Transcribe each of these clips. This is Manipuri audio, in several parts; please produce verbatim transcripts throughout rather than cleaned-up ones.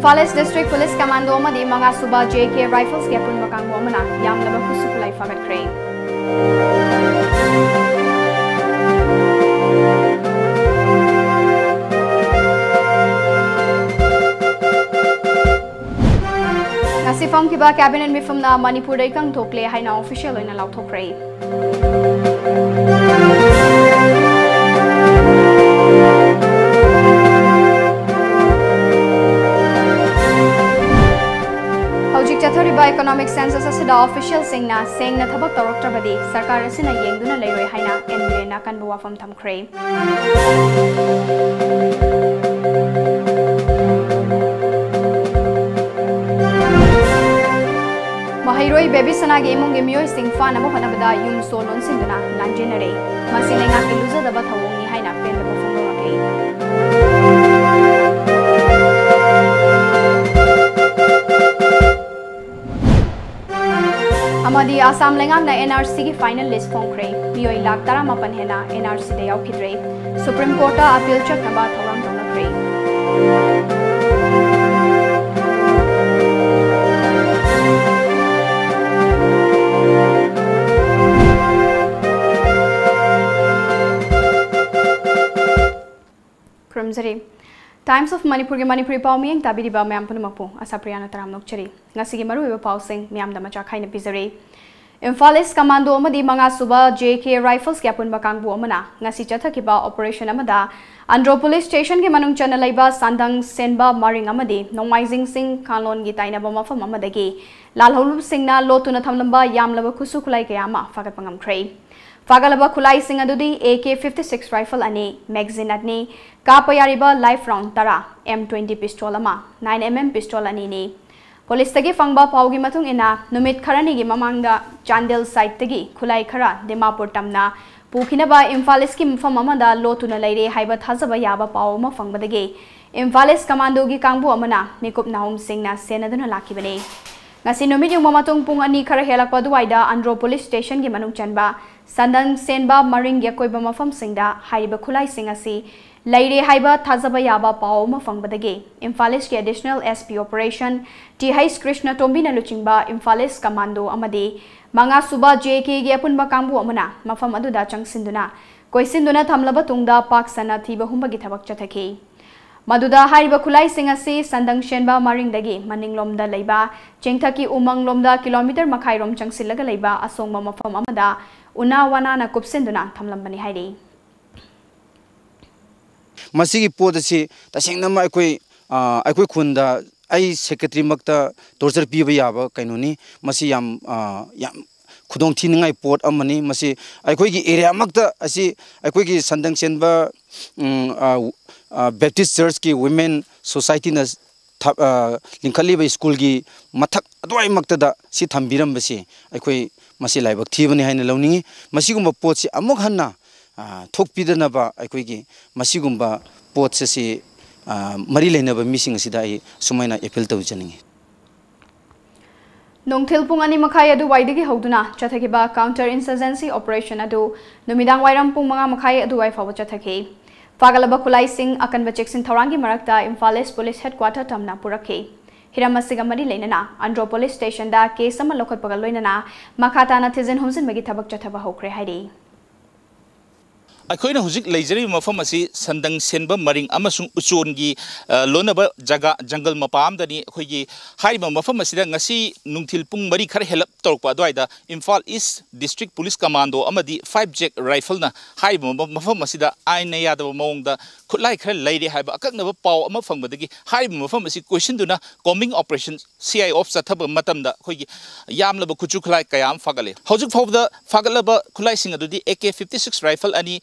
ꯏꯝꯐꯥꯜ ꯏꯁ ꯗꯤꯁꯇ꯭ꯔꯤꯛ ꯄꯨꯂꯤꯁ ꯀꯃꯥꯟꯗꯣ ꯑꯃꯗꯤ ꯃꯉꯥ ꯁꯨꯕ ꯖꯦ ꯀꯦ ꯔꯥꯏꯐꯜꯁꯀꯤ ꯑꯄꯨꯟꯕ ꯀꯥꯡꯕꯨ ꯑꯃꯅ ꯌꯥꯝꯂꯕ ꯈꯨꯠꯁꯨ ꯈꯨꯠꯂꯥꯏ ꯐꯥꯒꯠꯈ꯭ꯔꯦ꯫ ꯉꯁꯤ ꯐꯝꯈꯤꯕ ꯀꯦꯕꯤꯅꯦꯠ ꯃꯤꯐꯝꯅ ꯃꯅꯤꯄꯨꯔꯗ ꯏꯀꯪ ꯊꯣꯛꯂꯦ ꯍꯥꯏꯅ ꯑꯣꯐꯤꯁꯤꯌꯦꯜ ꯑꯣꯏꯅ ꯂꯥꯎꯊꯣꯛꯈ꯭ꯔꯦ꯫ ꯍꯧꯖꯤꯛ ꯆꯠꯊꯔꯤꯕ ꯏꯀꯣꯅꯣꯃꯤꯛ ꯁꯦꯟꯁꯁ ꯑꯁꯤꯗ ꯑꯣꯐꯤꯁꯤꯌꯦꯜꯁꯤꯡꯅ ꯁꯦꯡꯅ ꯊꯕꯛ ꯇꯧꯔꯛꯇ꯭ꯔꯕꯗꯤ ꯁꯔꯀꯥꯔ ꯑꯁꯤꯅ ꯌꯦꯡꯗꯨꯅ ꯂꯩꯔꯣꯏ ꯍꯥꯏꯅ ꯑꯦꯟ ꯕꯤ ꯑꯦꯅ ꯑꯀꯟꯕ ꯋꯥꯐꯝ ꯊꯝꯈ꯭ꯔꯦ꯫ ꯃꯍꯩꯔꯣꯏ ꯕꯦꯕꯤꯁꯅꯥꯒꯤ ꯏꯃꯨꯡꯒꯤ ꯃꯤꯑꯣꯏꯁꯤꯡ ꯐꯥꯅꯕ ꯍꯣꯠꯅꯕꯗ ꯌꯨꯝ ꯁꯣ ꯂꯣꯟꯁꯤꯟꯗꯨꯅ ꯂꯥꯟꯖꯦꯟꯅꯔꯦ꯫ ꯃꯁꯤ ꯂꯩꯉꯥꯛꯀꯤ ꯂꯨꯖꯗꯕ ꯊꯧꯑꯣꯡꯅꯤ ꯍꯥꯏꯅ ꯄꯦꯟꯗꯕ ꯐꯣꯡꯗꯣꯔꯛꯂꯤ꯫ ꯑꯃꯗꯤ ꯑꯁꯥꯝ ꯂꯩꯉꯥꯛꯅ ꯑꯦꯟ ꯑꯥꯔ ꯁꯤꯒꯤ ꯐꯥꯏꯅꯦꯜ ꯂꯤꯁ ꯐꯣꯡꯈ꯭ꯔꯦ꯫ ꯃꯤꯑꯣꯏ ꯂꯥꯈ ꯇꯔꯥꯃꯥꯄꯟ ꯍꯦꯟꯅ ꯑꯦꯟ ꯑꯥꯔ ꯁꯤꯗ ꯌꯥꯎꯈꯤꯗ꯭ꯔꯦ꯫ ꯁꯨꯄ꯭ꯔꯤꯝ ꯀꯣꯔꯠꯇ ꯑꯄꯤꯜ ꯆꯠꯅꯕ ꯊꯧꯔꯥꯡ ꯇꯧꯅꯈ꯭ꯔꯦ꯫ ꯈꯨꯔꯨꯝꯖꯔꯤ꯫ Times of ꯃꯅꯤꯄꯨꯔꯒꯤ ꯃꯅꯤꯄꯨꯔꯤ ꯄꯥꯎ ꯃꯤꯠꯌꯦꯡ ꯇꯥꯕꯤꯔꯤꯕ ꯃꯌꯥꯝ ꯄꯨꯝꯅꯃꯛꯄꯨ ꯑꯁꯥꯄ꯭ꯔꯤꯌꯥꯅ ꯇꯔꯥꯝꯅ ꯑꯣꯛꯆꯔꯤ꯫ ꯉꯁꯤꯒꯤ ꯃꯔꯨꯑꯣꯏꯕ ꯄꯥꯎꯁꯤꯡ ꯃꯌꯥꯝꯗ ꯃꯆꯥ ꯈꯥꯏꯅ ꯄꯤꯖꯔꯤ꯫ ꯏꯝꯐꯥꯜ ꯏꯁ ꯀꯃꯥꯟꯗꯣ ꯑꯃꯗꯤ ꯃꯉꯥ ꯁꯨꯕ ꯖꯦ ꯀꯦ ꯔꯥꯏꯐꯜꯁꯀꯤ ꯑꯄꯨꯟꯕ ꯀꯥꯡꯕꯨ ꯑꯃꯅ ꯉꯁꯤ ꯆꯠꯊꯈꯤꯕ ꯑꯣꯄꯔꯦꯁꯟ ꯑꯃꯗ ꯑꯟꯗ꯭ꯔꯣ ꯄꯨꯂꯤꯁ ꯁ꯭ꯇꯦꯁꯟꯒꯤ ꯃꯅꯨꯡ ꯆꯟꯅ ꯂꯩꯕ ꯁꯟꯗꯪ ꯁꯦꯟꯕ ꯃꯔꯤꯡ ꯑꯃꯗꯤ ꯅꯣꯡꯃꯥꯏꯖꯤꯡ ꯁꯤꯡ ꯀꯥꯂꯣꯟꯒꯤ ꯇꯥꯏꯅꯕ ꯃꯐꯝ ꯑꯃꯗꯒꯤ ꯂꯥꯜꯍꯧꯂꯨꯕꯁꯤꯡꯅ ꯂꯣꯠꯇꯨꯅ ꯊꯝꯂꯝꯕ ꯌꯥꯝꯂꯕ ꯈꯨꯠꯁꯨ ꯈꯨꯠꯂꯥꯏ ꯀꯌꯥ ꯑꯃ ꯐꯥꯒꯠꯄ ꯉꯝꯈ꯭ꯔꯦ꯫ ꯐꯥꯒꯠꯂꯕ ꯈꯨꯠꯂꯥꯏꯁꯤꯡ ꯑꯗꯨꯗꯤ A K fifty six rifle ꯑꯅꯤ, magazine ꯑꯅꯤ, ꯀꯥꯞꯄ ꯌꯥꯔꯤꯕ live round ꯇꯔꯥ, M twenty pistol ꯑꯃ, nine M M pistol ꯑꯅꯤꯅꯤ꯫ ꯄꯨꯂꯤꯁꯇꯒꯤ ꯐꯪꯕ ꯄꯥꯎꯒꯤ ꯃꯇꯨꯡ ꯏꯟꯅ, ꯅꯨꯃꯤꯠ ꯈꯔꯅꯤꯒꯤ ꯃꯃꯥꯡꯗ ꯆꯥꯟꯗꯦꯜ ꯁꯥꯏꯠꯇꯒꯤ ꯈꯨꯠꯂꯥꯏ ꯈꯔ ꯗꯤꯃꯥꯄꯨꯔ ꯇꯝꯅ ꯄꯨꯈꯤꯅꯕ ꯏꯝꯐꯥꯜ ꯏꯁꯀꯤ ꯃꯐꯝ ꯑꯃꯗ ꯂꯣꯠꯇꯨꯅ ꯂꯩꯔꯦ ꯍꯥꯏꯕ ꯊꯥꯖꯕ ꯌꯥꯕ ꯄꯥꯎ ꯑꯃ ꯐꯪꯕꯗꯒꯤ ꯏꯝꯐꯥꯜ ꯏꯁ ꯀꯃꯥꯟꯗꯣꯒꯤ ꯀꯥꯡꯕꯨ ꯑꯃꯅ ꯃꯤꯀꯨꯞ ꯅꯥꯍꯨꯝꯁꯤꯡꯅ ꯁꯦꯟꯅꯗꯨꯅ ꯂꯥꯛꯈꯤꯕꯅꯤ꯫ ꯉꯁꯤ ꯅꯨꯃꯤꯠ ꯌꯨꯡꯕ ꯃꯇꯨꯡ ꯄꯨꯡ ꯑꯅꯤ ꯈꯔ ꯍꯦꯜꯂꯛꯄ ꯑꯗꯨꯋꯥꯏꯗ ꯑꯟꯗ꯭ꯔꯣ ꯄꯨꯂꯤꯁ ꯁ꯭ꯇꯦꯁꯟꯒꯤ ꯃꯅꯨꯡ ꯆꯟꯕ ꯁꯟꯗꯟ ꯁꯦꯟꯕ ꯃꯔꯤꯡꯒꯤ ꯑꯀꯣꯏꯕ ꯃꯐꯝꯁꯤꯡꯗ ꯍꯥꯏꯔꯤꯕ ꯈꯨꯠꯂꯥꯏꯁꯤꯡ ꯑꯁꯤ ꯂꯩꯔꯦ ꯍꯥꯏꯕ ꯊꯥꯖꯕ ꯌꯥꯕ ꯄꯥꯎ ꯑꯃ ꯐꯪꯕꯗꯒꯤ ꯏꯝꯐꯥꯜ ꯏꯁꯀꯤ additional S P operation T H ꯀ꯭ꯔꯤꯁꯅꯇꯣꯝꯕꯤꯅ ꯂꯨꯆꯤꯡꯕ ꯏꯝꯐꯥꯜ ꯏꯁ ꯀꯃꯥꯟꯗꯣ ꯑꯃꯗꯤ ꯃꯉꯥꯁꯨꯕ ꯖꯦ ꯀꯦꯒꯤ ꯑꯄꯨꯟꯕ ꯀꯥꯡꯕꯨ ꯑꯃꯅ ꯃꯐꯝ ꯑꯗꯨꯗ ꯆꯪꯁꯤꯟꯗꯨꯅ ꯀꯣꯏꯁꯤꯟꯗꯨꯅ ꯊꯝꯂꯕ ꯇꯨꯡꯗ ꯄꯥꯛ ꯁꯟꯅ ꯊꯤꯕ ꯍꯨꯝꯕꯒꯤ ꯊꯕꯛ ꯆꯠꯊꯈꯤ꯫ ꯃꯗꯨꯗ ꯍꯥꯏꯔꯤꯕ ꯈꯨꯠꯂꯥꯏꯁꯤꯡ ꯑꯁꯤ ꯁꯟꯗꯪ ꯁꯦꯟꯕ ꯃꯔꯤꯡꯗꯒꯤ ꯃꯅꯤꯡꯂꯣꯝꯗ ꯂꯩꯕ ꯆꯤꯡꯊꯛꯀꯤ ꯎꯃꯪꯂꯣꯝꯗ ꯀꯤꯂꯣꯃꯤꯇꯔ ꯃꯈꯥꯏꯔꯣꯝ ꯆꯪꯁꯤꯜꯂꯒ ꯂꯩꯕ ꯑꯁꯣꯡꯕ ꯃꯐꯝ ꯑꯃꯗ ꯎꯅꯥ ꯋꯥꯅꯥꯅ ꯀꯨꯞꯁꯤꯟꯗꯨꯅ ꯊꯝꯂꯝꯕꯅꯤ ꯍꯥꯏꯔꯤ꯫ ꯃꯁꯤꯒꯤ ꯄꯣꯠ ꯑꯁꯤ ꯇꯁꯦꯡꯅꯃꯛ ꯑꯩꯈꯣꯏ, ꯑ, ꯑꯩꯈꯣꯏ ꯈꯨꯟꯗ ꯑꯩ ꯁꯦꯀ꯭ꯔꯦꯇꯔꯤꯃꯛꯇ ꯇꯣꯔꯆꯔ ꯄꯤꯕ ꯌꯥꯕ ꯀꯩꯅꯣꯅꯤ꯫ ꯃꯁꯤ ꯌꯥꯝ, ꯑ, ꯌꯥꯝ ꯈꯨꯗꯣꯡꯊꯤꯅꯤꯡꯉꯥꯏ ꯄꯣꯠ ꯑꯃꯅꯤ꯫ ꯃꯁꯤ ꯑꯩꯈꯣꯏꯒꯤ ꯑꯦꯔꯤꯌꯥꯃꯛꯇ ꯑꯁꯤ ꯑꯩꯈꯣꯏꯒꯤ ꯁꯟꯗꯪ ꯆꯦꯟꯕ, ꯎꯝ, ꯑ, ꯑ, ꯕꯦꯞꯇꯤꯁ ꯆꯔꯆꯀꯤ ꯋꯤꯃꯦꯟ ꯁꯣꯁꯥꯏꯇꯤꯅ ꯊ-, ꯑ, ꯂꯤꯡꯈꯠꯂꯤꯕ ꯁ꯭ꯀꯨꯜꯒꯤ ꯃꯊꯛ ꯑꯗꯨꯋꯥꯏꯃꯛꯇꯗ ꯁꯤ ꯊꯝꯕꯤꯔꯝꯕꯁꯤ ꯑꯩꯈꯣꯏ ꯃꯁꯤ ꯂꯥꯏꯕꯛ ꯊꯤꯕꯅꯤ ꯍꯥꯏꯅ ꯂꯧꯅꯤꯡꯏ꯫ ꯃꯁꯤꯒꯨꯝꯕ ꯄꯣꯠꯁꯤ ꯑꯃꯨꯛ ꯍꯟꯅ, ꯑ, ꯊꯣꯛꯄꯤꯗꯅꯕ ꯑꯩꯈꯣꯏꯒꯤ ꯃꯁꯤꯒꯨꯝꯕ ꯄꯣꯠꯁꯤ, ꯁꯤ, ꯑ, ꯃꯔꯤ ꯂꯩꯅꯕ ꯃꯤꯁꯤꯡ ꯑꯁꯤꯗ ꯑꯩ ꯁꯨꯃꯥꯏꯅ ꯑꯦꯄꯤꯜ ꯇꯧꯖꯅꯤꯡꯏ꯫ ꯅꯨꯡꯊꯤꯜ ꯄꯨꯡ ꯑꯅꯤ ꯃꯈꯥꯏ ꯑꯗꯨꯋꯥꯏꯗꯒꯤ ꯍꯧꯗꯨꯅ ꯆꯠꯊꯈꯤꯕ ꯀꯥꯎꯟꯇꯔ ꯏꯟꯁꯔꯖꯦꯟꯁꯤ ꯑꯣꯄꯔꯦꯁꯟ ꯑꯗꯨ ꯅꯨꯃꯤꯗꯥꯡ ꯋꯥꯏꯔꯝ ꯄꯨꯡ ꯃꯉꯥ ꯃꯈꯥꯏ ꯑꯗꯨꯋꯥꯏ ꯐꯥꯎꯕ ꯆꯠꯊꯈꯤ꯫ ꯐꯥꯒꯠꯂꯕ ꯈꯨꯠꯂꯥꯏꯁꯤꯡ ꯑꯀꯟꯕ ꯆꯦꯛꯁꯤꯟ ꯊꯧꯔꯥꯡꯒꯤ ꯃꯔꯛꯇ ꯏꯝꯐꯥꯜ ꯏꯁ ꯄꯨꯂꯤꯁ ꯍꯦꯗꯀ꯭ꯋꯥꯇꯔ ꯇꯝꯅ ꯄꯨꯔꯛꯈꯤ꯫ ꯍꯤꯔꯝ ꯑꯁꯤꯒ ꯃꯔꯤ ꯂꯩꯅꯅ ꯑꯟꯗ꯭ꯔꯣ ꯄꯨꯂꯤꯁ ꯁ꯭ꯇꯦꯁꯟꯗ ꯀꯦꯁ ꯑꯃ ꯂꯧꯈꯠꯄꯒ ꯂꯣꯏꯅꯅ ꯃꯈꯥ ꯇꯥꯅ ꯊꯤꯖꯤꯟ ꯍꯨꯝꯖꯤꯟꯕꯒꯤ ꯊꯕꯛ ꯆꯠꯊꯕ ꯍꯧꯈ꯭ꯔꯦ ꯍꯥꯏꯔꯤ꯫ ꯑꯩꯈꯣꯏꯅ ꯍꯧꯖꯤꯛ ꯂꯩꯖꯔꯤꯕ ꯃꯐꯝ ꯑꯁꯤ ꯁꯟꯗꯪ ꯁꯦꯟꯕ ꯃꯔꯤꯡ ꯑꯃꯁꯨꯡ ꯎꯆꯣꯟꯒꯤ, ꯑ, ꯂꯣꯟꯅꯕ ꯖꯒꯥ, ꯖꯪꯒꯜ ꯃꯄꯥ ꯑꯃꯗꯅꯤ꯫ ꯑꯩꯈꯣꯏꯒꯤ ꯍꯥꯏꯔꯤꯕ ꯃꯐꯝ ꯑꯁꯤꯗ ꯉꯁꯤ ꯅꯨꯡꯊꯤꯜ ꯄꯨꯡ ꯃꯔꯤ ꯈꯔ ꯍꯦꯜꯂꯞ ꯇꯧꯔꯛꯄ ꯑꯗꯨꯋꯥꯏꯗ ꯏꯝꯐꯥꯜ ꯏꯁ ꯗꯤꯁꯇ꯭ꯔꯤꯛ ꯄꯨꯂꯤꯁ ꯀꯃꯥꯟꯗꯣ ꯑꯃꯗꯤ ꯐꯥꯏꯚ ꯖꯦꯛ ꯔꯥꯏꯐꯜꯅ ꯍꯥꯏꯔꯤꯕ ꯃꯐꯝ ꯑꯁꯤꯗ ꯑꯥꯏꯟꯅ ꯌꯥꯗꯕ ꯃꯑꯣꯡꯗ ꯈꯨꯠꯂꯥꯏ ꯈꯔ ꯂꯩꯔꯦ ꯍꯥꯏꯕ ꯑꯀꯛꯅꯕ ꯄꯥꯎ ꯑꯃ ꯐꯪꯕꯗꯒꯤ ꯍꯥꯏꯔꯤꯕ ꯃꯐꯝ ꯑꯁꯤ ꯀꯣꯏꯁꯤꯟꯗꯨꯅ combing operation C I of ꯆꯠꯊꯕ ꯃꯇꯝꯗ ꯑꯩꯈꯣꯏꯒꯤ ꯌꯥꯝꯂꯕ ꯈꯨꯠꯁꯨ ꯈꯨꯠꯂꯥꯏ ꯀꯌꯥ ꯑꯃ ꯐꯥꯒꯠꯂꯦ꯫ ꯍꯧꯖꯤꯛ ꯐꯥꯎꯕꯗ ꯐꯥꯒꯠꯂꯕ ꯈꯨꯠꯂꯥꯏꯁꯤꯡ ꯑꯗꯨꯗꯤ A K fifty six rifle ꯑꯅꯤ,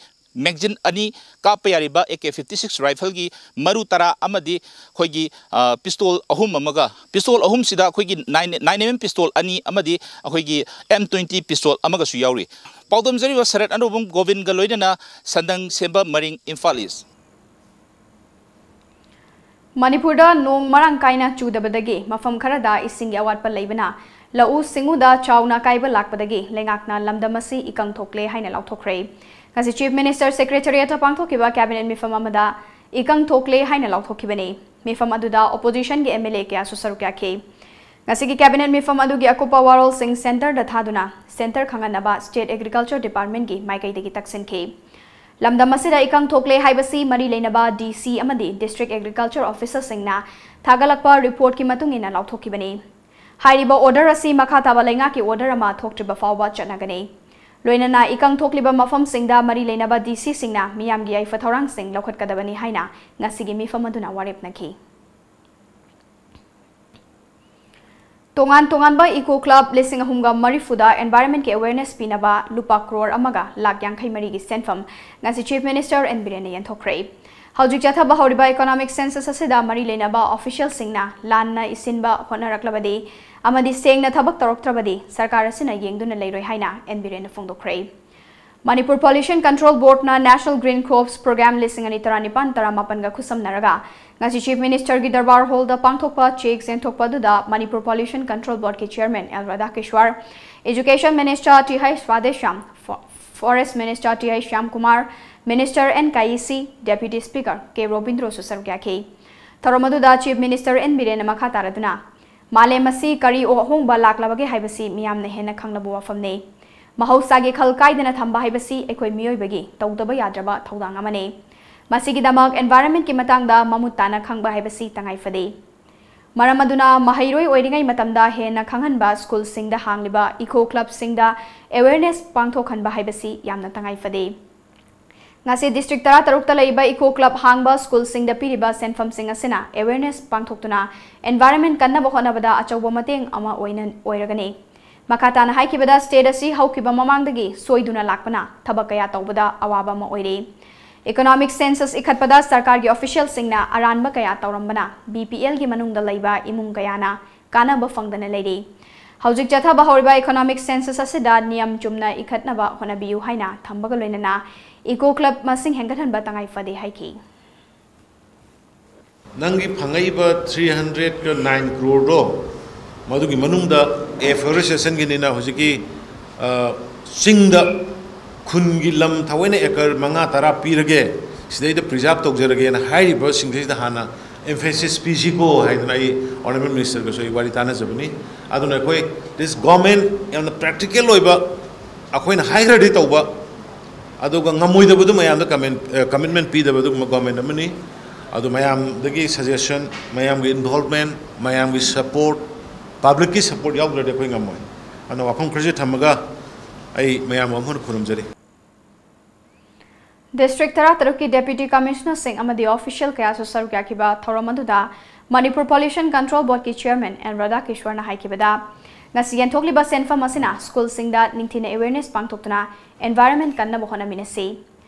ꯃꯦꯒꯖꯤꯟ ꯑꯅꯤ, ꯀꯥꯞꯄ ꯌꯥꯔꯤꯕ ꯑꯦ ꯀꯦ ꯐꯤꯐꯇꯤ ꯁꯤꯛꯁ ꯔꯥꯏꯐꯜꯒꯤ ꯃꯔꯨ ꯇꯔꯥ ꯑꯃꯗꯤ ꯑꯩꯈꯣꯏꯒꯤ, ꯑ, ꯄꯤꯁꯇꯣꯜ ꯑꯍꯨꯝ ꯑꯃꯒ, ꯄꯤꯁꯇꯣꯜ ꯑꯍꯨꯝꯁꯤꯗ ꯑꯩꯈꯣꯏꯒꯤ nine, nine M M pistol ꯑꯅꯤ ꯑꯃꯗꯤ ꯑꯩꯈꯣꯏꯒꯤ ꯑꯦꯝ ꯇ꯭ꯋꯦꯟꯇꯤ ꯄꯤꯁꯇꯣꯜ ꯑꯃꯒꯁꯨ ꯌꯥꯎꯔꯤ꯫ ꯄꯥꯎꯗꯝꯖꯔꯤꯕ ꯁꯔꯠ ꯑꯅꯧꯕꯝ ꯒꯣꯕꯤꯟꯒ ꯂꯣꯏꯅꯅ ꯁꯟꯗꯪ ꯁꯦꯝꯕ ꯃꯔꯤꯡ, ꯏꯝꯐꯥꯜ ꯏꯁ꯫ ꯃꯅꯤꯄꯨꯔꯗ ꯅꯣꯡ ꯃꯔꯥꯡ ꯀꯥꯏꯅ ꯆꯨꯗꯕꯗꯒꯤ ꯃꯐꯝ ꯈꯔꯗ ꯏꯁꯤꯡꯒꯤ ꯑꯋꯥꯠꯄ ꯂꯩꯕꯅ ꯂꯧꯎ ꯁꯤꯡꯎꯗ ꯆꯥꯎꯅ ꯑꯀꯥꯏꯕ ꯂꯥꯛꯄꯗꯒꯤ ꯂꯩꯉꯥꯛꯅ ꯂꯝꯗꯝ ꯑꯁꯤ ꯏꯀꯪ ꯊꯣꯛꯂꯦ ꯍꯥꯏꯅ ꯂꯥꯎꯊꯣꯛꯈ꯭ꯔꯦ꯫ ꯉꯁꯤ Chief Minister Secretariat ꯇ ꯄꯥꯡꯊꯣꯛꯈꯤꯕ Cabinet ꯃꯤꯐꯝ ꯑꯃꯗ ꯏꯀꯪ ꯊꯣꯛꯂꯦ ꯍꯥꯏꯅ ꯂꯥꯎꯊꯣꯛꯈꯤꯕꯅꯤ꯫ ꯃꯤꯐꯝ ꯑꯗꯨꯗ Opposition ꯒꯤ M L A ꯀꯌꯥꯁꯨ ꯁꯔꯨꯛ ꯌꯥꯈꯤ꯫ ꯉꯁꯤꯒꯤ Cabinet ꯃꯤꯐꯝ ꯑꯗꯨꯒꯤ ꯑꯀꯨꯞꯄ ꯋꯥꯔꯣꯜꯁꯤꯡ Centre ꯗ ꯊꯥꯗꯨꯅ Centre ꯈꯪꯍꯟꯅꯕ State Agriculture Department ꯀꯤ ꯃꯥꯏꯀꯩꯗꯒꯤ ꯇꯛꯁꯤꯟꯈꯤ꯫ ꯂꯝꯗꯝ ꯑꯁꯤꯗ ꯏꯀꯪ ꯊꯣꯛꯂꯦ ꯍꯥꯏꯕꯁꯤ ꯃꯔꯤ ꯂꯩꯅꯕ D C ꯑꯃꯗꯤ District Agriculture Officer ꯁꯤꯡꯅ ꯊꯥꯒꯠꯂꯛꯄ report ꯀꯤ ꯃꯇꯨꯡ ꯏꯟꯅ ꯂꯥꯎꯊꯣꯛꯈꯤꯕꯅꯤ꯫ ꯍꯥꯏꯔꯤꯕ order ꯑꯁꯤ ꯃꯈꯥ ꯇꯥꯕ ꯂꯩꯉꯥꯛꯀꯤ order ꯑꯃ ꯊꯣꯛꯇ꯭ꯔꯤꯕ ꯐꯥꯎꯕ ꯆꯠꯅꯒꯅꯤ꯫ ꯂꯣꯏꯅꯅ ꯏꯀꯪ ꯊꯣꯛꯂꯤꯕ ꯃꯐꯝꯁꯤꯡꯗ ꯃꯔꯤ ꯂꯩꯅꯕ D C ꯁꯤꯡꯅ ꯃꯤꯌꯥꯝꯒꯤ ꯌꯥꯏꯐ ꯊꯧꯔꯥꯡꯁꯤꯡ ꯂꯧꯈꯠꯀꯗꯕꯅꯤ ꯍꯥꯏꯅ ꯉꯁꯤꯒꯤ ꯃꯤꯐꯝ ꯑꯗꯨꯅ ꯋꯥꯔꯦꯞꯅꯈꯤ꯫ ꯇꯣꯉꯥꯟ ꯇꯣꯉꯥꯟꯕ Eco Club ꯂꯤꯁꯤꯡ ꯑꯍꯨꯝꯒ ꯃꯔꯤꯐꯨꯗ environment ꯀꯤ awareness ꯄꯤꯅꯕ ꯂꯨꯄꯥ ꯀ꯭ꯔꯣꯔ ꯑꯃꯒ ꯂꯥꯈ ꯌꯥꯡꯈꯩ ꯃꯔꯤꯒꯤ ꯁꯦꯟꯐꯝ ꯉꯁꯤ Chief Minister N ꯕꯤꯔꯦꯟꯅ ꯌꯦꯟꯊꯣꯛꯈ꯭ꯔꯦ꯫ ꯍꯧꯖꯤꯛ ꯆꯠꯊꯕ ꯍꯧꯔꯤꯕ economic census ꯑꯁꯤꯗ ꯃꯔꯤ ꯂꯩꯅꯕ official ꯁꯤꯡꯅ ꯂꯥꯟꯅ ꯏꯁꯤꯟꯕ ꯍꯣꯠꯅꯔꯛꯂꯕꯗꯤ ꯑꯃꯗꯤ ꯁꯦꯡꯅ ꯊꯕꯛ ꯇꯧꯔꯛꯇ꯭ꯔꯕꯗꯤ ꯁꯔꯀꯥꯔ ꯑꯁꯤꯅ ꯌꯦꯡꯗꯨꯅ ꯂꯩꯔꯣꯏ ꯍꯥꯏꯅ N ꯕꯤꯔꯦꯟꯅ ꯐꯣꯡꯗꯣꯛꯈ꯭ꯔꯦ꯫ Manipur Pollution Control Board ꯅ National Green Crops Programme ꯂꯤꯁꯤꯡ ꯑꯅꯤ ꯇꯔꯥꯅꯤꯄꯥꯟ ꯇꯔꯥꯃꯥꯄꯟꯒ ꯈꯨꯠꯁꯝꯅꯔꯒ ꯉꯁꯤ Chief Minister ꯒꯤ Darbar Hall ꯗ ꯄꯥꯡꯊꯣꯛꯄ cheque ꯌꯦꯟꯊꯣꯛꯄ ꯑꯗꯨꯗ Manipur Pollution Control Board ꯀꯤ Chairman L Radhakishore, Education Minister T H Radheshyam, Fo-, Forest Minister T H Shyamkumar, Minister N Kayisii, Deputy Speaker K ꯔꯣꯕꯤꯟꯗ꯭ꯔꯣꯁꯨ ꯁꯔꯨꯛ ꯌꯥꯈꯤ꯫ ꯊꯧꯔꯝ ꯑꯗꯨꯗ Chief Minister N ꯕꯤꯔꯦꯟꯅ ꯃꯈꯥ ꯇꯥꯔꯗꯨꯅ, ꯃꯥꯂꯦꯝ ꯑꯁꯤ ꯀꯔꯤ ꯑꯍꯣꯡꯕ ꯂꯥꯛꯂꯕꯒꯦ ꯍꯥꯏꯕꯁꯤ ꯃꯤꯌꯥꯝꯅ ꯍꯦꯟꯅ ꯈꯪꯂꯕ ꯋꯥꯐꯝꯅꯤ꯫ ꯃꯍꯧꯁꯥꯒꯤ ꯈꯜ ꯀꯥꯏꯗꯅ ꯊꯝꯕ ꯍꯥꯏꯕꯁꯤ ꯑꯩꯈꯣꯏ ꯃꯤꯑꯣꯏꯕꯒꯤ ꯇꯧꯗꯕ ꯌꯥꯗ꯭ꯔꯕ ꯊꯧꯗꯥꯡ ꯑꯃꯅꯤ꯫ ꯃꯁꯤꯒꯤꯗꯃꯛ environment ꯀꯤ ꯃꯇꯥꯡꯗ ꯃꯃꯨꯠ ꯇꯥꯅ ꯈꯪꯕ ꯍꯥꯏꯕꯁꯤ ꯇꯉꯥꯏ ꯐꯗꯦ꯫ ꯃꯔꯝ ꯑꯗꯨꯅ ꯃꯍꯩꯔꯣꯏ ꯑꯣꯏꯔꯤꯉꯩ ꯃꯇꯝꯗ ꯍꯦꯟꯅ ꯈꯪꯍꯟꯕ, school ꯁꯤꯡꯗ ꯍꯥꯡꯂꯤꯕ Eco Club ꯁꯤꯡꯗ awareness ꯄꯥꯡꯊꯣꯛꯍꯟꯕ ꯍꯥꯏꯕꯁꯤ ꯌꯥꯝꯅ ꯇꯉꯥꯏ ꯐꯗꯦ꯫ ꯉꯁꯤ district ꯇꯔꯥꯇꯔꯨꯛꯇ ꯂꯩꯔꯤꯕ Eco Club ꯍꯥꯡꯕ school ꯁꯤꯡꯗ ꯄꯤꯔꯤꯕ ꯁꯦꯟꯐꯝꯁꯤꯡ ꯑꯁꯤꯅ awareness ꯄꯥꯡꯊꯣꯛꯇꯨꯅ environment ꯀꯟꯅꯕ ꯍꯣꯠꯅꯕꯗ ꯑꯆꯧꯕ ꯃꯇꯦꯡ ꯑꯃ ꯑꯣꯏꯅ, ꯑꯣꯏꯔꯒꯅꯤ꯫ ꯃꯈꯥ ꯇꯥꯅ ꯍꯥꯏꯈꯤꯕꯗ, state ꯑꯁꯤ ꯍꯧꯈꯤꯕ ꯃꯃꯥꯡꯗꯒꯤ ꯁꯣꯏꯗꯨꯅ ꯂꯥꯛꯄꯅ ꯊꯕꯛ ꯀꯌꯥ ꯇꯧꯕꯗ ꯑꯋꯥꯕ ꯑꯃ ꯑꯣꯏꯔꯦ꯫ Economic census ꯏꯈꯠꯄꯗ ꯁꯔꯀꯥꯔꯒꯤ official ꯁꯤꯡꯅ ꯑꯔꯥꯟꯕ ꯀꯌꯥ ꯇꯧꯔꯝꯕꯅ B P L ꯒꯤ ꯃꯅꯨꯡꯗ ꯂꯩꯕ ꯏꯃꯨꯡ ꯀꯌꯥꯅ ꯀꯥꯟꯅꯕ ꯐꯪꯗꯅ ꯂꯩꯔꯤ꯫ ꯍꯧꯖꯤꯛ ꯆꯠꯊꯕ ꯍꯧꯔꯤꯕ economic census ꯑꯁꯤꯗ ꯅꯤꯌꯝ ꯆꯨꯝꯅ ꯏꯈꯠꯅꯕ ꯍꯣꯠꯅꯕꯤꯌꯨ ꯍꯥꯏꯅ ꯊꯝꯕꯒ ꯂꯣꯏꯅꯅ Eco Club ꯃꯁꯤꯡ ꯍꯦꯟꯒꯠꯍꯟꯕ ꯇꯉꯥꯏ ꯐꯗꯦ ꯍꯥꯏꯈꯤ꯫ ꯅꯪꯒꯤ ꯐꯪꯉꯛꯏꯕ three hundred nine crore ꯗꯣ, ꯃꯗꯨꯒꯤ ꯃꯅꯨꯡꯗ afforestation ꯒꯤꯅꯤꯅ ꯍꯧꯖꯤꯛꯀꯤ, ꯑ, ꯆꯤꯡꯗ ꯈꯨꯟꯒꯤ ꯂꯝ ꯊꯑꯣꯏꯅ ꯑꯦꯀꯔ ꯃꯉꯥ ꯇꯔꯥ ꯄꯤꯔꯒꯦ, ꯁꯤꯗꯩꯗ ꯄ꯭ꯔꯤꯖꯥꯔꯕ ꯇꯧꯖꯔꯒꯦꯅ ꯍꯥꯏꯔꯤꯕꯁꯤꯡꯁꯤꯗ ꯍꯥꯟꯅ ꯑꯦꯝꯐꯦꯁꯤꯁ ꯄꯤꯁꯤꯀꯣ ꯍꯥꯏꯗꯅ ꯑꯩ ꯑꯣꯅꯔꯦꯕꯜ ꯃꯤꯅꯤꯁꯇꯔꯒꯁꯨ ꯑꯩ ꯋꯥꯔꯤ ꯇꯥꯟꯅꯖꯕꯅꯤ꯫ ꯑꯗꯨꯅ ꯑꯩꯈꯣꯏ ꯗꯤꯁ ꯒꯣꯔꯃꯦꯟ ꯌꯥꯝꯅ ꯄ꯭ꯔꯦꯛꯇꯤꯀꯦꯜ ꯑꯣꯏꯕ, ꯑꯩꯈꯣꯏꯅ ꯍꯥꯏꯈ꯭ꯔꯗꯤ ꯇꯧꯕ, ꯑꯗꯨꯒ ꯉꯝꯃꯣꯏꯗꯕꯗꯨ ꯃꯌꯥꯝꯗ ꯀꯃꯦꯟ ꯀꯃꯤꯠꯃꯦꯟ ꯄꯤꯗꯕ ꯑꯗꯨꯒꯨꯝꯕ ꯒꯣꯔꯃꯦꯟ ꯑꯃꯅꯤ꯫ ꯑꯗꯨ ꯃꯌꯥꯝꯗꯒꯤ ꯁꯖꯦꯁꯟ, ꯃꯌꯥꯝꯒꯤ ꯏꯟꯚꯣꯜꯕꯃꯦꯟ, ꯃꯌꯥꯝꯒꯤ ꯁꯄꯣꯔꯠ, ꯄꯕ꯭ꯂꯤꯛꯀꯤ ꯁꯄꯣꯔꯠ ꯌꯥꯎꯗ꯭ꯔꯗꯤ ꯑꯩꯈꯣꯏ ꯉꯝꯃꯣꯏ꯫ ꯑꯗꯨꯅ ꯋꯥꯐꯝ ꯈꯔꯁꯤ ꯊꯝꯃꯒ ꯑꯩ ꯃꯌꯥꯝ ꯑꯃꯨꯛ ꯍꯟꯅ ꯈꯨꯔꯨꯝꯖꯔꯤ꯫ ꯗꯤꯁꯇ꯭ꯔꯤꯛ ꯇꯔꯥꯇꯔꯨꯛꯀꯤ ꯗꯦꯄ꯭ꯌꯨꯇꯤ ꯀꯃꯤꯁꯅꯔꯁꯤꯡ ꯑꯃꯗꯤ ꯑꯣꯐꯤꯁꯤꯌꯦꯜ ꯀꯌꯥꯁꯨ ꯁꯔꯨꯛ ꯌꯥꯈꯤꯕ ꯊꯧꯔꯝ ꯑꯗꯨꯗ ꯃꯅꯤꯄꯨꯔ ꯄꯣꯂ꯭ꯌꯨꯁꯟ ꯀꯟꯇ꯭ꯔꯣꯜ ꯕꯣꯔꯗꯀꯤ ꯆꯤꯌꯔꯃꯦꯟ ꯑꯦꯟ ꯔꯥꯙꯥꯀꯤꯁꯣꯔꯅ ꯍꯥꯏꯈꯤꯕꯗ, ꯉꯁꯤ ꯌꯦꯟꯊꯣꯛꯂꯤꯕ ꯁꯦꯟꯐꯝ ꯑꯁꯤꯅ ꯁ꯭ꯀꯨꯜꯁꯤꯡꯗ ꯅꯤꯡꯊꯤꯅ ꯑꯦꯋꯦꯌꯔꯅꯦꯁ ꯄꯥꯡꯊꯣꯛꯇꯨꯅ ꯑꯦꯟꯚꯥꯏꯔꯟꯃꯦꯟ ꯀꯟꯅꯕ ꯍꯣꯠꯅꯃꯤꯟꯅꯁꯤ꯫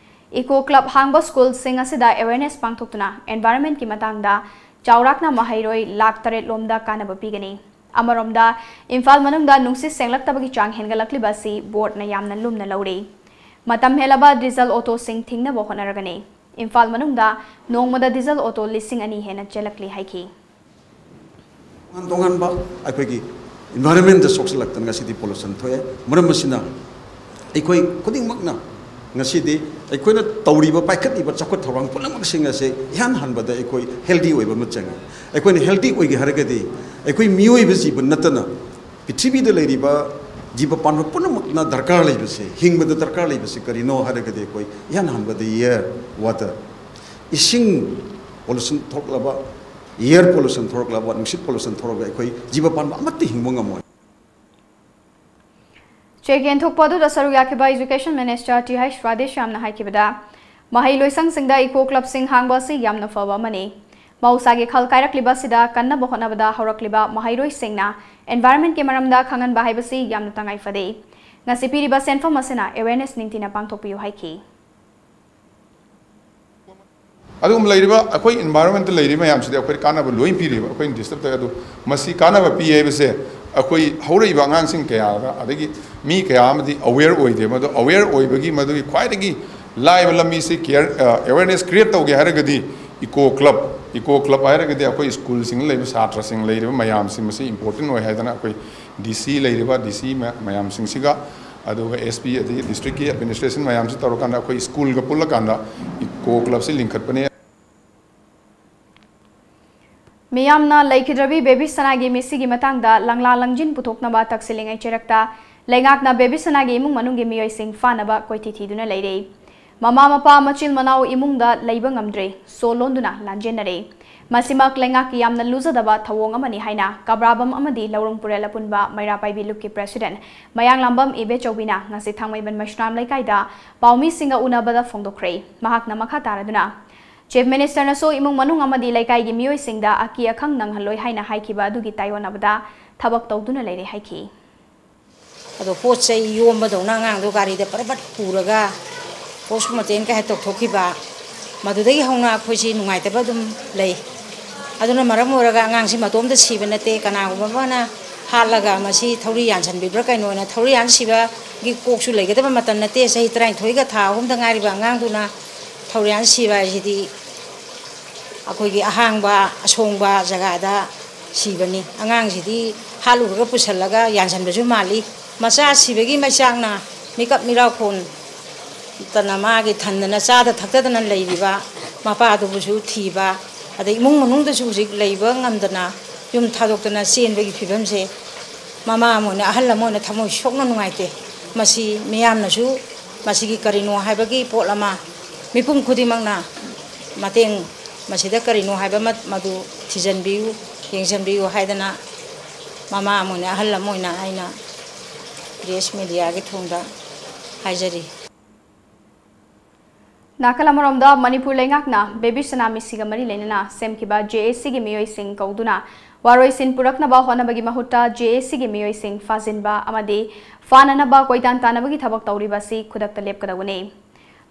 ꯏꯀꯣ ꯀ꯭ꯂꯕ ꯍꯥꯡꯕ ꯁ꯭ꯀꯨꯜꯁꯤꯡ ꯑꯁꯤꯗ ꯑꯦꯋꯦꯌꯔꯅꯦꯁ ꯄꯥꯡꯊꯣꯛꯇꯨꯅ ꯑꯦꯟꯚꯥꯏꯔꯟꯃꯦꯟꯀꯤ ꯃꯇꯥꯡꯗ ꯆꯥꯎꯔꯥꯛꯅ ꯃꯍꯩꯔꯣꯏ ꯂꯥꯈ ꯇꯔꯦꯠ ꯂꯣꯝꯗ ꯀꯥꯟꯅꯕ ꯄꯤꯒꯅꯤ꯫ ꯑꯃꯔꯣꯝꯗ, ꯏꯝꯐꯥꯜ ꯃꯅꯨꯡꯗ ꯅꯨꯡꯁꯤꯠ ꯁꯦꯡꯂꯛꯇꯕꯒꯤ ꯆꯥꯡ ꯍꯦꯟꯒꯠꯂꯛꯂꯤꯕ ꯑꯁꯤ ꯕꯣꯔꯗꯅ ꯌꯥꯝꯅ ꯂꯨꯝꯅ ꯂꯧꯔꯤ꯫ ꯃꯇꯝ ꯍꯦꯜꯂꯕ ꯗꯤꯖꯜ ꯑꯣꯇꯣꯁꯤꯡ ꯊꯤꯡꯅꯕ ꯍꯣꯠꯅꯔꯒꯅꯤ꯫ ꯏꯝꯐꯥꯜ ꯃꯅꯨꯡꯗ ꯅꯣꯡꯃꯗ ꯗꯤꯖꯜ ꯑꯣꯇꯣ ꯂꯤꯁꯤꯡ ꯑꯅꯤ ꯍꯦꯟꯅ ꯆꯦꯜꯂꯛꯂꯤ ꯍꯥꯏꯈꯤ꯫ ꯇꯣꯉꯥꯟ ꯇꯣꯉꯥꯟꯕ ꯑꯩꯈꯣꯏꯒꯤ ꯏꯟꯚꯥꯏꯔꯟꯃꯦꯟꯗ ꯁꯣꯛꯆꯤꯜꯂꯛꯇꯅ ꯉꯁꯤꯗꯤ ꯄꯣꯂꯨꯁꯟ ꯊꯣꯛꯑꯦ꯫ ꯃꯔꯝ ꯑꯁꯤꯅ ꯑꯩꯈꯣꯏ ꯈꯨꯗꯤꯡꯃꯛꯅ ꯉꯁꯤꯗꯤ ꯑꯩꯈꯣꯏꯅ ꯇꯧꯔꯤꯕ, ꯄꯥꯏꯈꯠꯂꯤꯕ ꯆꯥꯎꯈꯠ ꯊꯧꯔꯥꯡ ꯄꯨꯝꯅꯃꯛꯁꯤꯡ ꯑꯁꯦ ꯏꯍꯥꯟ ꯍꯥꯟꯕꯗ ꯑꯩꯈꯣꯏ ꯍꯦꯜꯗꯤ ꯑꯣꯏꯕ ꯑꯃ ꯆꯪꯉꯤ꯫ ꯑꯩꯈꯣꯏꯅ ꯍꯦꯜꯗꯤ ꯑꯣꯏꯒꯦ ꯍꯥꯏꯔꯒꯗꯤ ꯑꯩꯈꯣꯏ ꯃꯤꯑꯣꯏꯕ ꯖꯤꯕ ꯅꯠꯇꯅ ꯄ꯭ꯔꯤꯊꯤꯕꯤꯗ ꯂꯩꯔꯤꯕ ꯖꯤꯕ ꯄꯥꯟꯕ ꯄꯨꯝꯅꯃꯛꯅ ꯗꯔꯀꯥꯔ ꯂꯩꯕꯁꯦ, ꯍꯤꯡꯕꯗ ꯗꯔꯀꯥꯔ ꯂꯩꯕꯁꯦ ꯀꯔꯤꯅꯣ ꯍꯥꯏꯔꯒꯗꯤ ꯑꯩꯈꯣꯏ ꯏꯍꯥꯟ ꯍꯥꯟꯕꯗ ꯑꯦꯌꯔ, ꯋꯥꯇꯔ, ꯏꯁꯤꯡ ꯄꯣꯂꯨꯁꯟ ꯊꯣꯛꯂꯕ, ꯑꯦꯌꯔ ꯄꯣꯂꯨꯁꯟ ꯊꯣꯛꯂꯛꯂꯕ, ꯅꯨꯡꯁꯤꯠ ꯄꯣꯂꯨꯁꯟ ꯊꯣꯛꯂꯒ ꯑꯩꯈꯣꯏ ꯖꯤꯕ ꯄꯥꯟꯕ ꯑꯃꯠꯇ ꯍꯤꯡꯕ ꯉꯝꯃꯣꯏ꯫ ꯆꯦꯛ ꯌꯦꯟꯊꯣꯛꯄ ꯑꯗꯨꯗ ꯁꯔꯨꯛ ꯌꯥꯈꯤꯕ ꯏꯖꯨꯀꯦꯁꯟ ꯃꯤꯅꯤꯁꯇꯔ ꯇꯤꯍꯩꯁ ꯔꯥꯙꯦꯁ꯭ꯌꯥꯝꯅ ꯍꯥꯏꯈꯤꯕꯗ, ꯃꯍꯩ ꯂꯣꯏꯁꯪꯁꯤꯡꯗ ꯏꯀꯣ ꯀ꯭ꯂꯕꯁꯤꯡ ꯍꯥꯡꯕ ꯑꯁꯤ ꯌꯥꯝꯅ ꯐꯕ ꯑꯃꯅꯤ꯫ ꯃꯍꯧꯁꯥꯒꯤ ꯈꯜ ꯀꯥꯏꯔꯛꯂꯤꯕ ꯑꯁꯤꯗ ꯀꯟꯅꯕ ꯍꯣꯠꯅꯕꯗ ꯍꯧꯔꯛꯂꯤꯕ ꯃꯍꯩꯔꯣꯏꯁꯤꯡꯅ ꯏꯟꯚꯥꯏꯔꯟꯃꯦꯟꯀꯤ ꯃꯔꯝꯗ ꯈꯪꯍꯟꯕ ꯍꯥꯏꯕꯁꯤ ꯌꯥꯝꯅ ꯇꯉꯥꯏ ꯐꯗꯦ꯫ ꯉꯁꯤ ꯄꯤꯔꯤꯕ ꯁꯦꯟꯐꯝ ꯑꯁꯤꯅ ꯑꯦꯋꯦꯌꯔꯅꯦꯁ ꯅꯤꯡꯊꯤꯅ ꯄꯥꯡꯊꯣꯛꯄꯤꯌꯨ ꯍꯥꯏꯈꯤ꯫ ꯑꯗꯨꯒꯨꯝꯕ ꯂꯩꯔꯤꯕ ꯑꯩꯈꯣꯏ ꯏꯟꯚꯥꯏꯔꯣꯟꯃꯦꯟꯇ ꯂꯩꯔꯤꯕ ꯃꯌꯥꯝꯁꯤꯗꯤ ꯑꯩꯈꯣꯏꯗ ꯀꯥꯟꯅꯕ ꯂꯣꯏ ꯄꯤꯔꯤꯕ ꯑꯩꯈꯣꯏ ꯗꯤꯁꯇ꯭ꯔꯤꯛꯇ꯫ ꯑꯗꯨ ꯃꯁꯤ ꯀꯥꯟꯅꯕ ꯄꯤ ꯍꯥꯏꯕꯁꯦ ꯑꯩꯈꯣꯏ ꯍꯧꯔꯛꯏꯕ ꯑꯉꯥꯡꯁꯤꯡ ꯀꯌꯥꯗ, ꯑꯗꯒꯤ ꯃꯤ ꯀꯌꯥ ꯑꯃꯗꯤ ꯑꯋꯦꯌꯔ ꯑꯣꯏꯗꯦ꯫ ꯃꯗꯨ ꯑꯋꯦꯌꯔ ꯑꯣꯏꯕꯒꯤ ꯃꯗꯨꯒꯤ ꯈ꯭ꯋꯥꯏꯗꯒꯤ ꯂꯥꯏꯕ ꯂꯝꯕꯤꯁꯤ ꯀꯤꯌꯔ, ꯑꯦꯋꯦꯌꯔꯅꯦꯁ ꯀ꯭ꯔꯤꯌꯦꯠ ꯇꯧꯒꯦ ꯍꯥꯏꯔꯒꯗꯤ ꯏꯀꯣ ꯀ꯭ꯂꯕ, ꯏꯀꯣ ꯀ꯭ꯂꯕ ꯍꯥꯏꯔꯒꯗꯤ ꯑꯩꯈꯣꯏ ꯁ꯭ꯀꯨꯜꯁꯤꯡꯗ ꯂꯩꯕ ꯁꯥꯇ꯭ꯔꯁꯤꯡ, ꯂꯩꯔꯤꯕ ꯃꯌꯥꯝꯁꯤ, ꯃꯁꯤ ꯏꯝꯄꯣꯔꯇꯦꯟ ꯑꯣꯏ ꯍꯥꯏꯗꯅ ꯑꯩꯈꯣꯏ ꯗꯤ ꯁꯤ ꯂꯩꯔꯤꯕ ꯗꯤ ꯁꯤ ꯃꯌꯥꯝꯁꯤꯡꯁꯤꯒ ꯑꯗꯨꯒ ꯑꯦꯁ ꯄꯤ ꯑꯗꯒꯤ ꯗꯤꯁꯇ꯭ꯔꯤꯛꯀꯤ ꯑꯦꯗꯃꯤꯅꯤꯁꯇ꯭ꯔꯦꯁꯟ ꯃꯌꯥꯝꯁꯤ ꯇꯧꯔꯀꯥꯟꯗ ꯑꯩꯈꯣꯏ ꯁ꯭ꯀꯨꯜꯒ ꯄꯨꯜꯂꯀꯥꯟꯗ ꯏꯀꯣ ꯀ꯭ꯂꯕꯁꯤ ꯂꯤꯡꯈꯠꯄꯅꯦ꯫ ꯃꯤꯌꯥꯝꯅ ꯂꯩꯈꯤꯗ꯭ꯔꯕꯤ ꯕꯦꯕꯤ ꯁꯅꯥꯒꯤ ꯃꯤꯁꯤꯒꯤ ꯃꯇꯥꯡꯗ ꯂꯪꯂꯥ ꯂꯪꯖꯤꯟ ꯄꯨꯊꯣꯛꯅꯕ ꯇꯛꯁꯤꯜꯂꯤꯉꯩ ꯆꯩꯔꯛꯇ ꯂꯩꯉꯥꯛꯅ ꯕꯦꯕꯤ ꯁꯅꯥꯒꯤ ꯏꯃꯨꯡ ꯃꯅꯨꯡꯒꯤ ꯃꯤꯑꯣꯏꯁꯤꯡ ꯐꯥꯅꯕ ꯀꯣꯏꯊꯤ ꯊꯤꯗꯨꯅ ꯂꯩꯔꯦ꯫ ꯃꯃꯥ ꯃꯄꯥ ꯃꯆꯤꯟ ꯃꯅꯥꯎ ꯏꯃꯨꯡꯗ ꯂꯩꯕ ꯉꯝꯗ꯭ꯔꯦ, ꯁꯣ ꯂꯣꯟꯗꯨꯅ ꯂꯥꯟꯖꯦꯟꯅꯔꯦ꯫ ꯃꯁꯤꯃꯛ ꯂꯩꯉꯥꯛꯀꯤ ꯌꯥꯝꯅ ꯂꯨꯖꯗꯕ ꯊꯧꯑꯣꯡ ꯑꯃꯅꯤ ꯍꯥꯏꯅ ꯀꯕ꯭ꯔꯥꯕꯝ ꯑꯃꯗꯤ ꯂꯧꯔꯨꯡ ꯄꯨꯔꯦꯜ ꯑꯄꯨꯟꯕ ꯃꯩꯔꯥ ꯄꯥꯏꯕꯤ ꯂꯨꯞꯀꯤ ꯄ꯭ꯔꯦꯁꯤꯗꯦꯟꯠ ꯃꯌꯥꯡꯂꯥꯝꯕꯝ ꯏꯕꯦꯆꯧꯕꯤꯅ ꯉꯁꯤ ꯊꯥꯡꯃꯩꯕꯟ ꯃꯩꯁꯅꯥꯝ ꯂꯩꯀꯥꯏꯗ ꯄꯥꯎꯃꯤꯁꯤꯡꯒ ꯎꯅꯕꯗ ꯐꯣꯡꯗꯣꯛꯈ꯭ꯔꯦ꯫ ꯃꯍꯥꯛꯅ ꯃꯈꯥ ꯇꯥꯔꯗꯨꯅ, ꯆꯤꯐ ꯃꯤꯅꯤꯁꯇꯔꯅꯁꯨ ꯏꯃꯨꯡ ꯃꯅꯨꯡ ꯑꯃꯗꯤ ꯂꯩꯀꯥꯏꯒꯤ ꯃꯤꯑꯣꯏꯁꯤꯡꯗ ꯑꯀꯤ ꯑꯈꯪ ꯅꯪꯍꯜꯂꯣꯏ ꯍꯥꯏꯅ ꯍꯥꯏꯈꯤꯕ ꯑꯗꯨꯒꯤ ꯇꯥꯏꯑꯣꯟꯅꯕꯗ ꯊꯕꯛ ꯇꯧꯗꯨꯅ ꯂꯩꯔꯦ ꯍꯥꯏꯈꯤ꯫ ꯑꯗꯣ ꯄꯣꯠ ꯆꯩ ꯌꯣꯝꯕꯗꯧꯅ ꯑꯉꯥꯡꯗꯣ ꯒꯥꯔꯤꯗ ꯄꯔꯕꯠ ꯄꯨꯔꯒ ꯄꯣꯁꯃꯣꯔꯇꯦꯝ ꯀꯥꯏ ꯇꯧꯊꯣꯛꯈꯤꯕ, ꯃꯗꯨꯗꯒꯤ ꯍꯧꯅ ꯑꯩꯈꯣꯏꯁꯤ ꯅꯨꯡꯉꯥꯏꯇꯕ ꯑꯗꯨꯝ ꯂꯩ꯫ ꯑꯗꯨꯅ ꯃꯔꯝ ꯑꯣꯏꯔꯒ ꯑꯉꯥꯡꯁꯤ ꯃꯇꯣꯝꯇ ꯁꯤꯕ ꯅꯠꯇꯦ, ꯀꯅꯥꯒꯨꯝꯕ ꯑꯃꯅ ꯍꯥꯠꯂꯒ ꯃꯁꯤ ꯊꯧꯔꯤ ꯌꯥꯟꯁꯤꯟꯕꯤꯕ꯭ꯔꯥ ꯀꯩꯅꯣꯅ, ꯊꯧꯔꯤ ꯌꯥꯟ ꯁꯤꯕꯒꯤ ꯀꯣꯛꯁꯨ ꯂꯩꯒꯗꯕ ꯃꯇꯝ ꯅꯠꯇꯦ꯫ ꯆꯍꯤ ꯇꯔꯥꯅꯤꯊꯣꯏꯒ ꯊꯥ ꯑꯍꯨꯝꯗ ꯉꯥꯏꯔꯤꯕ ꯑꯉꯥꯡꯗꯨꯅ ꯊꯧꯔꯤ ꯌꯥꯟ ꯁꯤꯕ ꯍꯥꯏꯁꯤꯗꯤ ꯑꯩꯈꯣꯏꯒꯤ ꯑꯍꯥꯡꯕ ꯑꯁꯣꯡꯕ ꯖꯒꯥꯗ ꯁꯤꯕꯅꯤ꯫ ꯑꯉꯥꯡꯁꯤꯗꯤ ꯍꯥꯠꯂꯨꯔꯒ ꯄꯨꯁꯜꯂꯒ ꯌꯥꯟꯁꯤꯟꯕꯁꯨ ꯃꯥꯜꯂꯤ꯫ ꯃꯆꯥ ꯁꯤꯕꯒꯤ ꯃꯩꯆꯥꯛꯅ ꯃꯤꯀꯞ ꯃꯤꯔꯥꯎꯈꯣꯟ ꯇꯅ ꯃꯥꯒꯤ ꯊꯟꯗꯅ ꯆꯥꯗ ꯊꯛꯇꯗꯅ ꯂꯩꯔꯤꯕ ꯃꯄꯥꯗꯨꯕꯨꯁꯨ ꯊꯤꯕ, ꯑꯗꯩ ꯏꯃꯨꯡ ꯃꯅꯨꯡꯗꯁꯨ ꯍꯧꯖꯤꯛ ꯂꯩꯕ ꯉꯝꯗꯅ ꯌꯨꯝ ꯊꯥꯗꯣꯛꯇꯅ ꯆꯦꯟꯕꯒꯤ ꯐꯤꯕꯝꯁꯦ ꯃꯃꯥ ꯑꯃ ꯑꯣꯏꯅ, ꯑꯍꯜ ꯑꯃ ꯑꯣꯏꯅ ꯊꯃꯣꯏ ꯁꯣꯛꯅ ꯅꯨꯡꯉꯥꯏꯇꯦ꯫ ꯃꯁꯤ ꯃꯤꯌꯥꯝꯅꯁꯨ ꯃꯁꯤꯒꯤ ꯀꯔꯤꯅꯣ ꯍꯥꯏꯕꯒꯤ ꯄꯣꯠ ꯑꯃ ꯃꯤꯄꯨꯝ ꯈꯨꯗꯤꯡꯃꯛꯅ ꯃꯇꯦꯡ, ꯃꯁꯤꯗ ꯀꯔꯤꯅꯣ ꯍꯥꯏꯕ ꯃ-, ꯃꯗꯨ ꯊꯤꯖꯤꯟꯕꯤꯌꯨ, ꯌꯦꯡꯁꯤꯟꯕꯤꯌꯨ ꯍꯥꯏꯗꯅ ꯃꯃꯥ ꯑꯃ ꯑꯣꯏꯅ, ꯑꯍꯜ ꯑꯃ ꯑꯣꯏꯅ ꯑꯩꯅ ꯄ꯭ꯔꯦꯁ ꯃꯦꯗꯤꯌꯥꯒꯤ ꯊꯣꯡꯗ ꯍꯥꯏꯖꯔꯤ꯫ ꯅꯥꯀꯜ ꯑꯃꯔꯣꯝꯗ, ꯃꯅꯤꯄꯨꯔ ꯂꯩꯉꯥꯛꯅ ꯕꯦꯕꯤ ꯁꯅꯥ ꯃꯤꯁꯤꯒ ꯃꯔꯤ ꯂꯩꯅꯅ ꯁꯦꯝꯈꯤꯕ ꯖꯦ ꯑꯦ ꯁꯤꯒꯤ ꯃꯤꯑꯣꯏꯁꯤꯡ ꯀꯧꯗꯨꯅ ꯋꯥꯔꯣꯏꯁꯤꯟ ꯄꯨꯔꯛꯅꯕ ꯍꯣꯠꯅꯕꯒꯤ ꯃꯍꯨꯠꯇ ꯖꯦ ꯑꯦ ꯁꯤꯒꯤ ꯃꯤꯑꯣꯏꯁꯤꯡ ꯐꯥꯖꯤꯟꯕ ꯑꯃꯗꯤ ꯐꯥꯅꯅꯕ ꯀꯣꯏꯇꯥꯟ ꯇꯥꯟꯅꯕꯒꯤ ꯊꯕꯛ ꯇꯧꯔꯤꯕ ꯑꯁꯤ ꯈꯨꯗꯛꯇ ꯂꯦꯞꯀꯗꯧꯕꯅꯤ꯫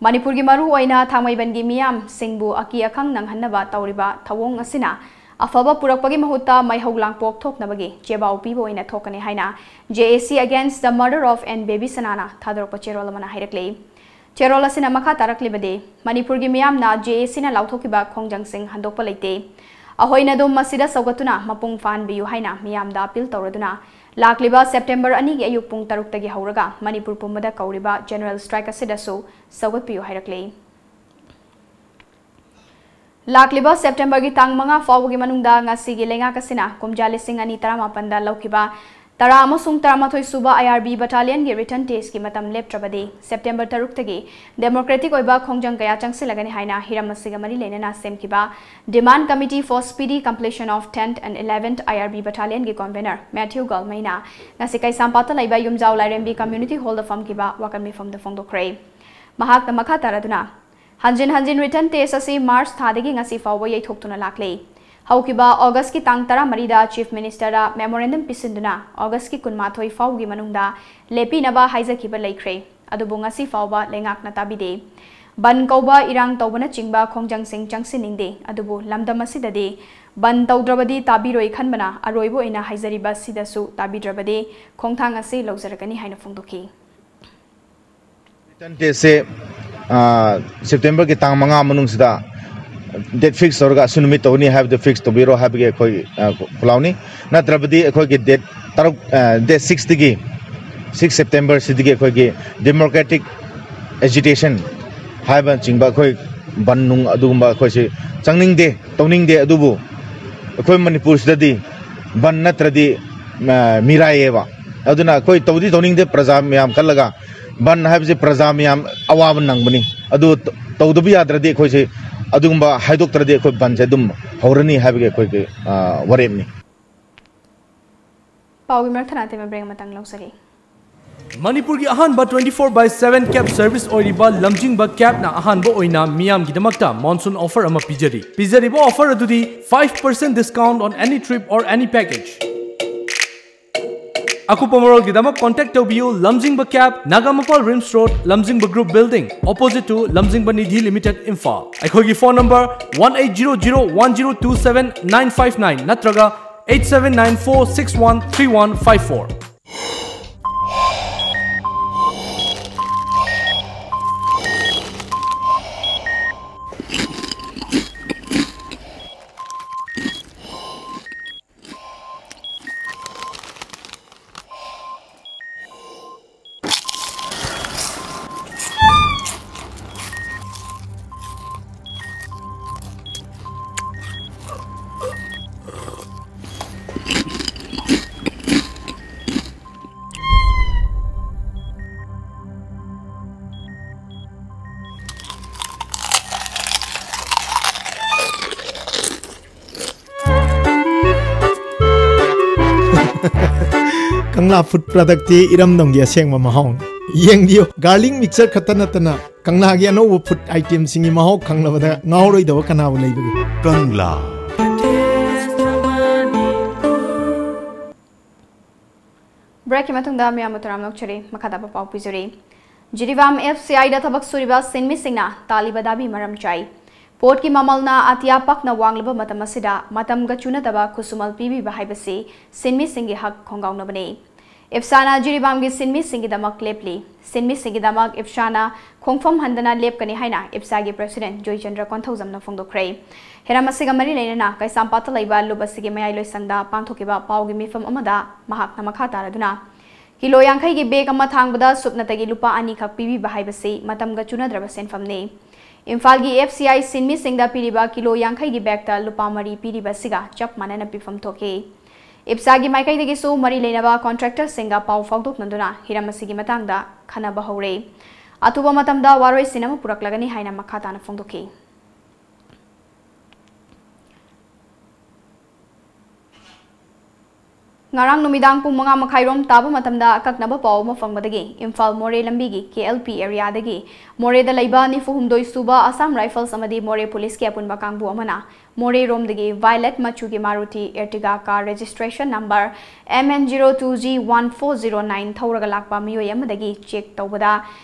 ꯃꯅꯤꯄꯨꯔꯒꯤ ꯃꯔꯨꯑꯣꯏꯅ ꯊꯥꯡꯃꯩꯕꯟꯒꯤ ꯃꯤꯌꯥꯝꯁꯤꯡꯕꯨ ꯑꯀꯤ ꯑꯈꯪ ꯅꯪꯍꯟꯅꯕ ꯇꯧꯔꯤꯕ ꯊꯧꯑꯣꯡ ꯑꯁꯤꯅ ꯑꯐꯕ ꯄꯨꯔꯛꯄꯒꯤ ꯃꯍꯨꯠꯇ ꯃꯩꯍꯧ ꯂꯥꯡꯄꯣꯛ ꯊꯣꯛꯅꯕꯒꯤ ꯆꯦꯕꯥꯎ ꯄꯤꯕ ꯑꯣꯏꯅ ꯊꯣꯛꯀꯅꯤ ꯍꯥꯏꯅ J A C Against the Murder of N Baby Sanaꯅ ꯊꯥꯗꯣꯔꯛꯄ ꯆꯦꯔꯣꯜ ꯑꯃꯅ ꯍꯥꯏꯔꯛꯂꯤ꯫ ꯆꯦꯔꯣꯜ ꯑꯁꯤꯅ ꯃꯈꯥ ꯇꯥꯔꯛꯂꯤꯕꯗꯤ, ꯃꯅꯤꯄꯨꯔꯒꯤ ꯃꯤꯌꯥꯝꯅ J A Cꯅ ꯂꯥꯎꯊꯣꯛꯈꯤꯕ ꯈꯣꯡꯖꯪꯁꯤꯡ ꯍꯟꯗꯣꯛꯄ ꯂꯩꯇꯦ꯫ ꯑꯩꯈꯣꯏꯅ ꯑꯗꯨꯝ ꯃꯁꯤꯗ ꯁꯧꯒꯠꯇꯨꯅ ꯃꯄꯨꯡ ꯐꯥꯍꯟꯕꯤꯌꯨ ꯍꯥꯏꯅ ꯃꯤꯌꯥꯝꯗ ꯑꯄꯤꯜ ꯇꯧꯔꯗꯨꯅ ꯂꯥꯛꯂꯤꯕ ꯁꯦꯞꯇꯦꯝꯕꯔ ꯑꯅꯤꯒꯤ ꯑꯌꯨꯛ ꯄꯨꯡ ꯇꯔꯨꯛꯇꯒꯤ ꯍꯧꯔꯒ ꯃꯅꯤꯄꯨꯔ ꯄꯨꯝꯕꯗ ꯀꯧꯔꯤꯕ ꯖꯦꯅꯔꯦꯜ ꯁ꯭ꯇ꯭ꯔꯥꯏꯛ ꯑꯁꯤꯗꯁꯨ ꯁꯧꯒꯠꯄꯤꯌꯨ ꯍꯥꯏꯔꯛꯂꯤ꯫ ꯂꯥꯛꯂꯤꯕ ꯁꯦꯞꯇꯦꯝꯕꯔꯒꯤ ꯇꯥꯡ ꯃꯉꯥ ꯐꯥꯎꯕꯒꯤ ꯃꯅꯨꯡꯗ ꯉꯁꯤꯒꯤ ꯂꯩꯉꯥꯛ ꯑꯁꯤꯅ ꯀꯨꯝꯖꯥ ꯂꯤꯁꯤꯡ ꯑꯅꯤ ꯇꯔꯥꯃꯥꯄꯟꯗ ꯂꯧꯈꯤꯕ ꯇꯔꯥ ꯑꯃꯁꯨꯡ ꯇꯔꯥꯃꯥꯊꯣꯏ ꯁꯨꯕ IRB battalionꯒꯤ written testꯀꯤ ꯃꯇꯝ ꯂꯦꯞꯇ꯭ꯔꯕꯗꯤ ꯁꯦꯞꯇꯦꯝꯕꯔ ꯇꯔꯨꯛꯇꯒꯤ democratic ꯑꯣꯏꯕ ꯈꯣꯡꯖꯪ ꯀꯌꯥ ꯆꯪꯁꯤꯜꯂꯒꯅꯤ ꯍꯥꯏꯅ ꯍꯤꯔꯝ ꯑꯁꯤꯒ ꯃꯔꯤ ꯂꯩꯅꯅ ꯁꯦꯝꯈꯤꯕ Demand Committee for Speedy Completion of tenth and eleventh IRB battalionꯒꯤ convener Matthew Galmeiꯅ ꯉꯁꯤ ꯀꯩꯁꯥꯝꯄꯥꯠꯇ ꯂꯩꯕ ꯌꯨꯝꯖꯥꯎ ꯂꯥꯏꯔꯦꯝꯕꯤ community hallꯗ ꯐꯝꯈꯤꯕ ꯋꯥꯀꯠ ꯃꯤꯐꯝꯗ ꯐꯣꯡꯗꯣꯛꯈ꯭ꯔꯦ꯫ ꯃꯍꯥꯛꯅ ꯃꯈꯥ ꯇꯥꯔꯗꯨꯅ, ꯍꯟꯖꯤꯟ ꯍꯟꯖꯤꯟ written test ꯑꯁꯤ ꯃꯥꯔꯆ ꯊꯥꯗꯒꯤ ꯉꯁꯤ ꯐꯥꯎꯕ ꯌꯩꯊꯣꯛꯇꯨꯅ ꯂꯥꯛꯂꯦ꯫ ꯍꯧꯈꯤꯕ ꯑꯣꯒꯁꯀꯤ ꯇꯥꯡ ꯇꯔꯥꯃꯔꯤꯗ Chief Ministerꯗ memorandum ꯄꯤꯁꯤꯟꯗꯨꯅ ꯑꯣꯒꯁꯀꯤ ꯀꯨꯟꯃꯥꯊꯣꯏ ꯐꯥꯎꯒꯤ ꯃꯅꯨꯡꯗ ꯂꯦꯞꯄꯤꯅꯕ ꯍꯥꯏꯖꯈꯤꯕ ꯂꯩꯈ꯭ꯔꯦ꯫ ꯑꯗꯨꯕꯨ ꯉꯁꯤ ꯐꯥꯎꯕ ꯂꯩꯉꯥꯛꯅ ꯇꯥꯕꯤꯗꯦ꯫ ꯕꯟ ꯀꯧꯕ, ꯏꯔꯥꯡ ꯇꯧꯕꯅꯆꯤꯡꯕ ꯈꯣꯡꯖꯪꯁꯤꯡ ꯆꯪꯁꯤꯟꯅꯤꯡꯗꯦ꯫ ꯑꯗꯨꯕꯨ ꯂꯝꯗꯝ ꯑꯁꯤꯗꯗꯤ ꯕꯟ ꯇꯧꯗ꯭ꯔꯕꯗꯤ ꯇꯥꯕꯤꯔꯣꯏ ꯈꯟꯕꯅ ꯑꯔꯣꯏꯕ ꯑꯣꯏꯅ ꯍꯥꯏꯖꯔꯤꯕ ꯁꯤꯗꯁꯨ ꯇꯥꯕꯤꯗ꯭ꯔꯕꯗꯤ ꯈꯣꯡꯊꯥꯡ ꯑꯁꯤ ꯂꯧꯖꯔꯛꯀꯅꯤ ꯍꯥꯏꯅ ꯐꯣꯡꯗꯣꯛꯈꯤ꯫ Written testꯁꯦ, ꯑ, ꯁꯦꯞꯇꯦꯝꯕꯔꯒꯤ ꯇꯥꯡ ꯃꯉꯥ ꯃꯅꯨꯡꯁꯤꯗ date fix ꯇꯧꯔꯒ ꯑꯁꯤ ꯅꯨꯃꯤꯠ ꯇꯧꯅꯤ ꯍꯥꯏꯕꯗꯨ fix ꯇꯧꯕꯤꯔꯣ ꯍꯥꯏꯕꯒꯤ ꯑꯩꯈꯣꯏ, ꯑ, ꯈꯣꯜꯂꯥꯎꯅꯤ꯫ ꯅꯠꯇ꯭ꯔꯕꯗꯤ ꯑꯩꯈꯣꯏꯒꯤ date ꯇꯔꯨꯛ, ꯑ, date sixꯇꯒꯤ, six September ꯁꯤꯗꯒꯤ ꯑꯩꯈꯣꯏꯒꯤ democratic agitation ꯍꯥꯏꯕꯅꯆꯤꯡꯕ ꯑꯩꯈꯣꯏ ꯕꯟ ꯅꯨꯡ ꯑꯗꯨꯒꯨꯝꯕ ꯑꯩꯈꯣꯏꯁꯤ ꯆꯪꯅꯤꯡꯗꯦ, ꯇꯧꯅꯤꯡꯗꯦ꯫ ꯑꯗꯨꯕꯨ ꯑꯩꯈꯣꯏ ꯃꯅꯤꯄꯨꯔꯁꯤꯗꯗꯤ ꯕꯟ ꯅꯠꯇ꯭ꯔꯗꯤ, ꯑ, ꯃꯤꯔꯥꯏꯌꯦꯕ꯫ ꯑꯗꯨꯅ ꯑꯩꯈꯣꯏ ꯇꯧꯗꯤ ꯇꯧꯅꯤꯡꯗꯦ, ꯄ꯭ꯔꯖꯥ ꯃꯌꯥꯝ ꯈꯜꯂꯒ ꯕꯟ ꯍꯥꯏꯕꯁꯤ ꯄ꯭ꯔꯖꯥ ꯃꯌꯥꯝ ꯑꯋꯥꯕ ꯅꯪꯕꯅꯤ꯫ ꯑꯗꯨ ꯇ-, ꯇꯧꯗꯕ ꯌꯥꯗ꯭ꯔꯗꯤ ꯑꯩꯈꯣꯏꯁꯦ ꯑꯗꯨꯒꯨꯝꯕ ꯍꯥꯏꯗꯣꯛꯇ꯭ꯔꯗꯤ ꯑꯩꯈꯣꯏ ꯕꯟꯁꯦ ꯑꯗꯨꯝ ꯍꯧꯔꯅꯤ ꯍꯥꯏꯕꯒꯤ ꯑꯩꯈꯣꯏꯒꯤ, ꯑ, ꯋꯥꯔꯦꯞꯅꯤ꯫ ꯄꯥꯎꯒꯤ ꯃꯔꯛ ꯊꯠꯅ ꯑꯇꯦꯟꯕ break ꯑꯃꯇꯪ ꯂꯧꯖꯒꯦ꯫ ꯃꯅꯤꯄꯨꯔꯒꯤ ꯑꯍꯥꯟꯕ twenty four by seven cab service ꯑꯣꯏꯔꯤꯕ ꯂꯝꯖꯤꯡꯕ cabꯅ ꯑꯍꯥꯟꯕ ꯑꯣꯏꯅ ꯃꯤꯌꯥꯝꯒꯤꯗꯃꯛꯇ monsoon offer ꯑꯃ ꯄꯤꯖꯔꯤ꯫ ꯄꯤꯖꯔꯤꯕ offer ꯑꯗꯨꯗꯤ five percent discount on any trip or any package꯫ ꯑꯀꯨꯞꯄ ꯃꯔꯣꯜꯒꯤꯗꯃꯛ contact ꯇꯧꯕꯤꯌꯨ ꯂꯝꯖꯤꯡꯕ cab, ꯅꯥꯒꯥꯃꯄꯥꯜ RIMS road, ꯂꯝꯖꯤꯡꯕ group building, opposite to ꯂꯝꯖꯤꯡꯕ ꯅꯤꯙꯤ limited, ꯏꯝꯐꯥꯜ꯫ ꯑꯩꯈꯣꯏꯒꯤ phone number one eight zero zero one zero two seven nine five nine ꯅꯠꯇ꯭ꯔꯒ eight seven nine four six one three one five four꯫ ꯀꯪꯂꯥ ꯐꯨꯗ ꯄ꯭ꯔꯗꯛꯇꯤ ꯏꯔꯝꯗꯝꯒꯤ ꯑꯁꯦꯡꯕ ꯃꯍꯥꯎꯅꯤ꯫ ꯌꯦꯡꯕꯤꯌꯨ, ꯒꯥꯔꯂꯤꯛ ꯃꯤꯛꯁꯆꯔ ꯈꯛꯇ ꯅꯠꯇꯅ ꯀꯪꯂꯥꯒꯤ ꯑꯅꯧꯕ ꯐꯨꯗ ꯑꯥꯏꯇꯦꯝꯁꯤꯡꯒꯤ ꯃꯍꯥꯎ ꯈꯪꯂꯕꯗ ꯉꯥꯎꯔꯣꯏꯗꯕ ꯀꯅꯥꯕꯨ ꯂꯩꯕꯒꯦ? ꯀꯪꯂꯥ꯫ ꯕ꯭ꯔꯦꯛꯀꯤ ꯃꯇꯨꯡꯗ ꯃꯤꯌꯥꯝꯕꯨ ꯇꯔꯥꯝꯅ ꯑꯣꯛꯆꯔꯤ꯫ ꯃꯈꯥ ꯇꯥꯕ ꯄꯥꯎ ꯄꯤꯖꯔꯤ꯫ ꯖꯤꯔꯤꯕꯥꯝ ꯑꯦꯐꯁꯤꯑꯥꯏꯗ ꯊꯕꯛ ꯁꯨꯔꯤꯕ ꯁꯤꯟꯃꯤꯁꯤꯡꯅ ꯇꯥꯜꯂꯤꯕ ꯗꯥꯕꯤ ꯃꯔꯝ ꯆꯥꯏ꯫ ꯄꯣꯠꯀꯤ ꯃꯃꯜꯅ ꯑꯇꯤꯌꯥ ꯄꯥꯛꯅ ꯋꯥꯡꯂꯕ ꯃꯇꯝ ꯑꯁꯤꯗ ꯃꯇꯝꯒ ꯆꯨꯅꯗꯕ ꯈꯨꯠꯁꯨꯃꯜ ꯄꯤꯕꯤꯕ ꯍꯥꯏꯕꯁꯤ ꯁꯤꯟꯃꯤꯁꯤꯡꯒꯤ ꯍꯛ ꯈꯣꯡꯒꯥꯎꯅꯕꯅꯤ꯫ ꯏꯞꯁꯥꯅ ꯖꯤꯔꯤꯕꯥꯝꯒꯤ ꯁꯤꯟꯃꯤꯁꯤꯡꯒꯤꯗꯃꯛ ꯂꯦꯞꯂꯤ꯫ ꯁꯤꯟꯃꯤꯁꯤꯡꯒꯤꯗꯃꯛ ꯏꯞꯁꯥꯅ ꯈꯣꯡꯐꯝ ꯍꯟꯗꯅ ꯂꯦꯞꯀꯅꯤ ꯍꯥꯏꯅ ꯏꯞꯁꯥꯒꯤ ꯄ꯭ꯔꯦꯁꯤꯗꯦꯟꯠ ꯖꯣꯏꯆꯟꯗ꯭ꯔ ꯀꯣꯟꯊꯧꯖꯝꯅ ꯐꯣꯡꯗꯣꯛꯈ꯭ꯔꯦ꯫ ꯍꯤꯔꯝ ꯑꯁꯤꯒ ꯃꯔꯤ ꯂꯩꯅꯅ ꯀꯩꯁꯥꯝꯄꯥꯠꯇ ꯂꯩꯕ ꯂꯨꯞ ꯑꯁꯤꯒꯤ ꯃꯌꯥꯏ ꯂꯣꯏꯁꯪꯗ ꯄꯥꯡꯊꯣꯛꯈꯤꯕ ꯄꯥꯎꯒꯤ ꯃꯤꯐꯝ ꯑꯃꯗ ꯃꯍꯥꯛꯅ ꯃꯈꯥ ꯇꯥꯔꯗꯨꯅ, ꯀꯤꯂꯣ ꯌꯥꯡꯈꯩꯒꯤ ꯕꯦꯒ ꯑꯃ ꯊꯥꯡꯕꯗ ꯁꯨꯞꯅꯇꯒꯤ ꯂꯨꯄꯥ ꯑꯅꯤꯈꯛ ꯄꯤꯕꯤꯕ ꯍꯥꯏꯕꯁꯤ ꯃꯇꯝꯒ ꯆꯨꯅꯗ꯭ꯔꯕ ꯁꯦꯟꯐꯝꯅꯤ꯫ ꯏꯝꯐꯥꯜꯒꯤ ꯑꯦꯐꯁꯤꯑꯥꯏ ꯁꯤꯟꯃꯤꯁꯤꯡꯗ ꯄꯤꯔꯤꯕ ꯀꯤꯂꯣ ꯌꯥꯡꯈꯩꯒꯤ ꯕꯦꯒꯇ ꯂꯨꯄꯥ ꯃꯔꯤ ꯄꯤꯔꯤꯕ ꯑꯁꯤꯒ ꯆꯞ ꯃꯥꯟꯅꯅ ꯄꯤꯐꯝ ꯊꯣꯛꯈꯤ꯫ ꯏꯞꯁꯥꯒꯤ ꯃꯥꯏꯀꯩꯗꯒꯤꯁꯨ ꯃꯔꯤ ꯂꯩꯅꯕ ꯀꯣꯟꯇ꯭ꯔꯦꯛꯇꯔꯁꯤꯡꯒ ꯄꯥꯎ ꯐꯥꯎꯗꯣꯛꯅꯗꯨꯅ ꯍꯤꯔꯝ ꯑꯁꯤꯒꯤ ꯃꯇꯥꯡꯗ ꯈꯟꯅꯕ ꯍꯧꯔꯦ꯫ ꯑꯊꯨꯕ ꯃꯇꯝꯗ ꯋꯥꯔꯣꯏꯁꯤꯟ ꯑꯃ ꯄꯨꯔꯛꯂꯒꯅꯤ ꯍꯥꯏꯅ ꯃꯈꯥ ꯇꯥꯅ ꯐꯣꯡꯗꯣꯛꯈꯤ꯫ ꯉꯔꯥꯡ ꯅꯨꯃꯤꯗꯥꯡ ꯄꯨꯡ ꯃꯉꯥ ꯃꯈꯥꯏꯔꯣꯝ ꯇꯥꯕ ꯃꯇꯝꯗ ꯑꯀꯛꯅꯕ ꯄꯥꯎ ꯑꯃ ꯐꯪꯕꯗꯒꯤ ꯏꯝꯐꯥꯜ ꯃꯣꯔꯦ ꯂꯝꯕꯤꯒꯤ ꯀꯦ ꯑꯦꯜ ꯄꯤ ꯑꯦꯔꯤꯌꯥꯗꯒꯤ ꯃꯣꯔꯦꯗ ꯂꯩꯕ ꯅꯤꯐꯨ ꯍꯨꯝꯗꯣꯏ ꯁꯨꯕ ꯑꯁꯥꯝ ꯔꯥꯏꯐꯜꯁ ꯑꯃꯗꯤ ꯃꯣꯔꯦ ꯄꯨꯂꯤꯁꯀꯤ ꯑꯄꯨꯟꯕ ꯀꯥꯡꯕꯨ ꯑꯃꯅ ꯃꯣꯔꯦꯔꯣꯝꯗꯒꯤ ꯚꯥꯏꯂꯦꯠ ꯃꯆꯨꯒꯤ Maruti Ertiga car registration number M N zero two G one four zero nine ꯊꯧꯔꯒ ꯂꯥꯛꯄ ꯃꯤꯑꯣꯏ ꯑꯃꯗꯒꯤ ꯆꯦꯛ ꯇꯧꯕꯗ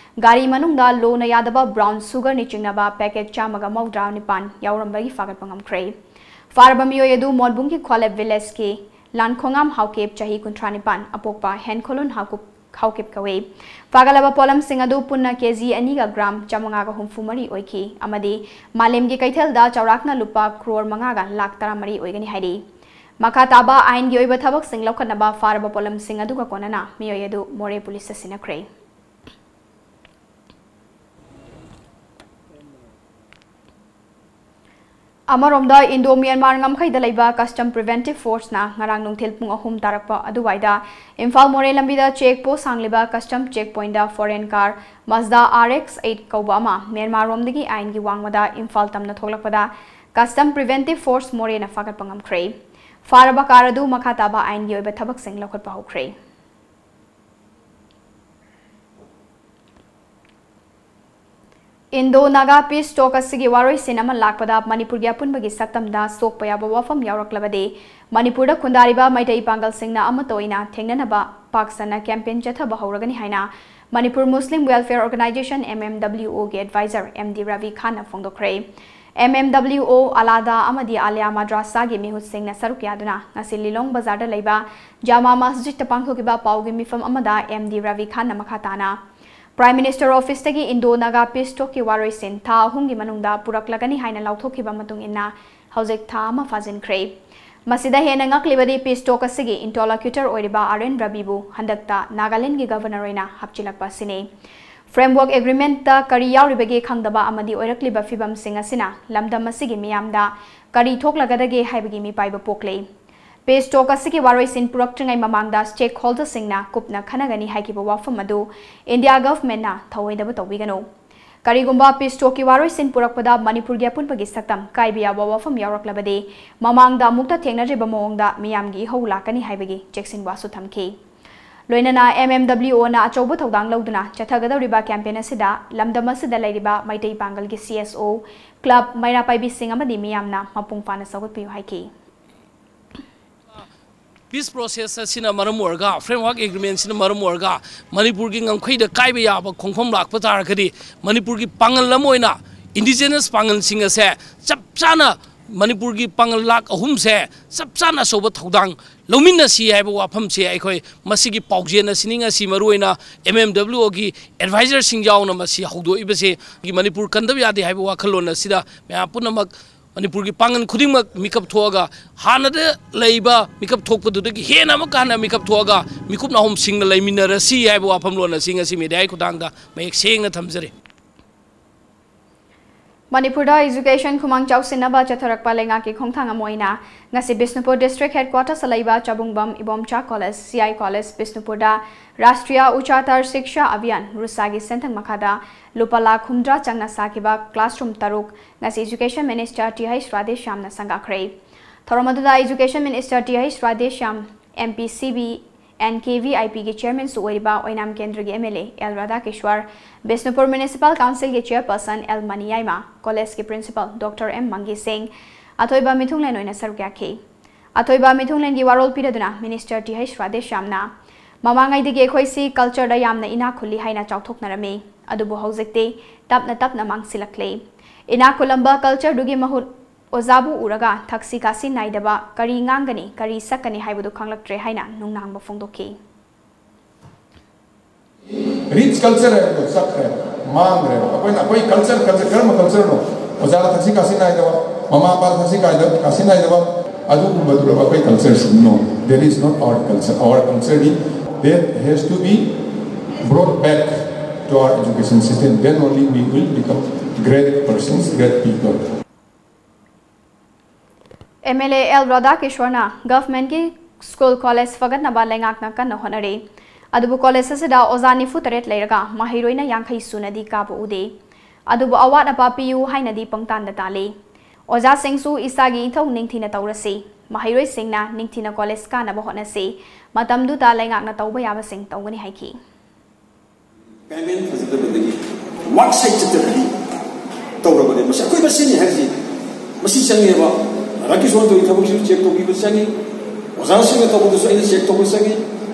ꯒꯥꯔꯤ ꯃꯅꯨꯡꯗ ꯂꯣꯅ ꯌꯥꯗꯕ ꯕ꯭ꯔꯥꯎꯟ ꯁꯨꯒꯔꯅ ꯆꯤꯡꯅꯕ ꯄꯦꯀꯦꯠ ꯆꯥꯝꯃꯒ ꯃꯧꯗ꯭ꯔꯥ ꯅꯤꯄꯥꯟ ꯌꯥꯎꯔꯝꯕꯒꯤ ꯐꯥꯒꯠꯄ ꯉꯝꯈ꯭ꯔꯦ꯫ ꯐꯥꯔꯕ ꯃꯤꯑꯣꯏ ꯑꯗꯨ ꯃꯣꯠꯕꯨꯡꯒꯤ ꯈ꯭ꯋꯥꯂꯦꯞ ꯚꯤꯂꯦꯖꯀꯤ ꯂꯥꯟꯈꯣꯉꯥꯝ ꯍꯥꯎꯀꯦꯞ, ꯆꯍꯤ ꯀꯨꯟꯊ꯭ꯔꯥ ꯅꯤꯄꯥꯟ, ꯑꯄꯣꯛꯄ ꯍꯦꯟꯈꯣꯂꯨꯟ ꯍꯥꯎꯀꯨꯞ-, ꯍꯥꯎꯀꯦꯞ ꯀꯧꯏ꯫ ꯐꯥꯒꯠꯂꯕ ꯄꯣꯠꯂꯝꯁꯤꯡ ꯑꯗꯨ ꯄꯨꯟꯅ ꯀꯦ ꯖꯤ ꯑꯅꯤꯒ ꯒ꯭ꯔꯥꯝ ꯆꯥꯃꯉꯥꯒ ꯍꯨꯝꯐꯨ ꯃꯔꯤ ꯑꯣꯏꯈꯤ ꯑꯃꯗꯤ ꯃꯥꯂꯦꯝꯒꯤ ꯀꯩꯊꯦꯜꯗ ꯆꯥꯎꯔꯥꯛꯅ ꯂꯨꯄꯥ ꯀ꯭ꯔꯣꯔ ꯃꯉꯥꯒ ꯂꯥꯈ ꯇꯔꯥꯃꯔꯤ ꯑꯣꯏꯒꯅꯤ ꯍꯥꯏꯔꯤ꯫ ꯃꯈꯥ ꯇꯥꯕ ꯑꯥꯏꯟꯒꯤ ꯑꯣꯏꯕ ꯊꯕꯛꯁꯤꯡ ꯂꯧꯈꯠꯅꯕ ꯐꯥꯔꯕ ꯄꯣꯠꯂꯝꯁꯤꯡ ꯑꯗꯨꯒ ꯀꯣꯟꯅꯅ ꯃꯤꯑꯣꯏ ꯑꯗꯨ ꯃꯣꯔꯦ ꯄꯨꯂꯤꯁꯇ ꯁꯤꯟꯅꯈ꯭ꯔꯦ꯫ ꯑꯃꯔꯣꯝꯗ, ꯏꯟꯗꯣ ꯃ꯭ꯌꯥꯟꯃꯥꯔ ꯉꯝꯈꯩꯗ ꯂꯩꯕ ꯀꯁꯇꯝ ꯄ꯭ꯔꯤꯚꯦꯟꯇꯤꯚ ꯐꯣꯔꯁꯅ ꯉꯔꯥꯡ ꯅꯨꯡꯊꯤꯜ ꯄꯨꯡ ꯑꯍꯨꯝ ꯇꯥꯔꯛꯄ ꯑꯗꯨꯋꯥꯏꯗ ꯏꯝꯐꯥꯜ ꯃꯣꯔꯦ ꯂꯝꯕꯤꯗ ꯆꯦꯛ ꯄꯣꯁ ꯍꯥꯡꯂꯤꯕ ꯀꯁꯇꯝ ꯆꯦꯛ ꯄꯣꯏꯟꯗ ꯐꯣꯔꯦꯟ ꯀꯥꯔ ꯃꯖꯗꯥ ꯑꯥꯔ ꯑꯦꯛꯁ ꯑꯩꯠ ꯀꯧꯕ ꯑꯃ ꯃ꯭ꯌꯥꯟꯃꯥꯔꯔꯣꯝꯗꯒꯤ ꯑꯥꯏꯟꯒꯤ ꯋꯥꯡꯃꯗ ꯏꯝꯐꯥꯜ ꯇꯝꯅ ꯊꯣꯛꯂꯛꯄꯗ ꯀꯁꯇꯝ ꯄ꯭ꯔꯤꯚꯦꯟꯇꯤꯚ ꯐꯣꯔꯁ ꯃꯣꯔꯦꯅ ꯐꯥꯒꯠꯄ ꯉꯝꯈ꯭ꯔꯦ꯫ ꯐꯥꯔꯕ ꯀꯥꯔ ꯑꯗꯨ ꯃꯈꯥ ꯇꯥꯕ ꯑꯥꯏꯟꯒꯤ ꯑꯣꯏꯕ ꯊꯕꯛꯁꯤꯡ ꯂꯧꯈꯠꯄ ꯍꯧꯈ꯭ꯔꯦ꯫ ꯏꯟꯗꯣ ꯅꯥꯒꯥ ꯄꯤꯁ ꯇꯣꯛ ꯑꯁꯤꯒꯤ ꯋꯥꯔꯣꯏꯁꯤꯟ ꯑꯃ ꯂꯥꯛꯄꯗ ꯃꯅꯤꯄꯨꯔꯒꯤ ꯑꯄꯨꯟꯕꯒꯤ ꯁꯛꯇꯝꯗ ꯁꯣꯛꯄ ꯌꯥꯕ ꯋꯥꯐꯝ ꯌꯥꯎꯔꯛꯂꯕꯗꯤ ꯃꯅꯤꯄꯨꯔꯗ ꯈꯨꯟꯗꯥꯔꯤꯕ ꯃꯩꯇꯩ ꯄꯥꯡꯒꯜꯁꯤꯡꯅ ꯑꯃꯠꯇ ꯑꯣꯏꯅ ꯊꯦꯡꯅꯅꯕ ꯄꯥꯛ ꯁꯟꯅ ꯀꯦꯝꯄꯦꯟ ꯆꯠꯊꯕ ꯍꯧꯔꯒꯅꯤ ꯍꯥꯏꯅ Manipur Muslim welfare organisation, M M W ꯑꯣꯒꯤ ꯑꯦꯗꯚꯥꯏꯖꯔ ꯑꯦꯝ ꯗꯤ ꯔꯕꯤ ꯈꯥꯟꯅ ꯐꯣꯡꯗꯣꯛꯈ꯭ꯔꯦ꯫ ꯑꯦꯝ ꯑꯦꯝ ꯗꯕ꯭ꯂꯤꯌꯨ ꯑꯣ ꯑꯂꯥꯗꯥ ꯑꯃꯗꯤ ꯑꯥꯂꯤꯌꯥ ꯃꯗ꯭ꯔꯥꯁꯥꯒꯤ ꯃꯤꯍꯨꯠꯁꯤꯡꯅ ꯁꯔꯨꯛ ꯌꯥꯗꯨꯅ ꯉꯁꯤ ꯂꯤꯂꯣꯡ ꯕꯖꯥꯔꯗ ꯂꯩꯕ ꯖꯃꯥ ꯃꯁꯖꯤꯗꯇ ꯄꯥꯡꯊꯣꯛꯈꯤꯕ ꯄꯥꯎꯒꯤ ꯃꯤꯐꯝ ꯑꯃꯗ ꯑꯦꯝ ꯗꯤ ꯔꯕꯤ ꯈꯥꯟꯅ ꯃꯈꯥ ꯇꯥꯅ Prime Minister Office ꯇꯒꯤ ꯏꯟꯗꯣ ꯅꯥꯒꯥ ꯄꯤꯁ ꯇꯣꯛꯀꯤ ꯋꯥꯔꯣꯏꯁꯤꯟ ꯊꯥ ꯑꯍꯨꯝꯒꯤ ꯃꯅꯨꯡꯗ ꯄꯨꯔꯛꯂꯒꯅꯤ ꯍꯥꯏꯅ ꯂꯥꯎꯊꯣꯛꯈꯤꯕ ꯃꯇꯨꯡ ꯏꯟꯅ ꯍꯧꯖꯤꯛ ꯊꯥ ꯑꯃ ꯐꯥꯖꯤꯟꯈ꯭ꯔꯦ꯫ ꯃꯁꯤꯗ ꯍꯦꯟꯅ ꯉꯛꯂꯤꯕꯗꯤ ꯄꯤꯁ ꯇꯣꯛ ꯑꯁꯤꯒꯤ interlocutor ꯑꯣꯏꯔꯤꯕ ꯑꯥꯔ ꯑꯦꯟ ꯔꯕꯤꯕꯨ ꯍꯟꯗꯛꯇ ꯅꯥꯒꯥꯂꯦꯟꯒꯤ ꯒꯚꯔꯅꯔ ꯑꯣꯏꯅ ꯍꯥꯞꯆꯤꯜꯂꯛꯄ ꯑꯁꯤꯅꯤ꯫ Framework Agreement ꯇ ꯀꯔꯤ ꯌꯥꯎꯔꯤꯕꯒꯦ ꯈꯪꯗꯕ ꯑꯃꯗꯤ ꯑꯣꯏꯔꯛꯂꯤꯕ ꯐꯤꯕꯝꯁꯤꯡ ꯑꯁꯤꯅ ꯂꯝꯗꯝ ꯑꯁꯤꯒꯤ ꯃꯤꯌꯥꯝꯗ ꯀꯔꯤ ꯊꯣꯛꯂꯒꯗꯒꯦ ꯍꯥꯏꯕꯒꯤ ꯃꯤꯄꯥꯏꯕ ꯄꯣꯛꯂꯦ꯫ ꯄꯤꯁ ꯇꯣꯛ ꯑꯁꯤꯒꯤ ꯋꯥꯔꯣꯏꯁꯤꯟ ꯄꯨꯔꯛꯇ꯭ꯔꯤꯉꯩ ꯃꯃꯥꯡꯗ stakeholder ꯁꯤꯡꯅ ꯀꯨꯞꯅ ꯈꯟꯅꯒꯅꯤ ꯍꯥꯏꯈꯤꯕ ꯋꯥꯐꯝ ꯑꯗꯨ ꯏꯟꯗꯤꯌꯥ ꯒꯚꯔꯟꯃꯦꯟꯠꯅ ꯊꯧꯑꯣꯏꯗꯕ ꯇꯧꯕꯤꯒꯅꯨ꯫ ꯀꯔꯤꯒꯨꯝꯕ ꯄꯤꯁ ꯇꯣꯛꯀꯤ ꯋꯥꯔꯣꯏꯁꯤꯟ ꯄꯨꯔꯛꯄꯗ ꯃꯅꯤꯄꯨꯔꯒꯤ ꯑꯄꯨꯟꯕꯒꯤ ꯁꯛꯇꯝ ꯀꯥꯏꯕ ꯌꯥꯕ ꯋꯥꯐꯝ ꯌꯥꯎꯔꯛꯂꯕꯗꯤ ꯃꯃꯥꯡꯗ ꯑꯃꯨꯛꯇ ꯊꯦꯡꯅꯗ꯭ꯔꯤꯕ ꯃꯑꯣꯡꯗ ꯃꯤꯌꯥꯝꯒꯤ ꯏꯍꯧ ꯂꯥꯛꯀꯅꯤ ꯍꯥꯏꯕꯒꯤ ꯆꯦꯛꯁꯤꯟ ꯋꯥꯁꯨ ꯊꯝꯈꯤ꯫ ꯂꯣꯏꯅꯅ ꯑꯦꯝ ꯑꯦꯝ ꯗꯕ꯭ꯂꯤꯌꯨ ꯑꯣꯅ ꯑꯆꯧꯕ ꯊꯧꯗꯥꯡ ꯂꯧꯗꯨꯅ ꯆꯠꯊꯒꯗꯧꯔꯤꯕ ꯀꯦꯝꯄꯦꯟ ꯑꯁꯤꯗ ꯂꯝꯗꯝ ꯑꯁꯤꯗ ꯂꯩꯔꯤꯕ ꯃꯩꯇꯩ ꯄꯥꯡꯒꯜꯒꯤ ꯁꯤ ꯑꯦꯁ ꯑꯣ, ꯀ꯭ꯂꯕ, ꯃꯩꯔꯥ ꯄꯥꯏꯕꯤꯁꯤꯡ ꯑꯃꯗꯤ ꯃꯤꯌꯥꯝꯅ ꯃꯄꯨꯡ ꯐꯥꯅ ꯁꯧꯒꯠꯄꯤꯌꯨ ꯍꯥꯏꯈꯤ꯫ Peace process ꯑꯁꯤꯅ ꯃꯔꯝ ꯑꯣꯏꯔꯒ, Framework Agreement ꯁꯤꯅ ꯃꯔꯝ ꯑꯣꯏꯔꯒ ꯃꯅꯤꯄꯨꯔꯒꯤ ꯉꯝꯈꯩꯗ ꯀꯥꯏꯕ ꯌꯥꯕ ꯈꯣꯡꯐꯝ ꯂꯥꯛꯄ ꯇꯥꯔꯒꯗꯤ ꯃꯅꯤꯄꯨꯔꯒꯤ ꯄꯥꯡꯒꯜ ꯑꯃ ꯑꯣꯏꯅ indigenous ꯄꯥꯡꯒꯜꯁꯤꯡ ꯑꯁꯦ ꯆꯞ ꯆꯥꯅ ꯃꯅꯤꯄꯨꯔꯒꯤ ꯄꯥꯡꯒꯜ ꯂꯥꯈ ꯑꯍꯨꯝꯁꯦ ꯆꯞ ꯆꯥꯅ ꯑꯆꯧꯕ ꯊꯧꯗꯥꯡ ꯂꯧꯃꯤꯟꯅꯁꯤ ꯍꯥꯏꯕ ꯋꯥꯐꯝꯁꯦ ꯑꯩꯈꯣꯏ ꯃꯁꯤꯒꯤ ꯄꯥꯎꯖꯦꯜ ꯑꯁꯤꯅꯤ ꯉꯁꯤ ꯃꯔꯨꯑꯣꯏꯅ ꯑꯦꯝ ꯑꯦꯝ ꯗꯕ꯭ꯂꯤꯌꯨ ꯑꯣꯒꯤ ꯑꯦꯗꯚꯥꯏꯖꯔꯁꯤꯡ ꯌꯥꯎꯅ ꯃꯁꯤ ꯍꯧꯗꯣꯛꯏꯕꯁꯦ꯫ ꯃꯅꯤꯄꯨꯔ ꯀꯟꯗꯕ ꯌꯥꯗꯦ ꯍꯥꯏꯕ ꯋꯥꯈꯜꯂꯣꯟ ꯑꯁꯤꯗ ꯃꯌꯥꯝ ꯄꯨꯝꯅꯃꯛ ꯃꯅꯤꯄꯨꯔꯒꯤ ꯄꯥꯡꯒꯜ ꯈꯨꯗꯤꯡꯃꯛ ꯃꯤꯀꯞ ꯊꯣꯛꯑꯒ ꯍꯥꯟꯅꯗ ꯂꯩꯕ ꯃꯤꯀꯞ ꯊꯣꯛꯄꯗꯨꯗꯒꯤ ꯍꯦꯟꯅ ꯑꯃꯨꯛꯀ ꯍꯟꯅ ꯃꯤꯀꯞ ꯊꯣꯛꯑꯒ ꯃꯤꯀꯨꯞ ꯅꯥꯍꯨꯝ ꯁꯤꯡꯅ ꯂꯩꯃꯤꯟꯅꯔꯁꯤ ꯍꯥꯏꯕ ꯋꯥꯐꯝꯂꯣꯟ ꯑꯁꯤ ꯉꯁꯤ ꯃꯦꯗꯤꯌꯥꯒꯤ ꯈꯨꯠꯊꯥꯡꯗ ꯃꯌꯦꯛ ꯁꯦꯡꯅ ꯊꯝꯖꯔꯤ꯫ ꯃꯅꯤꯄꯨꯔꯗ education ꯈꯨꯃꯥꯡ ꯆꯥꯎꯁꯤꯟꯅꯕ ꯆꯠꯊꯔꯛꯄ ꯂꯩꯉꯥꯛꯀꯤ ꯈꯣꯡꯊꯥꯡ ꯑꯃ ꯑꯣꯏꯅ ꯉꯁꯤ ꯕꯤꯁꯅꯨꯄꯨꯔ district headquarters ꯂꯩꯕ ꯆꯥꯕꯨꯡꯕꯝ Ibomcha college, C I college, ꯕꯤꯁꯅꯨꯄꯨꯔꯗ Rashtriya ꯎꯆꯥꯇꯔ ꯁꯤꯛꯁꯥ ꯑꯚꯤꯌꯥꯟ, ꯔꯨꯁꯥꯒꯤ ꯁꯦꯟꯊꯪ ꯃꯈꯥꯗ ꯂꯨꯄꯥ ꯂꯥꯈ ꯍꯨꯝꯗ꯭ꯔꯥ ꯆꯪꯅ ꯁꯥꯈꯤꯕ classroom ꯇꯔꯨꯛ ꯉꯁꯤ education minister ꯇꯤ ꯑꯩꯆ ꯔꯥꯙꯦꯁ꯭ꯌꯥꯝꯅ ꯁꯪꯒꯥꯈ꯭ꯔꯦ꯫ ꯊꯧꯔꯝ ꯑꯗꯨꯗ education minister T H Radheshyam, M P C B, N K V I ꯄꯤꯒꯤ ꯆꯤꯌꯔꯃꯦꯟꯁꯨ ꯑꯣꯏꯔꯤꯕ ꯑꯣꯏꯅꯥꯝ ꯀꯦꯟꯗ꯭ꯔꯒꯤ M L A L Radhakishore, Bishnupur municipal ꯀꯥꯎꯟꯁꯤꯜꯒꯤ ꯆꯤꯌꯔꯄꯔꯁꯟ ꯑꯦꯜ ꯃꯅꯤꯌꯥꯏꯃ, ꯀꯣꯂꯦꯖꯀꯤ ꯄ꯭ꯔꯤꯟꯁꯤꯄꯥꯜ ꯗꯣꯛꯇꯔ ꯑꯦꯝ ꯃꯪꯒꯤꯁꯤꯡ, ꯑꯊꯣꯏꯕ ꯃꯤꯊꯨꯡꯂꯦꯟ ꯑꯣꯏꯅ ꯁꯔꯨꯛ ꯌꯥꯈꯤ꯫ ꯑꯊꯣꯏꯕ ꯃꯤꯊꯨꯡꯂꯦꯟꯒꯤ ꯋꯥꯔꯣꯜ ꯄꯤꯔꯗꯨꯅ ꯃꯤꯅꯤꯁꯇꯔ ꯇꯤ ꯍꯩꯁ ꯔꯥꯙꯦꯁ꯭ꯌꯥꯝꯅ, "ꯃꯃꯥꯡꯉꯩꯗꯒꯤ ꯑꯩꯈꯣꯏꯁꯤ ꯀꯜꯆꯔꯗ ꯌꯥꯝꯅ ꯏꯅꯥꯛ ꯈꯨꯜꯂꯤ ꯍꯥꯏꯅ ꯆꯥꯎꯊꯣꯛꯅꯔꯝꯃꯤ, ꯑꯗꯨꯕꯨ ꯍꯧꯖꯤꯛꯇꯤ ꯇꯞꯅ ꯇꯞꯅ ꯃꯥꯡꯁꯤꯜꯂꯛꯂꯦ꯫ ꯏꯅꯥꯛ ꯈꯨꯜꯂꯝꯕ ꯀꯜꯆꯔꯗꯨꯒꯤ ꯃꯍꯨꯠ ꯑꯣꯖꯥꯕꯨ ꯎꯔꯒ ꯊꯛꯁꯤ ꯈꯥꯁꯤ ꯅꯥꯏꯗꯕ, ꯀꯔꯤ ꯉꯥꯡꯒꯅꯤ, ꯀꯔꯤ ꯁꯛꯀꯅꯤ ꯍꯥꯏꯕꯗꯨ ꯈꯪꯂꯛꯇ꯭ꯔꯦ" ꯍꯥꯏꯅ ꯅꯨꯡꯅꯥꯡꯕ ꯐꯣꯡꯗꯣꯛꯈꯤ꯫ ꯔꯤꯆ ꯀꯜꯆꯔ ꯍꯥꯏꯕꯗꯣ ꯆꯠꯈ꯭ꯔꯦ, ꯃꯥꯡꯈ꯭ꯔꯦꯕ꯫ ꯑꯩꯈꯣꯏꯅ ꯑꯩꯈꯣꯏ ꯀꯜꯆꯔ, ꯀꯜꯆꯔ ꯀꯔꯝꯕ ꯀꯜꯆꯔꯅꯣ? ꯑꯣꯖꯥꯗ ꯊꯛꯁꯤ ꯈꯥꯁꯤ ꯅꯥꯏꯗꯕ, ꯃꯃꯥ ꯃꯄꯥꯗ ꯊꯛꯁꯤ ꯈꯥꯁꯤ ꯅꯥꯏꯗꯕ, ꯑꯗꯨꯒꯨꯝꯕꯗꯨꯔꯕ ꯑꯩꯈꯣꯏ ꯀꯜꯆꯔꯁꯤ? No, that is not our culture. Our culture is that has to be brought back to our education system. Then only we will become great persons, great people. M L A L ꯔꯥꯙꯥꯀꯤꯁ꯭ꯋꯔꯅ ꯒꯚꯔꯟꯃꯦꯟꯠꯀꯤ ꯁ꯭ꯀꯨꯜ ꯀꯣꯂꯦꯖ ꯐꯒꯠꯅꯕ ꯂꯩꯉꯥꯛꯅ ꯀꯟꯅ ꯍꯣꯠꯅꯔꯤ꯫ ꯑꯗꯨꯕꯨ ꯀꯣꯂꯦꯖ ꯑꯁꯤꯗ ꯑꯣꯖꯥ ꯅꯤꯐꯨ ꯇꯔꯦꯠ ꯂꯩꯔꯒ ꯃꯍꯩꯔꯣꯏꯅ ꯌꯥꯡꯈꯩ ꯁꯨꯅꯗꯤ ꯀꯥꯕ ꯎꯗꯦ꯫ ꯑꯗꯨꯕꯨ ꯑꯋꯥꯠ ꯑꯄꯥ ꯄꯤꯌꯨ ꯍꯥꯏꯅꯗꯤ ꯄꯪꯇꯥꯟꯗ ꯇꯥꯜꯂꯤ꯫ ꯑꯣꯖꯥꯁꯤꯡꯁꯨ ꯏꯁꯥꯒꯤ ꯏꯊꯧ ꯅꯤꯡꯊꯤꯅ ꯇꯧꯔꯁꯤ, ꯃꯍꯩꯔꯣꯏꯁꯤꯡꯅ ꯅꯤꯡꯊꯤꯅ ꯀꯣꯂꯦꯖ ꯀꯥꯅꯕ ꯍꯣꯠꯅꯁꯤ, ꯃꯇꯝꯗꯨꯗ ꯂꯩꯉꯥꯛꯅ ꯇꯧꯕ ꯌꯥꯕꯁꯤꯡ ꯇꯧꯒꯅꯤ ꯍꯥꯏꯈꯤ꯫ ꯄꯦꯃꯦꯟ ꯐꯖꯗꯕꯗꯒꯤ ꯋꯥꯔꯛ ꯁꯥꯏꯠ ꯆꯠꯇꯕꯗꯤ ꯇꯧꯔꯕꯅꯦ꯫ ꯃꯁꯤ ꯑꯩꯈꯣꯏ ꯃꯁꯦꯟꯅꯤ ꯍꯥꯏꯔꯤꯁꯤ꯫ ꯃꯁꯤ ꯆꯪꯉꯦꯕ꯫ ꯔꯥꯀꯦꯁ ꯍꯣꯏꯅ ꯇꯧꯔꯤ ꯊꯕꯛꯁꯤꯁꯨ ꯆꯦꯛ ꯇꯧꯕꯤꯕ ꯆꯪꯉꯤ, ꯑꯣꯖꯥꯁꯤꯡꯅ ꯇꯧꯕꯗꯁꯨ ꯑꯩꯅ ꯆꯦꯛ ꯇꯧꯕ ꯆꯪꯉꯤ,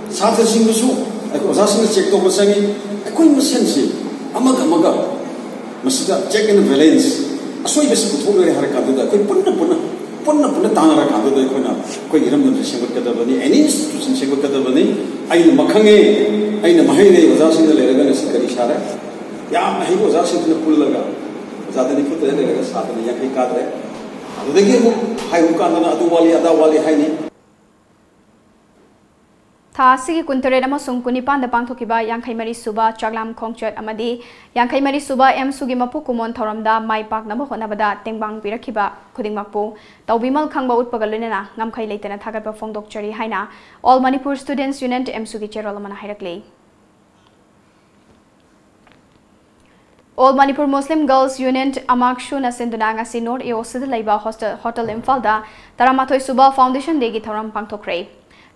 ꯁꯥꯇ꯭ꯔꯁꯤꯡꯗꯁꯨ ꯑꯩꯈꯣꯏ ꯑꯣꯖꯥꯁꯤꯡꯅ ꯆꯦꯛ ꯇꯧꯕ ꯆꯪꯉꯤ꯫ ꯑꯩꯈꯣꯏ ꯃꯁꯦꯟꯁꯤ ꯑꯃꯒ ꯑꯃꯒ ꯃꯁꯤꯗ ꯆꯦꯛ ꯑꯦꯟ ꯕꯦꯂꯦꯟꯁ, ꯑꯁꯣꯏꯕꯁꯤ ꯄꯨꯊꯣꯛꯅꯔꯦ ꯍꯥꯏꯔ ꯀꯥꯟꯗꯨꯗ ꯑꯩꯈꯣꯏ ꯄꯨꯟꯅ ꯄꯨꯟꯅ ꯄꯨꯟꯅ ꯄꯨꯟꯅ ꯇꯥꯟꯅꯔ ꯀꯥꯟꯗꯨꯗ ꯑꯩꯈꯣꯏꯅ ꯑꯩꯈꯣꯏꯒꯤ ꯏꯔꯝꯗꯝꯁꯤ ꯁꯦꯝꯒꯠꯀꯗꯕꯅꯤ, ꯑꯦꯅꯤ ꯏꯟꯁꯇꯤꯇ꯭ꯌꯨꯁꯟ ꯁꯦꯝꯒꯠꯀꯗꯕꯅꯤ꯫ ꯑꯩꯅ ꯃꯈꯪꯉꯦ, ꯑꯩꯅ ꯃꯍꯩꯔꯦ, ꯑꯣꯖꯥꯁꯤꯡꯅ ꯂꯩꯔꯒ ꯉꯁꯤ ꯀꯔꯤ ꯁꯥꯔꯦ? ꯌꯥꯝꯅ ꯍꯩꯕ ꯑꯣꯖꯥꯁꯤꯡꯁꯤꯅ ꯄꯨꯜꯂꯒ ꯑꯣꯖꯥꯗ ꯅꯤꯐꯨ ꯇꯔꯦꯠ ꯂꯩꯔꯒ ꯁꯥꯇ꯭ꯔꯅ ꯌꯥꯡꯈꯩ ꯀꯥꯗ꯭ꯔꯦ꯫ ꯑꯗꯨꯗꯒꯤ ꯑꯃꯨꯛ ꯍꯥꯏꯔꯨ ꯀꯥꯟꯗꯅ ꯑꯗꯨ ꯋꯥꯠꯂꯤ ꯑꯗꯥ ꯋꯥꯠꯂꯤ ꯍꯥꯏꯅꯤ꯫ ꯊꯥ ꯑꯁꯤꯒꯤ ꯀꯨꯟꯇꯔꯦꯠ ꯑꯃꯁꯨꯡ ꯀꯨꯟꯅꯤꯄꯥꯟꯗ ꯄꯥꯡꯊꯣꯛꯈꯤꯕ ꯌꯥꯡꯈꯩ ꯃꯔꯤ ꯁꯨꯕ ꯆꯥꯛꯂꯥꯝ ꯈꯣꯡꯆꯠ ꯑꯃꯗꯤ ꯌꯥꯡꯈꯩ ꯃꯔꯤ ꯁꯨꯕ ꯑꯦꯝꯁꯨꯒꯤ ꯃꯄꯨ ꯀꯨꯝꯑꯣꯟ ꯊꯧꯔꯝꯗ ꯃꯥꯏ ꯄꯥꯛꯅꯕ ꯍꯣꯠꯅꯕꯗ ꯇꯦꯡꯕꯥꯡ ꯄꯤꯔꯛꯈꯤꯕ ꯈꯨꯗꯤꯡꯃꯛꯄꯨ ꯇꯧꯕꯤꯃꯜ ꯈꯪꯕ ꯎꯠꯄꯒ ꯂꯣꯏꯅꯅ ꯉꯝꯈꯩ ꯂꯩꯇꯅ ꯊꯥꯒꯠꯄ ꯐꯣꯡꯗꯣꯛꯆꯔꯤ ꯍꯥꯏꯅ All Manipur Students Union, ꯑꯦꯝꯁꯨꯒꯤ ꯆꯦꯔꯣꯜ ꯑꯃꯅ ꯍꯥꯏꯔꯛꯂꯤ꯫ All Manipur Muslim Girls Union, ꯑꯃꯥꯛꯁꯨꯅ ꯁꯤꯟꯗꯨꯅ ꯉꯁꯤ ꯅꯣꯔꯠ ꯑꯦ ꯑꯣ ꯁꯤꯗ ꯂꯩꯕ ꯍꯣꯁꯇꯦꯜ, ꯍꯣꯇꯦꯜ ꯏꯝꯐꯥꯜꯗ ꯇꯔꯥꯃꯥꯊꯣꯏ ꯁꯨꯕ ꯐꯥꯎꯟꯗꯦꯁꯟ ꯗꯦꯒꯤ ꯊꯧꯔꯝ ꯄꯥꯡꯊꯣꯛꯈ꯭ꯔꯦ꯫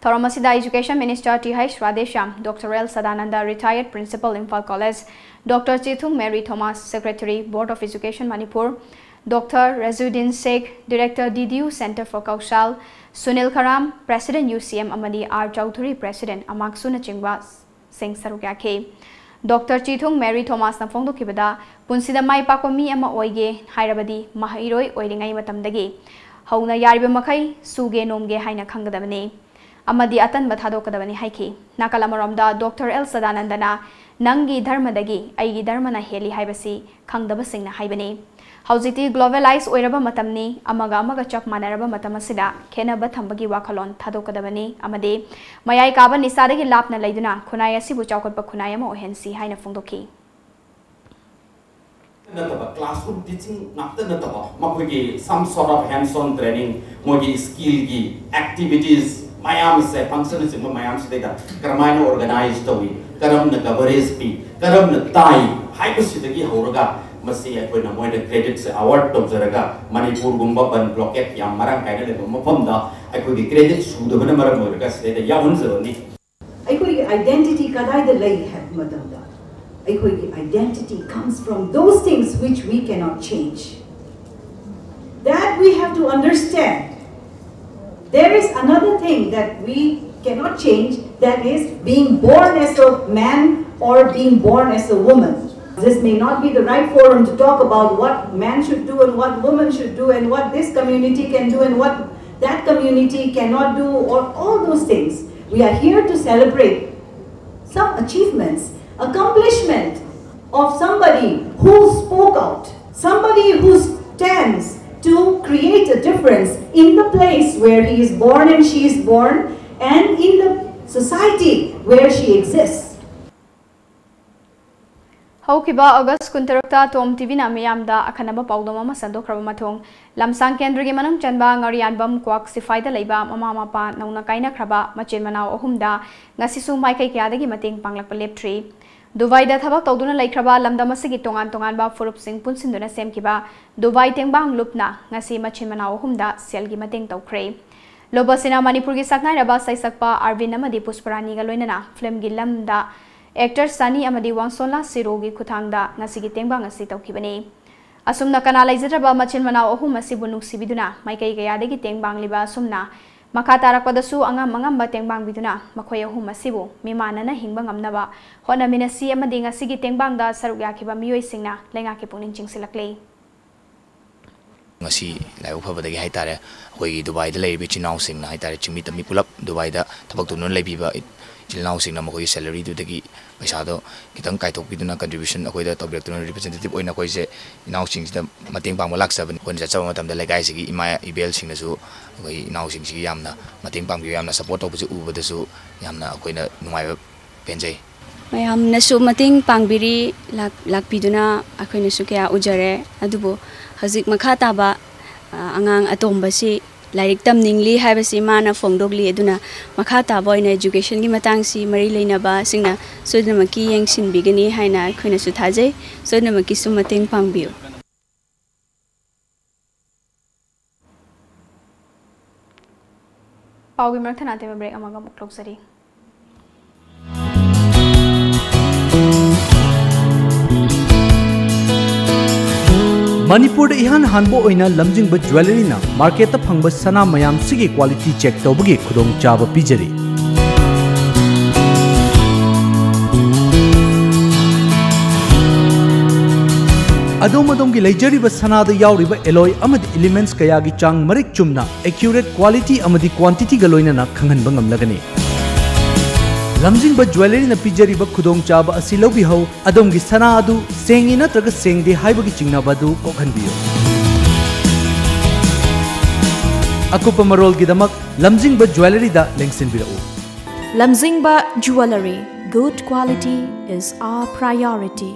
ꯊꯧꯔꯝ ꯑꯁꯤꯗ Education Minister T H Radheshyam, Doctor L Sadananda, Retired Principal, Imphal College, Doctor Chithung Mary Thomas, Secretary, Board of Education, Manipur, Doctor Razuddin Sheikh, Director, D D U Center for Kaushal, Sunil Kharam, President, U C M, ꯑꯃꯗꯤ R Chaudhary, President, ꯑꯃꯥꯛꯁꯨꯅꯆꯤꯡꯕ ꯁꯤꯡ ꯁꯔꯨꯛ ꯌꯥꯈꯤ꯫ Doctor Chithung Mary Thomasꯅ ꯐꯣꯡꯗꯣꯛꯈꯤꯕꯗ, ꯄꯨꯟꯁꯤꯗ ꯃꯥꯏ ꯄꯥꯛꯄ ꯃꯤ ꯑꯃ ꯑꯣꯏꯒꯦ ꯍꯥꯏꯔꯕꯗꯤ ꯃꯍꯩꯔꯣꯏ ꯑꯣꯏꯔꯤꯉꯩ ꯃꯇꯝꯗꯒꯤ ꯍꯧꯅ ꯌꯥꯔꯤꯕ ꯃꯈꯩ ꯁꯨꯒꯦ ꯅꯣꯝꯒꯦ ꯍꯥꯏꯅ ꯈꯪꯒꯗꯕꯅꯤ꯫ ꯑꯃꯗꯤ ꯑꯇꯟꯕ ꯊꯥꯗꯣꯛꯀꯗꯕꯅꯤ ꯍꯥꯏꯈꯤ꯫ ꯅꯥꯀꯜ ꯑꯃꯔꯣꯝꯗ Doctor L ꯁꯗꯥꯅꯟꯗꯅ "ꯅꯪꯒꯤ ꯙꯔꯃꯗꯒꯤ ꯑꯩꯒꯤ ꯙꯔꯃꯅ ꯍꯦꯜꯂꯤ" ꯍꯥꯏꯕꯁꯤ ꯈꯪꯗꯕꯁꯤꯡꯅ ꯍꯥꯏꯕꯅꯤ꯫ ꯍꯧꯖꯤꯛꯇꯤ globalize ꯑꯣꯏꯔꯕ ꯃꯇꯝꯅꯤ, ꯑꯃꯒ ꯑꯃꯒ ꯆꯞ ꯃꯥꯟꯅꯔꯕ ꯃꯇꯝ ꯑꯁꯤꯗ ꯈꯦꯠꯅꯕ ꯊꯝꯕꯒꯤ ꯋꯥꯈꯜꯂꯣꯟ ꯊꯥꯗꯣꯛꯀꯗꯕꯅꯤ ꯑꯃꯗꯤ ꯃꯌꯥꯏ ꯀꯥꯕ ꯅꯤꯁꯥꯗꯒꯤ ꯂꯥꯞꯅ ꯂꯩꯗꯨꯅ ꯈꯨꯟꯅꯥꯏ ꯑꯁꯤꯕꯨ ꯆꯥꯎꯈꯠꯄ ꯈꯨꯟꯅꯥꯏ ꯑꯃ ꯑꯣꯏꯍꯟꯁꯤ ꯍꯥꯏꯅ ꯐꯣꯡꯗꯣꯛꯈꯤ꯫ ꯅꯠꯇꯕ, classroom teaching ꯉꯥꯛꯇ ꯅꯠꯇꯕ, ꯃꯈꯣꯏꯒꯤ some sort of hands on training, ꯃꯣꯏꯒꯤ skillꯒꯤ activities ꯃꯌꯥꯝꯁꯦ, functionꯅꯆꯤꯡꯕ ꯃꯌꯥꯝꯁꯤꯗꯩꯗ ꯀꯔꯝꯍꯥꯏꯅ organize ꯇꯧꯏ, ꯀꯔꯝꯅ coverage ꯄꯤ, ꯀꯔꯝꯅ ꯇꯥꯏ ꯍꯥꯏꯕꯁꯤꯗꯒꯤ ꯍꯧꯔꯒ ꯃꯁꯤ ꯑꯩꯈꯣꯏꯅ ꯃꯣꯏꯗ creditꯁꯦ award ꯇꯧꯖꯔꯒ, ꯃꯅꯤꯄꯨꯔꯒꯨꯝꯕ ꯕꯟ blockade ꯌꯥꯝ ꯃꯔꯥꯡ ꯀꯥꯏꯅ ꯂꯩꯕ ꯃꯐꯝꯗ ꯑꯩꯈꯣꯏꯒꯤ credit ꯁꯨꯗꯕꯅ ꯃꯔꯝ ꯑꯣꯏꯔꯒ ꯁꯤꯗꯩꯗ ꯌꯥꯎꯍꯟꯖꯕꯅꯤ꯫ ꯑꯩꯈꯣꯏꯒꯤ identity ꯀꯗꯥꯏꯗ ꯂꯩ ꯍꯥꯏꯕ ꯃꯇꯝꯗ, ꯑꯩꯈꯣꯏꯒꯤ identity comes from those things which we cannot change. That we have to understand. There is another thing that we cannot change, that is being born as a man or being born as a woman. This may not be the right forum to talk about what man should do and what woman should do and what this community can do and what that community cannot do, or all those things. We are here to celebrate some achievements, accomplishment of somebody who spoke out, somebody who stands to create a difference in the place where he is born and she is born, and in the society where she exists. ꯍꯧꯈꯤꯕ ꯑꯣꯒꯁ ꯀꯨꯟꯇꯔꯨꯛꯇ ꯇꯣꯝ ꯇꯤꯚꯤꯅ ꯃꯤꯌꯥꯝꯗ ꯑꯈꯟꯅꯕ ꯄꯥꯎꯗꯝ ꯑꯃ ꯁꯟꯗꯣꯛꯈ꯭ꯔꯕ ꯃꯇꯨꯡ, ꯂꯝꯁꯥꯡ ꯀꯦꯟꯗ꯭ꯔꯒꯤ ꯃꯅꯨꯡ ꯆꯟꯕ ꯉꯥꯔꯤꯌꯥꯟꯕꯝ ꯀ꯭ꯋꯥꯛ ꯁꯤꯐꯥꯏꯗ ꯂꯩꯕ ꯃꯃꯥ ꯃꯄꯥ ꯅꯧꯅ ꯀꯥꯏꯅꯈ꯭ꯔꯕ ꯃꯆꯤꯟ ꯃꯅꯥꯎ ꯑꯍꯨꯝꯗ ꯉꯁꯤꯁꯨ ꯃꯥꯏꯀꯩ ꯀꯌꯥꯗꯒꯤ ꯃꯇꯦꯡ ꯄꯥꯡꯂꯛꯄ ꯂꯦꯞꯇ꯭ꯔꯤ꯫ ꯗꯨꯕꯥꯏꯗ ꯊꯕꯛ ꯇꯧꯗꯨꯅ ꯂꯩꯈ꯭ꯔꯕ ꯂꯝꯗꯝ ꯑꯁꯤꯒꯤ ꯇꯣꯉꯥꯟ ꯇꯣꯉꯥꯟꯕ ꯐꯨꯔꯨꯞꯁꯤꯡ ꯄꯨꯟꯁꯤꯟꯗꯨꯅ ꯁꯦꯝꯈꯤꯕ ꯗꯨꯕꯥꯏ ꯇꯦꯡꯕꯥꯡ ꯂꯨꯞꯅ ꯉꯁꯤ ꯃꯆꯤꯟ ꯃꯅꯥꯎ ꯑꯍꯨꯝꯗ ꯁꯦꯜꯒꯤ ꯃꯇꯦꯡ ꯇꯧꯈ꯭ꯔꯦ꯫ ꯂꯣꯕꯁꯤꯅ ꯃꯅꯤꯄꯨꯔꯒꯤ ꯁꯛꯅꯥꯏꯔꯕ ꯁꯩꯁꯛꯄ ꯑꯥꯔꯕꯤꯟ ꯑꯃꯗꯤ ꯄꯨꯁꯄꯔꯥꯅꯤꯒ ꯂꯣꯏꯅꯅ ꯐꯤꯂꯝꯒꯤ ꯂꯝꯗ ꯑꯦꯛꯇꯔ ꯁꯅꯤ ꯑꯃꯗꯤ ꯋꯥꯡꯁꯣꯟꯂꯥ ꯁꯤꯔꯣꯒꯤ ꯈꯨꯠꯊꯥꯡꯗ ꯉꯁꯤꯒꯤ ꯇꯦꯡꯕꯥꯡ ꯑꯁꯤ ꯇꯧꯈꯤꯕꯅꯤ꯫ ꯑꯁꯨꯝꯅ ꯀꯅꯥ ꯂꯩꯖꯗ꯭ꯔꯕ ꯃꯆꯤꯟ ꯃꯅꯥꯎ ꯑꯍꯨꯝ ꯑꯁꯤꯕꯨ ꯅꯨꯡꯁꯤꯕꯤꯗꯨꯅ ꯃꯥꯏꯀꯩ ꯀꯌꯥꯗꯒꯤ ꯇꯦꯡꯕꯥꯡꯂꯤꯕ ꯑꯁꯨꯝꯅ ꯃꯈꯥ ꯇꯥꯔꯛꯄꯗꯁꯨ ꯑꯉꯝ ꯑꯉꯝꯕ ꯇꯦꯡꯕꯥꯡꯕꯤꯗꯨꯅ ꯃꯈꯣꯏ ꯑꯍꯨꯝ ꯑꯁꯤꯕꯨ ꯃꯤꯃꯥꯟꯅꯅ ꯍꯤꯡꯕ ꯉꯝꯅꯕ ꯍꯣꯠꯅꯃꯤꯟꯅꯁꯤ ꯑꯃꯗꯤ ꯉꯁꯤꯒꯤ ꯇꯦꯡꯕꯥꯡꯗ ꯁꯔꯨꯛ ꯌꯥꯈꯤꯕ ꯃꯤꯑꯣꯏꯁꯤꯡꯅ ꯂꯩꯉꯥꯛꯀꯤ ꯄꯨꯛꯅꯤꯡ ꯆꯤꯡꯁꯤꯜꯂꯛꯂꯤ꯫ ꯉꯁꯤ ꯂꯥꯏꯕꯛ ꯐꯕꯗꯒꯤ ꯍꯥꯏꯇꯥꯔꯦ, ꯑꯩꯈꯣꯏꯒꯤ ꯗꯨꯕꯥꯏꯗ ꯂꯩꯔꯤꯕ ꯏꯆꯤꯜ ꯏꯅꯥꯎꯁꯤꯡꯅ ꯍꯥꯏꯇꯥꯔꯦ, ꯆꯤꯡꯃꯤ ꯇꯝꯃꯤ ꯄꯨꯂꯞ ꯗꯨꯕꯥꯏꯗ ꯊꯕꯛ ꯇꯧꯗꯨꯅ ꯂꯩꯕꯤꯕ ꯏꯆꯤꯜ ꯏꯅꯥꯎꯁꯤꯡꯅ ꯃꯈꯣꯏꯒꯤ ꯁꯦꯂꯔꯤꯗꯨꯗꯒꯤ ꯄꯩꯁꯥꯗꯣ ꯈꯤꯇꯪ ꯀꯥꯏꯊꯣꯛꯄꯤꯗꯨꯅ, ꯀꯟꯇ꯭ꯔꯤꯕ꯭ꯌꯨꯁꯟ ꯑꯩꯈꯣꯏꯗ ꯇꯧꯕꯤꯔꯛꯇꯨꯅ, ꯔꯤꯄ꯭ꯔꯖꯦꯟꯇꯦꯇꯤꯚ ꯑꯣꯏꯅ ꯑꯩꯈꯣꯏꯁꯦ ꯏꯅꯥꯎꯁꯤꯡꯁꯤꯗ ꯃꯇꯦꯡ ꯄꯥꯡꯕ ꯂꯥꯛꯆꯕꯅꯤ꯫ ꯑꯩꯈꯣꯏꯅ ꯆꯠꯆꯕ ꯃꯇꯝꯗ ꯂꯩꯀꯥꯏꯁꯤꯒꯤ ꯏꯃꯥ ꯏꯕꯦꯜꯁꯤꯡꯅꯁꯨ ꯑꯩꯈꯣꯏ ꯏꯅꯥꯎꯁꯤꯡꯁꯤꯒꯤ ꯌꯥꯝꯅ ꯃꯇꯦꯡ ꯄꯥꯡꯕꯤꯕ, ꯌꯥꯝꯅ ꯁꯄꯣꯔꯠ ꯇꯧꯕꯁꯦ ꯎꯕꯗꯁꯨ ꯌꯥꯝꯅ ꯑꯩꯈꯣꯏꯅ ꯅꯨꯡꯉꯥꯏꯕ ꯄꯦꯟꯖꯩ꯫ ꯃꯌꯥꯝꯅꯁꯨ ꯃꯇꯦꯡ ꯄꯥꯡꯕꯤꯔꯤ, ꯂꯥꯛ-, ꯂꯥꯛꯄꯤꯗꯨꯅ ꯑꯩꯈꯣꯏꯅꯁꯨ ꯀꯌꯥ ꯎꯖꯔꯦ꯫ ꯑꯗꯨꯕꯨ ꯍꯧꯖꯤꯛ ꯃꯈꯥ ꯇꯥꯕ, ꯑ, ꯑꯉꯥꯡ ꯑꯇꯣꯝꯕꯁꯤ ꯂꯥꯏꯔꯤꯛ ꯇꯝꯅꯤꯡꯂꯤ ꯍꯥꯏꯕꯁꯤ ꯃꯥꯅ ꯐꯣꯡꯗꯣꯛꯂꯤ꯫ ꯑꯗꯨꯅ ꯃꯈꯥ ꯇꯥꯕ ꯑꯣꯏꯅ ꯏꯖꯨꯀꯦꯁꯟꯒꯤ ꯃꯇꯥꯡꯁꯤ ꯃꯔꯤ ꯂꯩꯅꯕꯁꯤꯡꯅ ꯁꯣꯏꯗꯅꯃꯛꯀꯤ ꯌꯦꯡꯁꯤꯟꯕꯤꯒꯅꯤ ꯍꯥꯏꯅ ꯑꯩꯈꯣꯏꯅꯁꯨ ꯊꯥꯖꯩ꯫ ꯁꯣꯏꯗꯅꯃꯛꯀꯤꯁꯨ ꯃꯇꯦꯡ ꯄꯥꯡꯕꯤꯌꯨ꯫ ꯄꯥꯎꯒꯤ ꯃꯔꯛ ꯊꯠꯅ ꯑꯇꯦꯟꯕ ꯕ꯭ꯔꯦꯛ ꯑꯃꯒ ꯑꯃꯨꯛ ꯂꯧꯖꯔꯤ꯫ ꯃꯅꯤꯄꯨꯔꯗ ꯏꯍꯥꯟ ꯍꯥꯟꯕ ꯑꯣꯏꯅ ꯂꯝꯖꯤꯡꯕ ꯖ꯭ꯋꯦꯂꯔꯤꯅ ꯃꯥꯔꯀꯦꯠꯇ ꯐꯪꯕ ꯁꯅꯥ ꯃꯌꯥꯝꯁꯤꯒꯤ ꯀ꯭ꯋꯥꯂꯤꯇꯤ ꯆꯦꯛ ꯇꯧꯕꯒꯤ ꯈꯨꯗꯣꯡꯆꯥꯕ ꯄꯤꯖꯔꯤ꯫ ꯑꯗꯣꯝ ꯑꯗꯣꯝꯒꯤ ꯂꯩꯖꯔꯤꯕ ꯁꯅꯥꯗ ꯌꯥꯎꯔꯤꯕ ꯑꯦꯂꯣꯏ ꯑꯃꯗꯤ ꯏꯂꯤꯃꯦꯟꯠꯁ ꯀꯌꯥꯒꯤ ꯆꯥꯡ ꯃꯔꯤꯛ ꯆꯨꯝꯅ, ꯑꯦꯀ꯭ꯌꯨꯔꯦꯠ ꯀ꯭ꯋꯥꯂꯤꯇꯤ ꯑꯃꯗꯤ ꯀ꯭ꯋꯥꯟꯇꯤꯇꯤꯒ ꯂꯣꯏꯅꯅ ꯈꯪꯍꯟꯕ ꯉꯝꯂꯒꯅꯤ꯫ ꯂꯝꯖꯤꯡꯕ ꯖ꯭ꯋꯦꯂꯔꯤꯅ ꯄꯤꯖꯔꯤꯕ ꯈꯨꯗꯣꯡꯆꯥꯕ ꯑꯁꯤ ꯂꯧꯕꯤꯍꯧ꯫ ꯑꯗꯣꯝꯒꯤ ꯁꯅꯥ ꯑꯗꯨ ꯁꯦꯡꯉꯤ ꯅꯠꯇ꯭ꯔꯒ ꯁꯦꯡꯗꯦ ꯍꯥꯏꯕꯒꯤ ꯆꯤꯡꯅꯕ ꯑꯗꯨ ꯀꯣꯛꯍꯟꯕꯤꯌꯨ꯫ ꯑꯀꯨꯞꯄ ꯃꯔꯣꯜꯒꯤꯗꯃꯛ ꯂꯝꯖꯤꯡꯕ ꯖ꯭ꯋꯦꯂꯔꯤꯗ ꯂꯦꯡꯁꯤꯟꯕꯤꯔꯛꯎ꯫ Lamzingba Jewellery, good quality is our priority.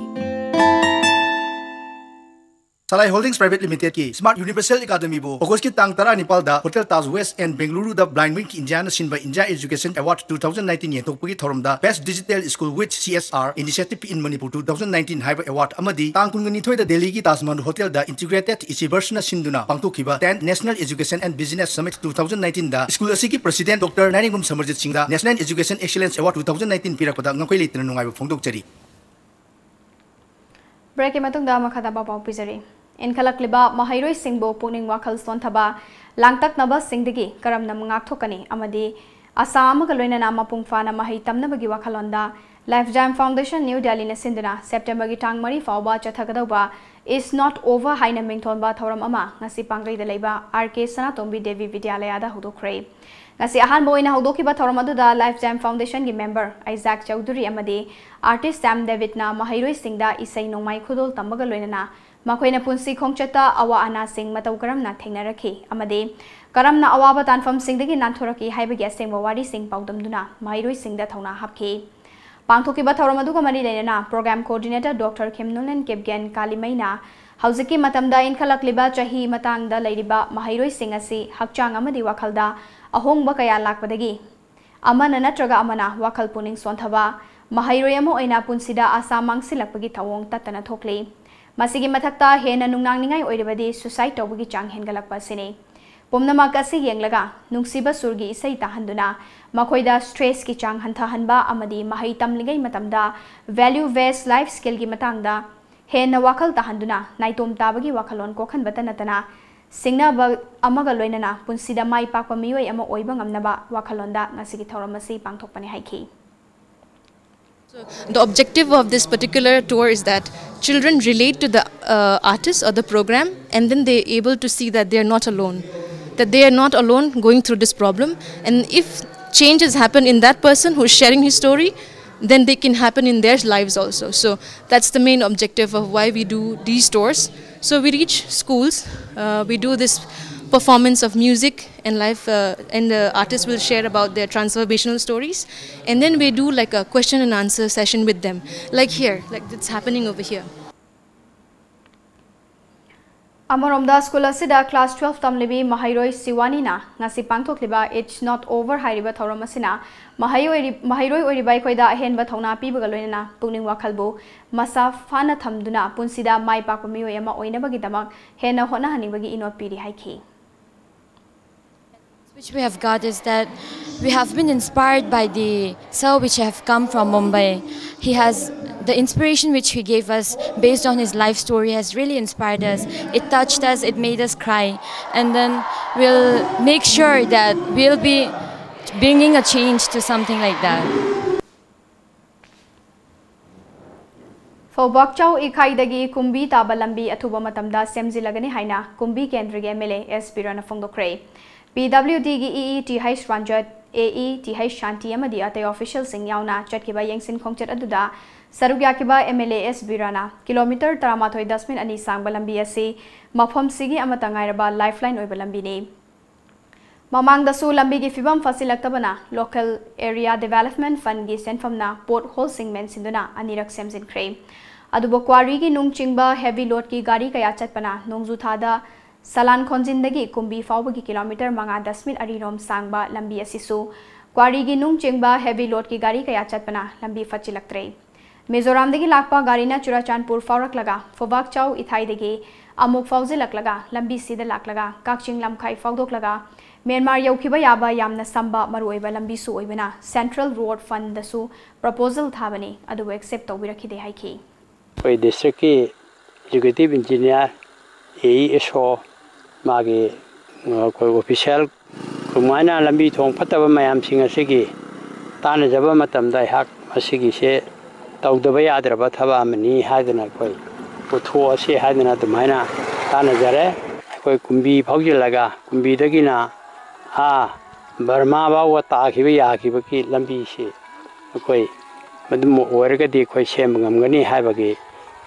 Salai Holdings Private Limited ꯀꯤ Smart Universal Academy ꯕꯨ August ꯀꯤ ꯇꯥꯡ ꯇꯔꯥꯅꯤꯄꯥꯜꯗ Hotel Taj West and Bengaluru the Blind Wing India ꯅ ꯁꯤꯟꯕ India Education Award two thousand nineteen ꯌꯦꯟꯊꯣꯛꯄꯒꯤ ꯊꯧꯔꯝꯗ Best Digital School with C S R Initiative in Manipur two thousand nineteen ꯍꯥꯏꯕ award ꯑꯃꯗꯤ ꯇꯥꯡ ꯀꯨꯟꯅꯤꯊꯣꯏꯗ ꯗꯦꯜꯂꯤꯒꯤ Taj Mahal Hotel ꯗ Integrated Ichiverse ꯅ ꯁꯤꯟꯗꯨꯅ ꯄꯥꯡꯊꯣꯛꯈꯤꯕ Tenth National Education and Business Summit two thousand nineteen the school ꯑꯁꯤꯒꯤ President Doctor ꯅꯥꯏꯔꯦꯡꯕꯝ ꯁꯃꯔꯖꯤꯠ ꯁꯤꯡꯗ National Education Excellence Award two thousand nineteen ꯄꯤꯔꯛꯄꯗ ꯉꯛꯈꯩ ꯂꯩꯇꯅ ꯅꯨꯡꯉꯥꯏꯕ ꯐꯣꯡꯗꯣꯛꯆꯔꯤ꯫ Break ꯀꯤ ꯃꯇꯨꯡꯗ ꯃꯈꯥ ꯇꯥꯕ ꯄꯥꯎ ꯄꯤꯖꯔꯤ꯫ ꯏꯟꯈꯠꯂꯛꯂꯤꯕ ꯃꯍꯩꯔꯣꯏꯁꯤꯡꯕꯨ ꯄꯨꯛꯅꯤꯡ ꯋꯥꯈꯜ ꯁꯣꯟꯊꯕ, ꯂꯥꯡꯇꯛꯅꯕꯁꯤꯡꯗꯒꯤ ꯀꯔꯝꯅ ꯉꯥꯛꯊꯣꯛꯀꯅꯤ ꯑꯃꯗꯤ ꯑꯁꯥ ꯑꯃꯒ ꯂꯣꯏꯅꯅ ꯃꯄꯨꯡ ꯐꯥꯅ ꯃꯍꯩ ꯇꯝꯅꯕꯒꯤ ꯋꯥꯈꯜꯂꯣꯟꯗ Lifetime Foundation New Delhi ꯅ ꯁꯤꯟꯗꯨꯅ September ꯒꯤ ꯇꯥꯡ ꯃꯔꯤ ꯐꯥꯎꯕ ꯆꯠꯊꯒꯗꯧꯕ Is Not Over ꯍꯥꯏꯅ ꯃꯤꯡꯊꯣꯟꯕ ꯊꯧꯔꯝ ꯑꯃ ꯉꯁꯤ ꯄꯥꯡꯒꯩꯗ ꯂꯩꯕ R K ꯁꯅꯥꯇꯣꯝꯕꯤ ꯗꯦꯕꯤ ꯕꯤꯗ꯭ꯌꯥꯂꯌꯥꯗ ꯍꯧꯗꯣꯛꯈ꯭ꯔꯦ꯫ ꯉꯁꯤ ꯑꯍꯥꯟꯕ ꯑꯣꯏꯅ ꯍꯧꯗꯣꯛꯈꯤꯕ ꯊꯧꯔꯝ ꯑꯗꯨꯗ Lifetime Foundation ꯒꯤ member ꯑꯥꯏꯖꯥꯛ ꯆꯧꯙꯨꯔꯤ ꯑꯃꯗꯤ artist Sam David ꯅ ꯃꯍꯩꯔꯣꯏꯁꯤꯡꯗ ꯏꯁꯩ ꯅꯣꯡꯃꯥꯏ ꯈꯨꯗꯣꯜ ꯇꯝꯕꯒ ꯂꯣꯏꯅꯅ ꯃꯈꯣꯏꯅ ꯄꯨꯟꯁꯤ ꯈꯣꯡꯆꯠꯇ ꯑꯋꯥ ꯑꯅꯥꯁꯤꯡ ꯃꯇꯧ ꯀꯔꯝꯅ ꯊꯦꯡꯅꯔꯛꯈꯤ ꯑꯃꯗꯤ ꯀꯔꯝꯅ ꯑꯋꯥꯕ ꯇꯥꯟꯐꯝꯁꯤꯡꯗꯒꯤ ꯅꯥꯟꯊꯣꯔꯛꯈꯤ ꯍꯥꯏꯕꯒꯤ ꯑꯁꯦꯡꯕ ꯋꯥꯔꯤꯁꯤꯡ ꯄꯥꯎꯗꯝꯗꯨꯅ ꯃꯍꯩꯔꯣꯏꯁꯤꯡꯗ ꯊꯧꯅꯥ ꯍꯥꯞꯈꯤ꯫ ꯄꯥꯡꯊꯣꯛꯈꯤꯕ ꯊꯧꯔꯝ ꯑꯗꯨꯒ ꯃꯔꯤ ꯂꯩꯅꯅ program coordinator Doctor ꯈꯦꯝꯅꯨꯂꯦꯟ ꯀꯦꯞꯒꯦꯟ ꯀꯥꯂꯤꯃꯩꯅ ꯍꯧꯖꯤꯛꯀꯤ ꯃꯇꯝꯗ ꯏꯟꯈꯠꯂꯛꯂꯤꯕ ꯆꯍꯤ ꯃꯇꯥꯡꯗ ꯂꯩꯔꯤꯕ ꯃꯍꯩꯔꯣꯏꯁꯤꯡ ꯑꯁꯤ ꯍꯛꯆꯥꯡ ꯑꯃꯗꯤ ꯋꯥꯈꯜꯗ ꯑꯍꯣꯡꯕ ꯀꯌꯥ ꯂꯥꯛꯄꯗꯒꯤ ꯑꯃꯅ ꯅꯠꯇ꯭ꯔꯒ ꯑꯃꯅ ꯋꯥꯈꯜ ꯄꯨꯛꯅꯤꯡ ꯁꯣꯟꯊꯕ, ꯃꯍꯩꯔꯣꯏ ꯑꯃ ꯑꯣꯏꯅ ꯄꯨꯟꯁꯤꯗ ꯑꯁꯥ ꯃꯥꯡꯁꯤꯜꯂꯛꯄꯒꯤ ꯊꯧꯑꯣꯡ ꯇꯠꯇꯅ ꯊꯣꯛꯂꯤ꯫ ꯃꯁꯤꯒꯤ ꯃꯊꯛꯇ ꯍꯦꯟꯅ ꯅꯨꯡꯅꯥꯡꯅꯤꯡꯉꯥꯏ ꯑꯣꯏꯔꯤꯕꯗꯤ suicide ꯇꯧꯕꯒꯤ ꯆꯥꯡ ꯍꯦꯟꯒꯠꯂꯛꯄ ꯑꯁꯤꯅꯤ꯫ ꯄꯨꯝꯅꯃꯛ ꯑꯁꯤ ꯌꯦꯡꯂꯒ ꯅꯨꯡꯁꯤꯕ ꯁꯨꯔꯒꯤ ꯏꯁꯩ ꯇꯥꯍꯟꯗꯨꯅ ꯃꯈꯣꯏꯗ stress ꯀꯤ ꯆꯥꯡ ꯍꯟꯊꯍꯟꯕ ꯑꯃꯗꯤ ꯃꯍꯩ ꯇꯝꯂꯤꯉꯩ ꯃꯇꯝꯗ value based life skill ꯒꯤ ꯃꯇꯥꯡꯗ ꯍꯦꯟꯅ ꯋꯥꯈꯜ ꯇꯥꯍꯟꯗꯨꯅ ꯅꯥꯏꯇꯣꯝ ꯇꯥꯕꯒꯤ ꯋꯥꯈꯜꯂꯣꯟ ꯀꯣꯛꯍꯟꯕꯇ ꯅꯠꯇꯅ ꯁꯤꯡꯅꯕ ꯑꯃꯒ ꯂꯣꯏꯅꯅ ꯄꯨꯟꯁꯤꯗ ꯃꯥꯏ ꯄꯥꯛꯄ ꯃꯤꯑꯣꯏ ꯑꯃ ꯑꯣꯏꯕ ꯉꯝꯅꯕ ꯋꯥꯈꯜꯂꯣꯟꯗ ꯉꯁꯤꯒꯤ ꯊꯧꯔꯝ ꯑꯁꯤ ꯄꯥꯡꯊꯣꯛꯄꯅꯤ ꯍꯥꯏꯈꯤ꯫ The objective of this particular tour is that children relate to the uh, artist or the program, and then they're able to see that they are not alone, that they are not alone going through this problem. And if changes happen in that person who's sharing his story, then they can happen in their lives also. So that's the main objective of why we do these tours. So we reach schools, uh, we do this performance of music and live, uh, and the artists will share about their transformational stories, and then we do like a question and answer session with them, like here, like it's happening over here. ꯑꯃꯔꯣꯝꯗ, ꯁ꯭ꯀꯨꯜ ꯑꯁꯤꯗ class twelve ꯇꯝꯂꯤꯕꯤ ꯃꯍꯩꯔꯣꯏ ꯁꯤꯋꯥꯅꯤꯅ ꯉꯁꯤ ꯄꯥꯡꯊꯣꯛꯂꯤꯕ It's Not Over ꯍꯥꯏꯔꯤꯕ ꯊꯧꯔꯝ ꯑꯁꯤꯅ ꯃꯍꯩ ꯑꯣꯏꯔꯤ-, ꯃꯍꯩꯔꯣꯏ ꯑꯣꯏꯔꯤꯕ ꯑꯩꯈꯣꯏꯗ ꯑꯍꯦꯟꯕ ꯊꯧꯅꯥ ꯄꯤꯕꯒ ꯂꯣꯏꯅꯅ ꯄꯨꯛꯅꯤꯡ ꯋꯥꯈꯜꯕꯨ ꯃꯁꯥ ꯐꯥꯅ ꯊꯝꯗꯨꯅ ꯄꯨꯟꯁꯤꯗ ꯃꯥꯏ ꯄꯥꯛꯄ ꯃꯤꯑꯣꯏ ꯑꯃ ꯑꯣꯏꯅꯕꯒꯤꯗꯃꯛ ꯍꯦꯟꯅ ꯍꯣꯠꯅꯍꯟꯅꯤꯡꯕꯒꯤ ꯏꯅꯣꯠ ꯄꯤꯔꯤ ꯍꯥꯏꯈꯤ꯫ Which we have got is that we have been inspired by the sir which have come from Mumbai. He has, the inspiration which he gave us based on his life story has really inspired us. It touched us, it made us cry. And then we'll make sure that we'll be bringing a change to something like that. ꯐꯧꯕꯥꯛꯆꯥꯎ ꯏꯈꯥꯏꯗꯒꯤ ꯀꯨꯝꯕꯤ ꯇꯥꯕ ꯂꯝꯕꯤ ꯑꯊꯨꯕ ꯃꯇꯝꯗ ꯁꯦꯝꯖꯤꯜꯂꯒꯅꯤ ꯍꯥꯏꯅ ꯀꯨꯝꯕꯤ ꯀꯦꯟꯗ꯭ꯔꯒꯤ MLA S ꯕꯤꯔꯥꯅ ꯐꯣꯡꯗꯣꯛꯈ꯭ꯔꯦ꯫ PWDꯒꯤ EE TH ꯔꯟꯖꯠ, AE TH ꯁꯥꯟꯇꯤ ꯑꯃꯗꯤ ꯑꯇꯩ officialꯁꯤꯡ ꯌꯥꯎꯅ ꯆꯠꯈꯤꯕ ꯌꯦꯡꯁꯤꯟ ꯈꯣꯡꯆꯠ ꯑꯗꯨꯗ ꯁꯔꯨꯛ ꯌꯥꯈꯤꯕ MLA S ꯕꯤꯔꯥꯅ kilometre ꯇꯔꯥꯃꯥꯊꯣꯏ ꯗꯁꯃꯤꯟ ꯑꯅꯤ ꯁꯥꯡꯕ ꯂꯝꯕꯤ ꯑꯁꯤ ꯃꯐꯝꯁꯤꯒꯤ ꯑꯃꯠꯇ ꯉꯥꯏꯔꯕ lifeline ꯑꯣꯏꯕ ꯂꯝꯕꯤꯅꯤ꯫ ꯃꯃꯥꯡꯗꯁꯨ ꯂꯝꯕꯤꯒꯤ ꯐꯤꯕꯝ ꯐꯠꯁꯤꯜꯂꯛꯇꯕꯅ Local Area Development Fundꯒꯤ ꯁꯦꯟꯐꯝꯅ potholeꯁꯤꯡ ꯃꯦꯟꯁꯤꯟꯗꯨꯅ ꯑꯅꯤꯔꯛ ꯁꯦꯝꯖꯤꯟꯈ꯭ꯔꯦ꯫ ꯑꯗꯨꯕꯨ quarryꯒꯤ ꯅꯨꯡ ꯆꯤꯡꯕ heavy loadꯀꯤ ꯒꯥꯔꯤ ꯀꯌꯥ ꯆꯠꯄꯅ ꯅꯣꯡꯖꯨ ꯊꯥꯗ ꯁꯂꯥꯟ ꯈꯣꯟꯖꯤꯟꯗꯒꯤ ꯀꯨꯝꯕꯤ ꯐꯥꯎꯕꯒꯤ kilometre ꯃꯉꯥ ꯗꯁꯃꯤꯟ ꯑꯅꯤ ꯔꯣꯝ ꯁꯥꯡꯕ ꯂꯝꯕꯤ ꯑꯁꯤꯁꯨ quarryꯒꯤ ꯅꯨꯡ ꯆꯤꯡꯕ heavy loadꯀꯤ ꯒꯥꯔꯤ ꯀꯌꯥ ꯆꯠꯄꯅ ꯂꯝꯕꯤ ꯐꯠꯁꯤꯜꯂꯛꯇ꯭ꯔꯦ꯫ ꯃꯤꯖꯣꯔꯥꯝꯗꯒꯤ ꯂꯥꯛꯄ ꯒꯥꯔꯤꯅ ꯆꯨꯔꯥꯆꯥꯟꯄꯨꯔ ꯐꯥꯎꯔꯛꯂꯒ ꯐꯧꯕꯥꯛꯆꯥꯎ ꯏꯊꯥꯏꯗꯒꯤ ꯑꯃꯨꯛ ꯐꯥꯎꯖꯤꯜꯂꯛꯂꯒ ꯂꯝꯕꯤꯁꯤꯗ ꯂꯥꯛꯂꯒ ꯀꯛꯆꯤꯡ ꯂꯝꯈꯥꯏ ꯐꯥꯎꯗꯣꯛꯂꯒ ꯃ꯭ꯌꯥꯟꯃꯥꯔ ꯌꯧꯈꯤꯕ ꯌꯥꯕ ꯌꯥꯝꯅ ꯁꯝꯕ ꯃꯔꯨꯑꯣꯏꯕ ꯂꯝꯕꯤꯁꯨ ꯑꯣꯏꯕꯅ Central Road Fundꯗꯁꯨ proposal ꯊꯥꯕꯅꯤ, ꯑꯗꯨꯕꯨ accept ꯇꯧꯕꯤꯔꯛꯈꯤꯗꯦ ꯍꯥꯏꯈꯤ꯫ ꯑꯩꯈꯣꯏ districtꯀꯤ executive engineer, AE SO, ꯃꯥꯒꯤ ꯑꯩꯈꯣꯏ official ꯀꯃꯥꯏꯅ ꯂꯝꯕꯤ ꯊꯣꯡ ꯐꯠꯇꯕ ꯃꯌꯥꯝꯁꯤꯡ ꯑꯁꯤꯒꯤ ꯇꯥꯟꯅꯖꯕ ꯃꯇꯝꯗ ꯑꯩꯍꯥꯛ ꯃꯁꯤꯒꯤꯁꯦ ꯇꯧꯗꯕ ꯌꯥꯗ꯭ꯔꯕ ꯊꯕꯛ ꯑꯃꯅꯤ ꯍꯥꯏꯗꯅ ꯑꯩꯈꯣꯏ ꯄꯨꯊꯣꯛꯑꯁꯤ ꯍꯥꯏꯗꯅ ꯑꯗꯨꯃꯥꯏꯅ ꯇꯥꯟꯅꯖꯔꯦ꯫ ꯑꯩꯈꯣꯏ ꯀꯨꯝꯕꯤ ꯐꯥꯎꯖꯤꯜꯂꯒ ꯀꯨꯝꯕꯤꯗꯒꯤꯅ ꯑꯥ ꯕꯔꯃꯥ ꯐꯥꯎꯕ ꯇꯥꯈꯤꯕ ꯌꯥꯈꯤꯕꯒꯤ ꯂꯝꯕꯤꯁꯤ ꯑꯩꯈꯣꯏ ꯃꯗꯨꯃ ꯑꯣꯏꯔꯒꯗꯤ ꯑꯩꯈꯣꯏ ꯁꯦꯝꯕ ꯉꯝꯒꯅꯤ ꯍꯥꯏꯕꯒꯤ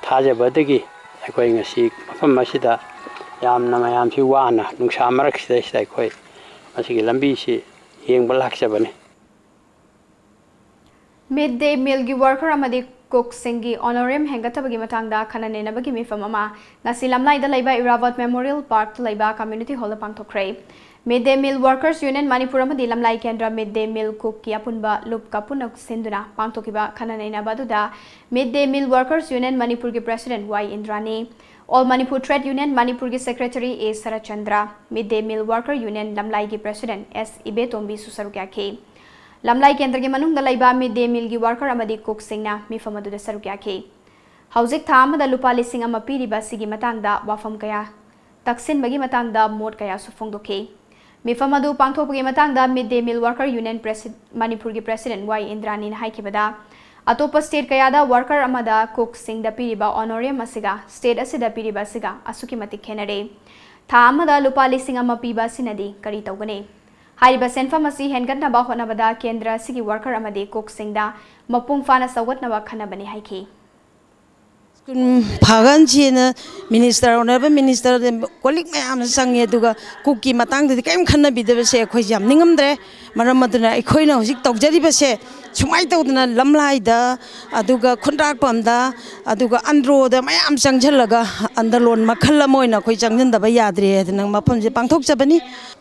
ꯊꯥꯖꯕꯗꯒꯤ ꯑꯩꯈꯣꯏ ꯉꯁꯤ ꯃꯐꯝ ꯑꯁꯤꯗ ꯌꯥꯝꯅ ꯃꯌꯥꯝꯁꯤ ꯋꯥꯅ ꯅꯨꯡꯁꯥ ꯃꯔꯛꯁꯤꯗꯩꯁꯤꯗ ꯑꯩꯈꯣꯏ ꯃꯁꯤꯒꯤ ꯂꯝꯕꯤꯁꯤ ꯌꯦꯡꯕ ꯂꯥꯛꯆꯕꯅꯤ꯫ Mid day mealꯒꯤ worker ꯑꯃꯗꯤ ꯀꯨꯛꯁꯤꯡꯒꯤ ꯑꯣꯅꯣꯔꯤꯌꯝ ꯍꯦꯟꯒꯠꯇꯕꯒꯤ ꯃꯇꯥꯡꯗ ꯈꯟꯅ ꯅꯩꯅꯕꯒꯤ ꯃꯤꯐꯝ ꯑꯃ ꯉꯁꯤ ꯂꯝꯂꯥꯏꯗ ꯂꯩꯕ ꯏꯔꯥꯕꯣꯠ ꯃꯦꯃꯣꯔꯤꯌꯦꯜ ꯄꯥꯔꯛꯇ ꯂꯩꯕ ꯀꯝꯃ꯭ꯌꯨꯅꯤꯇꯤ ꯍꯣꯜꯗ ꯄꯥꯡꯊꯣꯛꯈ꯭ꯔꯦ꯫ ꯃꯤꯗ day meal workers union Manipur ꯑꯃꯗꯤ ꯂꯝꯂꯥꯏ ꯀꯦꯟꯗ꯭ꯔ ꯃꯤꯗ ꯗꯦ ꯃꯤꯜ ꯀꯨꯛꯀꯤ ꯑꯄꯨꯟꯕ ꯂꯨꯞꯀ ꯄꯨꯟꯅ ꯁꯤꯟꯗꯨꯅ ꯄꯥꯡꯊꯣꯛꯈꯤꯕ ꯈꯟꯅ ꯅꯩꯅꯕ ꯑꯗꯨꯗ mid day meal workers union ꯃꯅꯤꯄꯨꯔꯒꯤ president Y Indrani, all Manipur trade union ꯃꯅꯤꯄꯨꯔꯒꯤ secretary A Saratchandra, mid day meal worker union ꯂꯝꯂꯥꯏꯒꯤ ꯄ꯭ꯔꯦꯁꯤꯗꯦꯟꯠ ꯑꯦꯁ ꯏꯕꯦꯇꯣꯝꯕꯤꯁꯨ ꯁꯔꯨꯛ ꯌꯥꯈꯤ꯫ ꯂꯝꯂꯥꯏ ꯀꯦꯟꯗ꯭ꯔꯒꯤ ꯃꯅꯨꯡꯗ ꯂꯩꯕ ꯃꯤꯗ ꯗꯦ ꯃꯤꯜꯒꯤ ꯋꯥꯔꯀꯔ ꯑꯃꯗꯤ ꯀꯨꯛꯁꯤꯡꯅ ꯃꯤꯐꯝ ꯑꯗꯨꯗ ꯁꯔꯨꯛ ꯌꯥꯈꯤ꯫ ꯍꯧꯖꯤꯛ ꯊꯥ ꯑꯃꯗ ꯂꯨꯄꯥ ꯂꯤꯁꯤꯡ ꯑꯃ ꯄꯤꯔꯤꯕ ꯑꯁꯤꯒꯤ ꯃꯇꯥꯡꯗ ꯋꯥꯐꯝ ꯀꯌꯥ ꯇꯛꯁꯤꯟꯕꯒꯤ ꯃꯇꯥꯡꯗ ꯃꯣꯠ ꯀꯌꯥꯁꯨ ꯐꯣꯡꯗꯣꯛꯈꯤ꯫ ꯃꯤꯐꯝ ꯑꯗꯨ ꯄꯥꯡꯊꯣꯛꯄꯒꯤ ꯃꯇꯥꯡꯗ ꯃꯤꯗ ꯗꯦ ꯃꯤꯜ ꯋꯥꯔꯀꯔ ꯌꯨꯅꯤꯌꯟ ꯄ꯭ꯔꯦꯁꯤ-, ꯃꯅꯤꯄꯨꯔꯒꯤ ꯄ꯭ꯔꯦꯁꯤꯗꯦꯟꯠ ꯋꯥꯏ ꯏꯟꯗ꯭ꯔꯥꯅꯤꯅ ꯍꯥꯏꯈꯤꯕꯗ, ꯑꯇꯣꯞꯄ ꯁ꯭ꯇꯦꯠ ꯀꯌꯥꯗ ꯋꯥꯔꯀꯔ ꯑꯃꯗ ꯀꯨꯛꯁꯤꯡꯗ ꯄꯤꯔꯤꯕ ꯑꯣꯅꯣꯔꯤꯌꯝ ꯑꯁꯤꯒ ꯁ꯭ꯇꯦꯠ ꯑꯁꯤꯗ ꯄꯤꯔꯤꯕ ꯑꯁꯤꯒ ꯑꯁꯨꯛꯀꯤ ꯃꯇꯤꯛ ꯈꯦꯠꯅꯔꯦ꯫ ꯊꯥ ꯑꯃꯗ ꯂꯨꯄꯥ ꯂꯤꯁꯤꯡ ꯑꯃ ꯄꯤꯕ ꯑꯁꯤꯅꯗꯤ ꯀꯔꯤ ꯇꯧꯒꯅꯤ? ꯍꯥꯏꯔꯤꯕ ꯁꯦꯟꯐꯝ ꯑꯁꯤ ꯍꯦꯟꯒꯠꯅꯕ ꯍꯣꯠꯅꯕꯗ ꯀꯦꯟꯗ꯭ꯔ ꯑꯁꯤꯒꯤ ꯋꯥꯔꯀꯔ ꯑꯃꯗꯤ ꯀꯨꯛꯁꯤꯡꯗ ꯃꯄꯨꯡ ꯐꯥꯅ ꯁꯧꯒꯠꯅꯕ ꯈꯟꯅꯕꯅꯤ ꯍꯥꯏꯈꯤ꯫ ꯁ꯭ꯀꯨꯜ ꯐꯒꯟꯁꯤꯅ ꯃꯤꯅꯤꯁꯇꯔ, ꯑꯣꯅꯔꯦꯕꯜ ꯃꯤꯅꯤꯁꯇꯔꯗ ꯀꯣꯂꯤꯛ ꯃꯌꯥꯝꯅ ꯆꯪꯉꯦ, ꯑꯗꯨꯒ ꯀꯨꯛꯀꯤ ꯃꯇꯥꯡꯗꯗꯤ ꯀꯔꯤꯝ ꯈꯟꯅꯕꯤꯗꯕꯁꯦ ꯑꯩꯈꯣꯏꯁꯦ ꯌꯥꯝ ꯅꯤꯡꯉꯝꯗ꯭ꯔꯦ꯫ ꯃꯔꯝ ꯑꯗꯨꯅ ꯑꯩꯈꯣꯏꯅ ꯍꯧꯖꯤꯛ ꯇꯧꯖꯔꯤꯕꯁꯦ ꯁꯨꯃꯥꯏꯅ ꯇꯧꯗꯅ ꯂꯝꯂꯥꯏꯗ, ꯑꯗꯨꯒ ꯈꯨꯟꯗ꯭ꯔꯥꯛꯄꯝꯗ, ꯑꯗꯨꯒ ꯑꯟꯗ꯭ꯔꯣꯗ ꯃꯌꯥꯝ ꯆꯪꯁꯤꯜꯂꯒ ꯑꯟꯗꯂꯣꯟ ꯃꯈꯜ ꯑꯃ ꯑꯣꯏꯅ ꯑꯩꯈꯣꯏ ꯆꯪꯁꯤꯟꯗꯕ ꯌꯥꯗ꯭ꯔꯦ ꯍꯥꯏꯗꯅ ꯃꯐꯝꯁꯦ ꯄꯥꯡꯊꯣꯛꯆꯕꯅꯤ꯫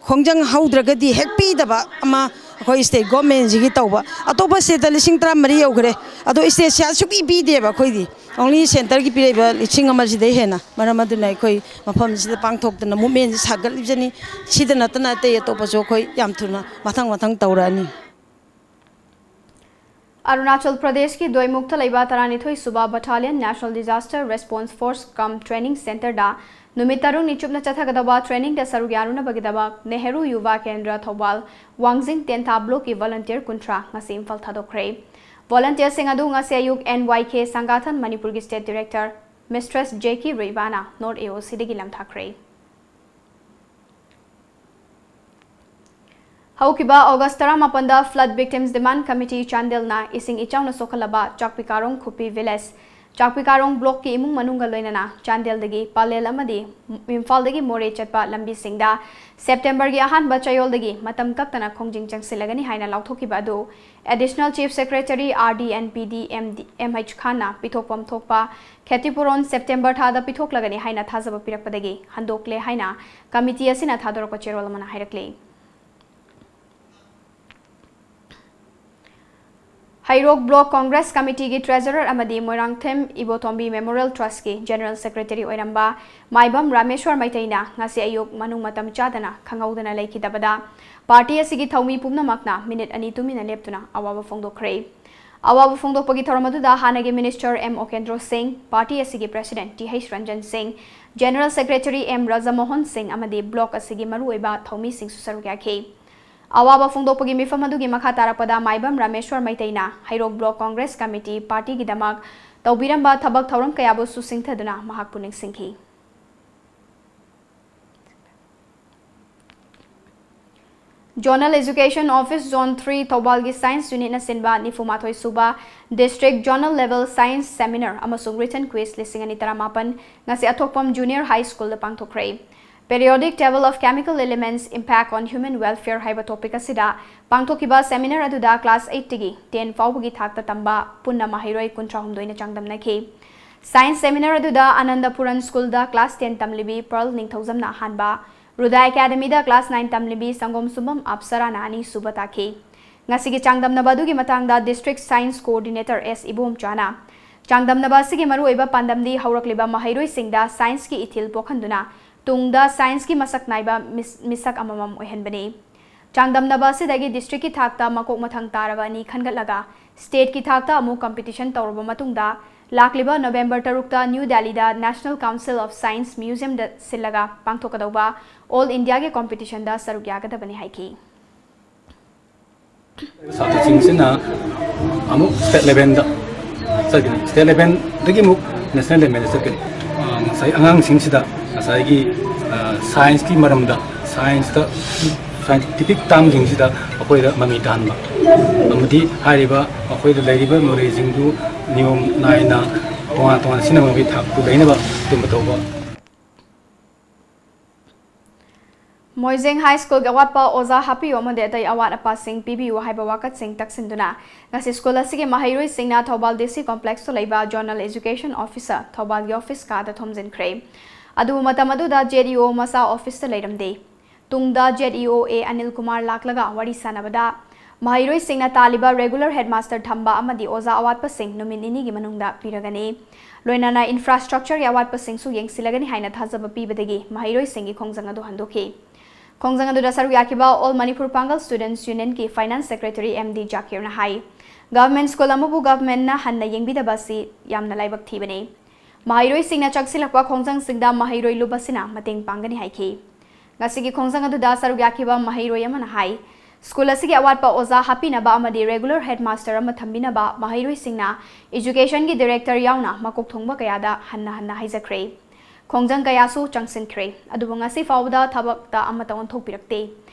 ꯈꯣꯡꯖꯪ ꯍꯧꯗ꯭ꯔꯒꯗꯤ ꯍꯦꯛ ꯄꯤꯗꯕ ꯑꯃ ꯑꯩꯈꯣꯏ ꯁ꯭ꯇꯦꯠ ꯒꯣꯔꯃꯦꯟꯁꯤꯒꯤ ꯇꯧꯕ꯫ ꯑꯇꯣꯞꯄ ꯁ꯭ꯇꯦꯠꯇ ꯂꯤꯁꯤꯡ ꯇꯔꯥꯃꯔꯤ ꯌꯧꯈ꯭ꯔꯦ, ꯑꯗꯣ ꯁ꯭ꯇꯦꯠꯁꯦ ꯁꯨꯛꯄꯤ ꯄꯤꯗꯦꯕ ꯑꯩꯈꯣꯏꯗꯤ꯫ ꯑꯣꯡꯂꯤ ꯁꯦꯟꯇꯔꯒꯤ ꯄꯤꯔꯛꯏꯕ ꯂꯤꯁꯤꯡ ꯑꯃꯁꯤꯗꯩ ꯍꯦꯟꯅ꯫ ꯃꯔꯝ ꯑꯗꯨꯅ ꯑꯩꯈꯣꯏ ꯃꯐꯝꯁꯤꯗ ꯄꯥꯡꯊꯣꯛꯇꯅ ꯃꯨꯞꯃꯦꯟꯁꯤ ꯁꯥꯒꯠꯂꯤꯕꯁꯤꯅꯤ꯫ ꯁꯤꯗ ꯅꯠꯇꯅ ꯑꯇꯩ ꯑꯇꯣꯞꯄꯁꯨ ꯑꯩꯈꯣꯏ ꯌꯥꯝ ꯊꯨꯅ ꯃꯊꯪ ꯃꯊꯪ ꯇꯧꯔꯛꯑꯅꯤ꯫ ꯑꯔꯨꯅꯥꯆꯜ ꯄ꯭ꯔꯗꯦꯁꯀꯤ ꯗꯣꯏꯃꯨꯛꯇ ꯂꯩꯕ ꯇꯔꯥꯅꯤꯊꯣꯏ ꯁꯨꯕ battalion national disaster response force ꯀꯝ ꯇ꯭ꯔꯦꯅꯤꯡ ꯁꯦꯟꯇꯔꯗ ꯅꯨꯃꯤꯠ ꯇꯔꯨꯛꯅꯤ ꯆꯨꯞꯅ ꯆꯠꯊꯒꯗꯕ ꯇ꯭ꯔꯦꯅꯤꯡꯗ ꯁꯔꯨꯛ ꯌꯥꯔꯨꯅꯕꯒꯤꯗꯃꯛ ꯅꯦꯍꯔꯨ ꯌꯨꯚꯥ ꯀꯦꯟꯗ꯭ꯔ ꯊꯧꯕꯥꯜ ꯋꯥꯡꯖꯤꯡ ꯇꯦꯟꯊꯥ ꯕ꯭ꯂꯣꯛꯀꯤ ꯚꯣꯂꯨꯟꯇꯤꯌꯔ ꯀꯨꯟꯊ꯭ꯔꯥ ꯉꯁꯤ ꯏꯝꯐꯥꯜ ꯊꯥꯗꯣꯛꯈ꯭ꯔꯦ꯫ ꯚꯣꯂꯨꯟꯇꯤꯌꯔꯁꯤꯡ ꯑꯗꯨ ꯉꯁꯤ ꯑꯌꯨꯛ ꯑꯦꯟ ꯋꯥꯏ ꯀꯦ ꯁꯪꯒꯥꯊꯟ ꯃꯅꯤꯄꯨꯔꯒꯤ ꯁ꯭ꯇꯦꯠ ꯗꯤꯔꯦꯛꯇꯔ ꯃꯤꯁꯇ꯭ꯔꯦꯁ ꯖꯦꯀꯤ ꯔꯨꯏꯕꯥꯅ ꯅꯣꯔꯠ ꯑꯦ ꯑꯣ ꯁꯤꯗꯒꯤ ꯂꯝꯊꯥꯈ꯭ꯔꯦ꯫ ꯍꯧꯈꯤꯕ ꯑꯣꯒꯁ ꯇꯔꯥꯃꯥꯄꯟꯗ Flood Victims Demand Committee ꯆꯥꯟꯗꯦꯜꯅ ꯏꯁꯤꯡ ꯏꯆꯥꯎꯅ ꯁꯣꯛꯍꯜꯂꯕ ꯆꯥꯛꯄꯤꯀꯥꯔꯣꯡ ꯈꯨꯄꯤ ꯚꯤꯂꯦꯖ ꯆꯥꯛꯄꯤ ꯀꯥꯔꯣꯡ ꯕ꯭ꯂꯣꯛꯀꯤ ꯏꯃꯨꯡ ꯃꯅꯨꯡꯒ ꯂꯣꯏꯅꯅ ꯆꯥꯟꯗꯦꯜꯗꯒꯤ ꯄꯂꯦꯜ ꯑꯃꯗꯤ ꯏꯝꯐꯥꯜꯗꯒꯤ ꯃꯣꯔꯦ ꯆꯠꯄ ꯂꯝꯕꯤꯁꯤꯡꯗ ꯁꯦꯞꯇꯦꯝꯕꯔꯒꯤ ꯑꯍꯥꯟꯕ ꯆꯌꯣꯜꯗꯒꯤ ꯃꯇꯝ ꯀꯛꯇꯅ ꯈꯣꯡꯖꯤꯡ ꯆꯪꯁꯤꯜꯂꯒꯅꯤ ꯍꯥꯏꯅ ꯂꯥꯎꯊꯣꯛꯈꯤꯕ ꯑꯗꯨ Additional Chief Secretary R D and P D M H ꯈꯥꯟꯅ ꯄꯤꯊꯣꯛꯐꯝ ꯊꯣꯛꯄ ꯈꯦꯇꯤꯄꯨꯔꯣꯟ ꯁꯦꯞꯇꯦꯝꯕꯔ ꯊꯥꯗ ꯄꯤꯊꯣꯛꯂꯒꯅꯤ ꯍꯥꯏꯅ ꯊꯥꯖꯕ ꯄꯤꯔꯛꯄꯗꯒꯤ ꯍꯟꯗꯣꯛꯂꯦ ꯍꯥꯏꯅ ꯀꯃꯤꯇꯤ ꯑꯁꯤꯅ ꯊꯥꯗꯣꯔꯛꯄ ꯆꯦꯔꯣꯜ ꯑꯃꯅ ꯍꯥꯏꯔꯛꯂꯤ꯫ ꯍꯩꯔꯣꯛ ꯕ꯭ꯂꯣꯛ ꯀꯣꯡꯒ꯭ꯔꯦꯁ ꯀꯃꯤꯇꯤꯒꯤ ꯇ꯭ꯔꯦꯖꯔꯔ ꯑꯃꯗꯤ ꯃꯣꯏꯔꯥꯡꯊꯦꯝ ꯏꯕꯣꯇꯣꯝꯕꯤ ꯃꯦꯃꯣꯔꯤꯌꯦꯜ ꯇ꯭ꯔꯁꯀꯤ ꯖꯦꯅꯔꯦꯜ ꯁꯦꯀ꯭ꯔꯦꯇꯔꯤ ꯑꯣꯏꯔꯝꯕ ꯃꯥꯏꯕꯝ ꯔꯥꯃꯦꯁ꯭ꯋꯔ ꯃꯩꯇꯩꯅ ꯉꯁꯤ ꯑꯌꯨꯛ ꯃꯅꯨꯡ ꯃꯇꯝ ꯆꯥꯗꯅ ꯈꯪꯍꯧꯗꯅ ꯂꯩꯈꯤꯗꯕꯗ ꯄꯥꯔꯇꯤ ꯑꯁꯤꯒꯤ ꯊꯧꯃꯤ ꯄꯨꯝꯅꯃꯛꯅ ꯃꯤꯅꯤꯠ ꯑꯅꯤ ꯇꯨꯃꯤꯟꯅ ꯂꯦꯞꯇꯨꯅ ꯑꯋꯥꯕ ꯐꯣꯡꯗꯣꯛꯈ꯭ꯔꯦ꯫ ꯑꯋꯥꯕ ꯐꯣꯡꯗꯣꯛꯄꯒꯤ ꯊꯧꯔꯝ ꯑꯗꯨꯗ ꯍꯥꯟꯅꯒꯤ ꯃꯤꯅꯤꯁꯇꯔ ꯑꯦꯝ ꯑꯣꯀꯦꯟꯗ꯭ꯔꯣ ꯁꯤꯡ, ꯄꯥꯔꯇꯤ ꯑꯁꯤꯒꯤ ꯄ꯭ꯔꯦꯁꯤꯗꯦꯟꯠ ꯇꯤ ꯍꯩꯆ ꯔꯟꯖꯟ ꯁꯤꯡ, ꯖꯦꯅꯔꯦꯜ ꯁꯦꯀ꯭ꯔꯦꯇꯔꯤ ꯑꯦꯝ ꯔꯖꯃꯣꯍꯟ ꯁꯤꯡ ꯑꯃꯗꯤ ꯕ꯭ꯂꯣꯛ ꯑꯁꯤꯒꯤ ꯃꯔꯨꯑꯣꯏꯕ ꯊꯧꯃꯤꯁꯤꯡꯁꯨ ꯁꯔꯨꯛ ꯌꯥꯈꯤ꯫ ꯑꯋꯥꯕ ꯐꯣꯡꯗꯣꯛꯄꯒꯤ ꯃꯤꯐꯝ ꯑꯗꯨꯒꯤ ꯃꯈꯥ ꯇꯥꯔꯛꯄꯗ ꯃꯥꯏꯕꯝ ꯔꯥꯃꯦꯁ꯭ꯋꯔ ꯃꯩꯇꯩꯅ ꯍꯩꯔꯣꯛ ꯕ꯭ꯂꯣꯛ ꯀꯣꯡꯒ꯭ꯔꯦꯁ ꯀꯃꯤꯇꯤ ꯄꯥꯔꯇꯤꯒꯤꯗꯃꯛ ꯇꯧꯕꯤꯔꯝꯕ ꯊꯕꯛ ꯊꯧꯔꯝ ꯀꯌꯥꯕꯨꯁꯨ ꯁꯤꯡꯊꯗꯨꯅ ꯃꯍꯥꯛꯄꯨ ꯅꯤꯡꯁꯤꯡꯈꯤ꯫ Zonal Education Office Zone three ꯊꯧꯕꯥꯜꯒꯤ Science Unitꯅ ꯁꯤꯟꯕ ꯅꯤꯐꯨ ꯃꯥꯊꯣꯏ ꯁꯨꯕ District Zonal Level Science Seminar ꯑꯃꯁꯨꯡ Written Quiz ꯂꯤꯁꯤꯡ ꯑꯅꯤ ꯇꯔꯥꯃꯥꯄꯟ ꯉꯁꯤ ꯑꯊꯣꯛꯄꯝ Junior High Schoolꯗ ꯄꯥꯡꯊꯣꯛꯈ꯭ꯔꯦ꯫ Periodic Table of Chemical Elements Impact on Human Welfare ꯍꯥꯏꯕ topic ꯑꯁꯤꯗ ꯄꯥꯡꯊꯣꯛꯈꯤꯕ seminar ꯑꯗꯨꯗ class eight ꯇꯒꯤ ten ꯐꯥꯎꯕꯒꯤ ꯊꯥꯛꯇ ꯇꯝꯕ ꯄꯨꯟꯅ ꯃꯍꯩꯔꯣꯏ ꯀꯨꯟꯊ꯭ꯔꯥ ꯍꯨꯝꯗꯣꯏꯅ ꯆꯥꯡꯗꯝꯅꯈꯤ꯫ Science seminar ꯑꯗꯨꯗ ꯑꯅꯟꯗꯄꯨꯔꯟ Schoolꯗ class ten ꯇꯝꯂꯤꯕꯤ ꯄꯔꯜ ꯅꯤꯡꯊꯧꯖꯝꯅ ꯑꯍꯥꯟꯕ, ꯔꯨꯗꯥ Academyꯗ class nine ꯇꯝꯂꯤꯕꯤ ꯁꯪꯒꯣꯝ ꯁꯨꯝꯕꯝ ꯑꯞꯁꯔꯥꯅ ꯑꯅꯤꯁꯨꯕ ꯇꯥꯈꯤ꯫ ꯉꯁꯤꯒꯤ ꯆꯥꯡꯗꯝꯅꯕ ꯑꯗꯨꯒꯤ ꯃꯇꯥꯡꯗ District Science Coordinator ꯑꯦꯁ ꯏꯕꯣꯝꯆꯥꯅ, ꯆꯥꯡꯗꯝꯅꯕ ꯑꯁꯤꯒꯤ ꯃꯔꯨꯑꯣꯏꯕ ꯄꯥꯟꯗꯝꯗꯤ ꯍꯧꯔꯛꯂꯤꯕ ꯃꯍꯩꯔꯣꯏꯁꯤꯡꯗ scienceꯀꯤ ꯏꯊꯤꯜ ꯄꯣꯛꯍꯟꯗꯨꯅ ꯇꯨꯡꯗ scienceꯀꯤ ꯃꯁꯛ ꯅꯥꯏꯕ ꯃꯤꯁ-, ꯃꯤꯁꯛ ꯑꯃꯃꯝ ꯑꯣꯏꯍꯟꯕꯅꯤ꯫ ꯆꯥꯡꯗꯝꯅꯕ ꯑꯁꯤꯗꯒꯤ districtꯀꯤ ꯊꯥꯛꯇ ꯃꯀꯣꯛ ꯃꯊꯪ ꯇꯥꯔꯕ ꯑꯅꯤ ꯈꯟꯒꯠꯂꯒ stateꯀꯤ ꯊꯥꯛꯇ ꯑꯃꯨꯛ competition ꯇꯧꯔꯕ ꯃꯇꯨꯡꯗ ꯂꯥꯛꯂꯤꯕ November ꯇꯔꯨꯛꯇ New Delhiꯗ National Council of Science Museumꯗ ꯁꯤꯜꯂꯒ ꯄꯥꯡꯊꯣꯛꯀꯗꯧꯕ All Indiaꯒꯤ competitionꯗ ꯁꯔꯨꯛ ꯌꯥꯒꯗꯕꯅꯤ ꯍꯥꯏꯈꯤ꯫ ꯁꯥꯇ꯭ꯔꯁꯤꯡꯁꯤꯅ ꯑꯃꯨꯛ state levelꯗ ꯆꯠꯀꯅꯤ, state levelꯗꯒꯤ ꯑꯃꯨꯛ national levelꯗ ꯆꯠꯀꯅꯤ꯫ ꯑ, ꯉꯁꯥꯏ ꯑꯉꯥꯡꯁꯤꯡꯁꯤꯗ ꯉꯁꯥꯏꯒꯤ, ꯑ, scienceꯀꯤ ꯃꯔꯝꯗ, scienceꯇ, scientific termꯁꯤꯡꯁꯤꯗ ꯑꯩꯈꯣꯏꯗ ꯃꯃꯤ ꯇꯥꯍꯟꯕ ꯑꯃꯗꯤ ꯍꯥꯏꯔꯤꯕ ꯑꯩꯈꯣꯏꯗ ꯂꯩꯔꯤꯕ knowledgeꯁꯤꯡꯗꯨ ꯅꯤꯌꯣꯝ ꯅꯥꯏꯅ ꯇꯣꯉꯥꯟ ꯇꯣꯉꯥꯟꯅ ꯁꯤꯖꯤꯟꯅꯕꯒꯤ ꯊꯥꯛ ꯄꯨꯗꯅꯕ ꯑꯗꯨꯝꯕ ꯇꯧꯕ꯫ ꯃꯣꯏꯖꯤꯡ ꯍꯥꯏ ꯁ꯭ꯀꯨꯜꯒꯤ ꯑꯋꯥꯠꯄ ꯑꯣꯖꯥ ꯍꯥꯞꯄꯤꯌꯨ ꯑꯃꯗꯤ ꯑꯇꯩ ꯑꯋꯥꯠ ꯑꯄꯥꯁꯤꯡ ꯄꯤꯕꯤꯌꯨ ꯍꯥꯏꯕ ꯋꯥꯀꯠꯁꯤꯡ ꯇꯛꯁꯤꯟꯗꯨꯅ ꯉꯁꯤ ꯁ꯭ꯀꯨꯜ ꯑꯁꯤꯒꯤ ꯃꯍꯩꯔꯣꯏꯁꯤꯡꯅ ꯊꯧꯕꯥꯜ ꯗꯤ ꯁꯤ ꯀꯣꯝꯄ꯭ꯂꯦꯛꯁꯇ ꯂꯩꯕ ꯖꯣꯅꯦꯜ ꯑꯦꯖꯨꯀꯦꯁꯟ ꯑꯣꯐꯤꯁꯔ ꯊꯧꯕꯥꯜꯒꯤ ꯑꯣꯐꯤꯁ ꯀꯥꯗ ꯊꯣꯝꯖꯤꯟꯈ꯭ꯔꯦ꯫ ꯑꯗꯨꯕꯨ ꯃꯇꯝ ꯑꯗꯨꯗ ꯖꯦꯠ ꯏ ꯑꯣ ꯃꯁꯥ ꯑꯣꯐꯤꯁꯇ ꯂꯩꯔꯝꯗꯦ꯫ ꯇꯨꯡꯗ ꯖꯦꯠ ꯏ ꯑꯣ ꯑꯦ ꯑꯅꯤꯜ ꯀꯨꯃꯥꯔ ꯂꯥꯛꯂꯒ ꯋꯥꯔꯤ ꯁꯥꯟꯅꯕꯗ ꯃꯍꯩꯔꯣꯏꯁꯤꯡꯅ ꯇꯥꯜꯂꯤꯕ ꯔꯦꯒꯨꯂꯔ ꯍꯦꯗꯃꯥꯁꯇꯔ ꯊꯝꯕ ꯑꯃꯗꯤ ꯑꯣꯖꯥ ꯑꯋꯥꯠꯄꯁꯤꯡ ꯅꯨꯃꯤꯠ ꯅꯤꯅꯤꯒꯤ ꯃꯅꯨꯡꯗ ꯄꯤꯔꯒꯅꯤ꯫ ꯂꯣꯏꯅꯅ ꯏꯟꯐ꯭ꯔꯥꯁ꯭ꯇ꯭ꯔꯛꯆꯔꯒꯤ ꯑꯋꯥꯠꯄꯁꯤꯡꯁꯨ ꯌꯦꯡꯁꯤꯜꯂꯒꯅꯤ ꯍꯥꯏꯅ ꯊꯥꯖꯕ ꯄꯤꯕꯗꯒꯤ ꯃꯍꯩꯔꯣꯏꯁꯤꯡꯒꯤ ꯈꯣꯡꯖꯪ ꯑꯗꯨ ꯍꯟꯗꯣꯛꯈꯤ꯫ ꯈꯣꯡꯖꯪ ꯑꯗꯨꯗ ꯁꯔꯨꯛ ꯌꯥꯈꯤꯕ ꯑꯣꯜ ꯃꯅꯤꯄꯨꯔ ꯄꯥꯡꯒꯜ ꯁ꯭ꯇꯨꯗꯦꯟꯠꯁ ꯌꯨꯅꯤꯌꯟꯒꯤ ꯐꯥꯏꯅꯥꯟꯁ ꯁꯦꯀ꯭ꯔꯦꯇꯔꯤ ꯑꯦꯝ ꯗꯤ ꯖꯥꯀꯤꯔꯅ ꯍꯥꯏ, ꯒꯚꯔꯟꯃꯦꯟꯠ ꯁ꯭ꯀꯨꯜ ꯑꯃꯕꯨ ꯒꯚꯔꯟꯃꯦꯟꯠꯅ ꯍꯟꯅ ꯌꯦꯡꯕꯤꯗꯕ ꯑꯁꯤ ꯌꯥꯝꯅ ꯂꯥꯏꯕꯛ ꯊꯤꯕꯅꯤ꯫ ꯃꯍꯩꯔꯣꯏꯁꯤꯡꯅ ꯆꯪꯁꯤꯜꯂꯛꯄ ꯈꯣꯡꯖꯪꯁꯤꯡꯗ ꯃꯍꯩꯔꯣꯏ ꯂꯨꯞ ꯑꯁꯤꯅ ꯃꯇꯦꯡ ꯄꯥꯡꯒꯅꯤ ꯍꯥꯏꯈꯤ꯫ ꯉꯁꯤꯒꯤ ꯈꯣꯡꯖꯪ ꯑꯗꯨꯗ ꯁꯔꯨꯛ ꯌꯥꯈꯤꯕ ꯃꯍꯩꯔꯣꯏ ꯑꯃꯅ ꯍꯥꯏ, ꯁ꯭ꯀꯨꯜ ꯑꯁꯤꯒꯤ ꯑꯋꯥꯠꯄ ꯑꯣꯖꯥ ꯍꯥꯞꯄꯤꯅꯕ ꯑꯃꯗꯤ ꯔꯦꯒꯨꯂꯔ ꯍꯦꯗꯃꯥꯁꯇꯔ ꯑꯃ ꯊꯝꯕꯤꯅꯕ ꯃꯍꯩꯔꯣꯏꯁꯤꯡꯅ ꯏꯖꯨꯀꯦꯁꯟꯒꯤ ꯗꯤꯔꯦꯛꯇꯔ ꯌꯥꯎꯅ ꯃꯀꯣꯛ ꯊꯣꯡꯕ ꯀꯌꯥꯗ ꯍꯟꯅ ꯍꯟꯅ ꯍꯥꯏꯖꯈ꯭ꯔꯦ꯫ ꯈꯣꯡꯖꯪ ꯀꯌꯥꯁꯨ ꯆꯪꯁꯤꯟꯈ꯭ꯔꯦ, ꯑꯗꯨꯕꯨ ꯉꯁꯤ ꯐꯥꯎꯕꯗ ꯊꯕꯛꯇ ꯑꯃꯠꯇ ꯑꯣꯟꯊꯣꯛꯄꯤꯔꯛꯇꯦ꯫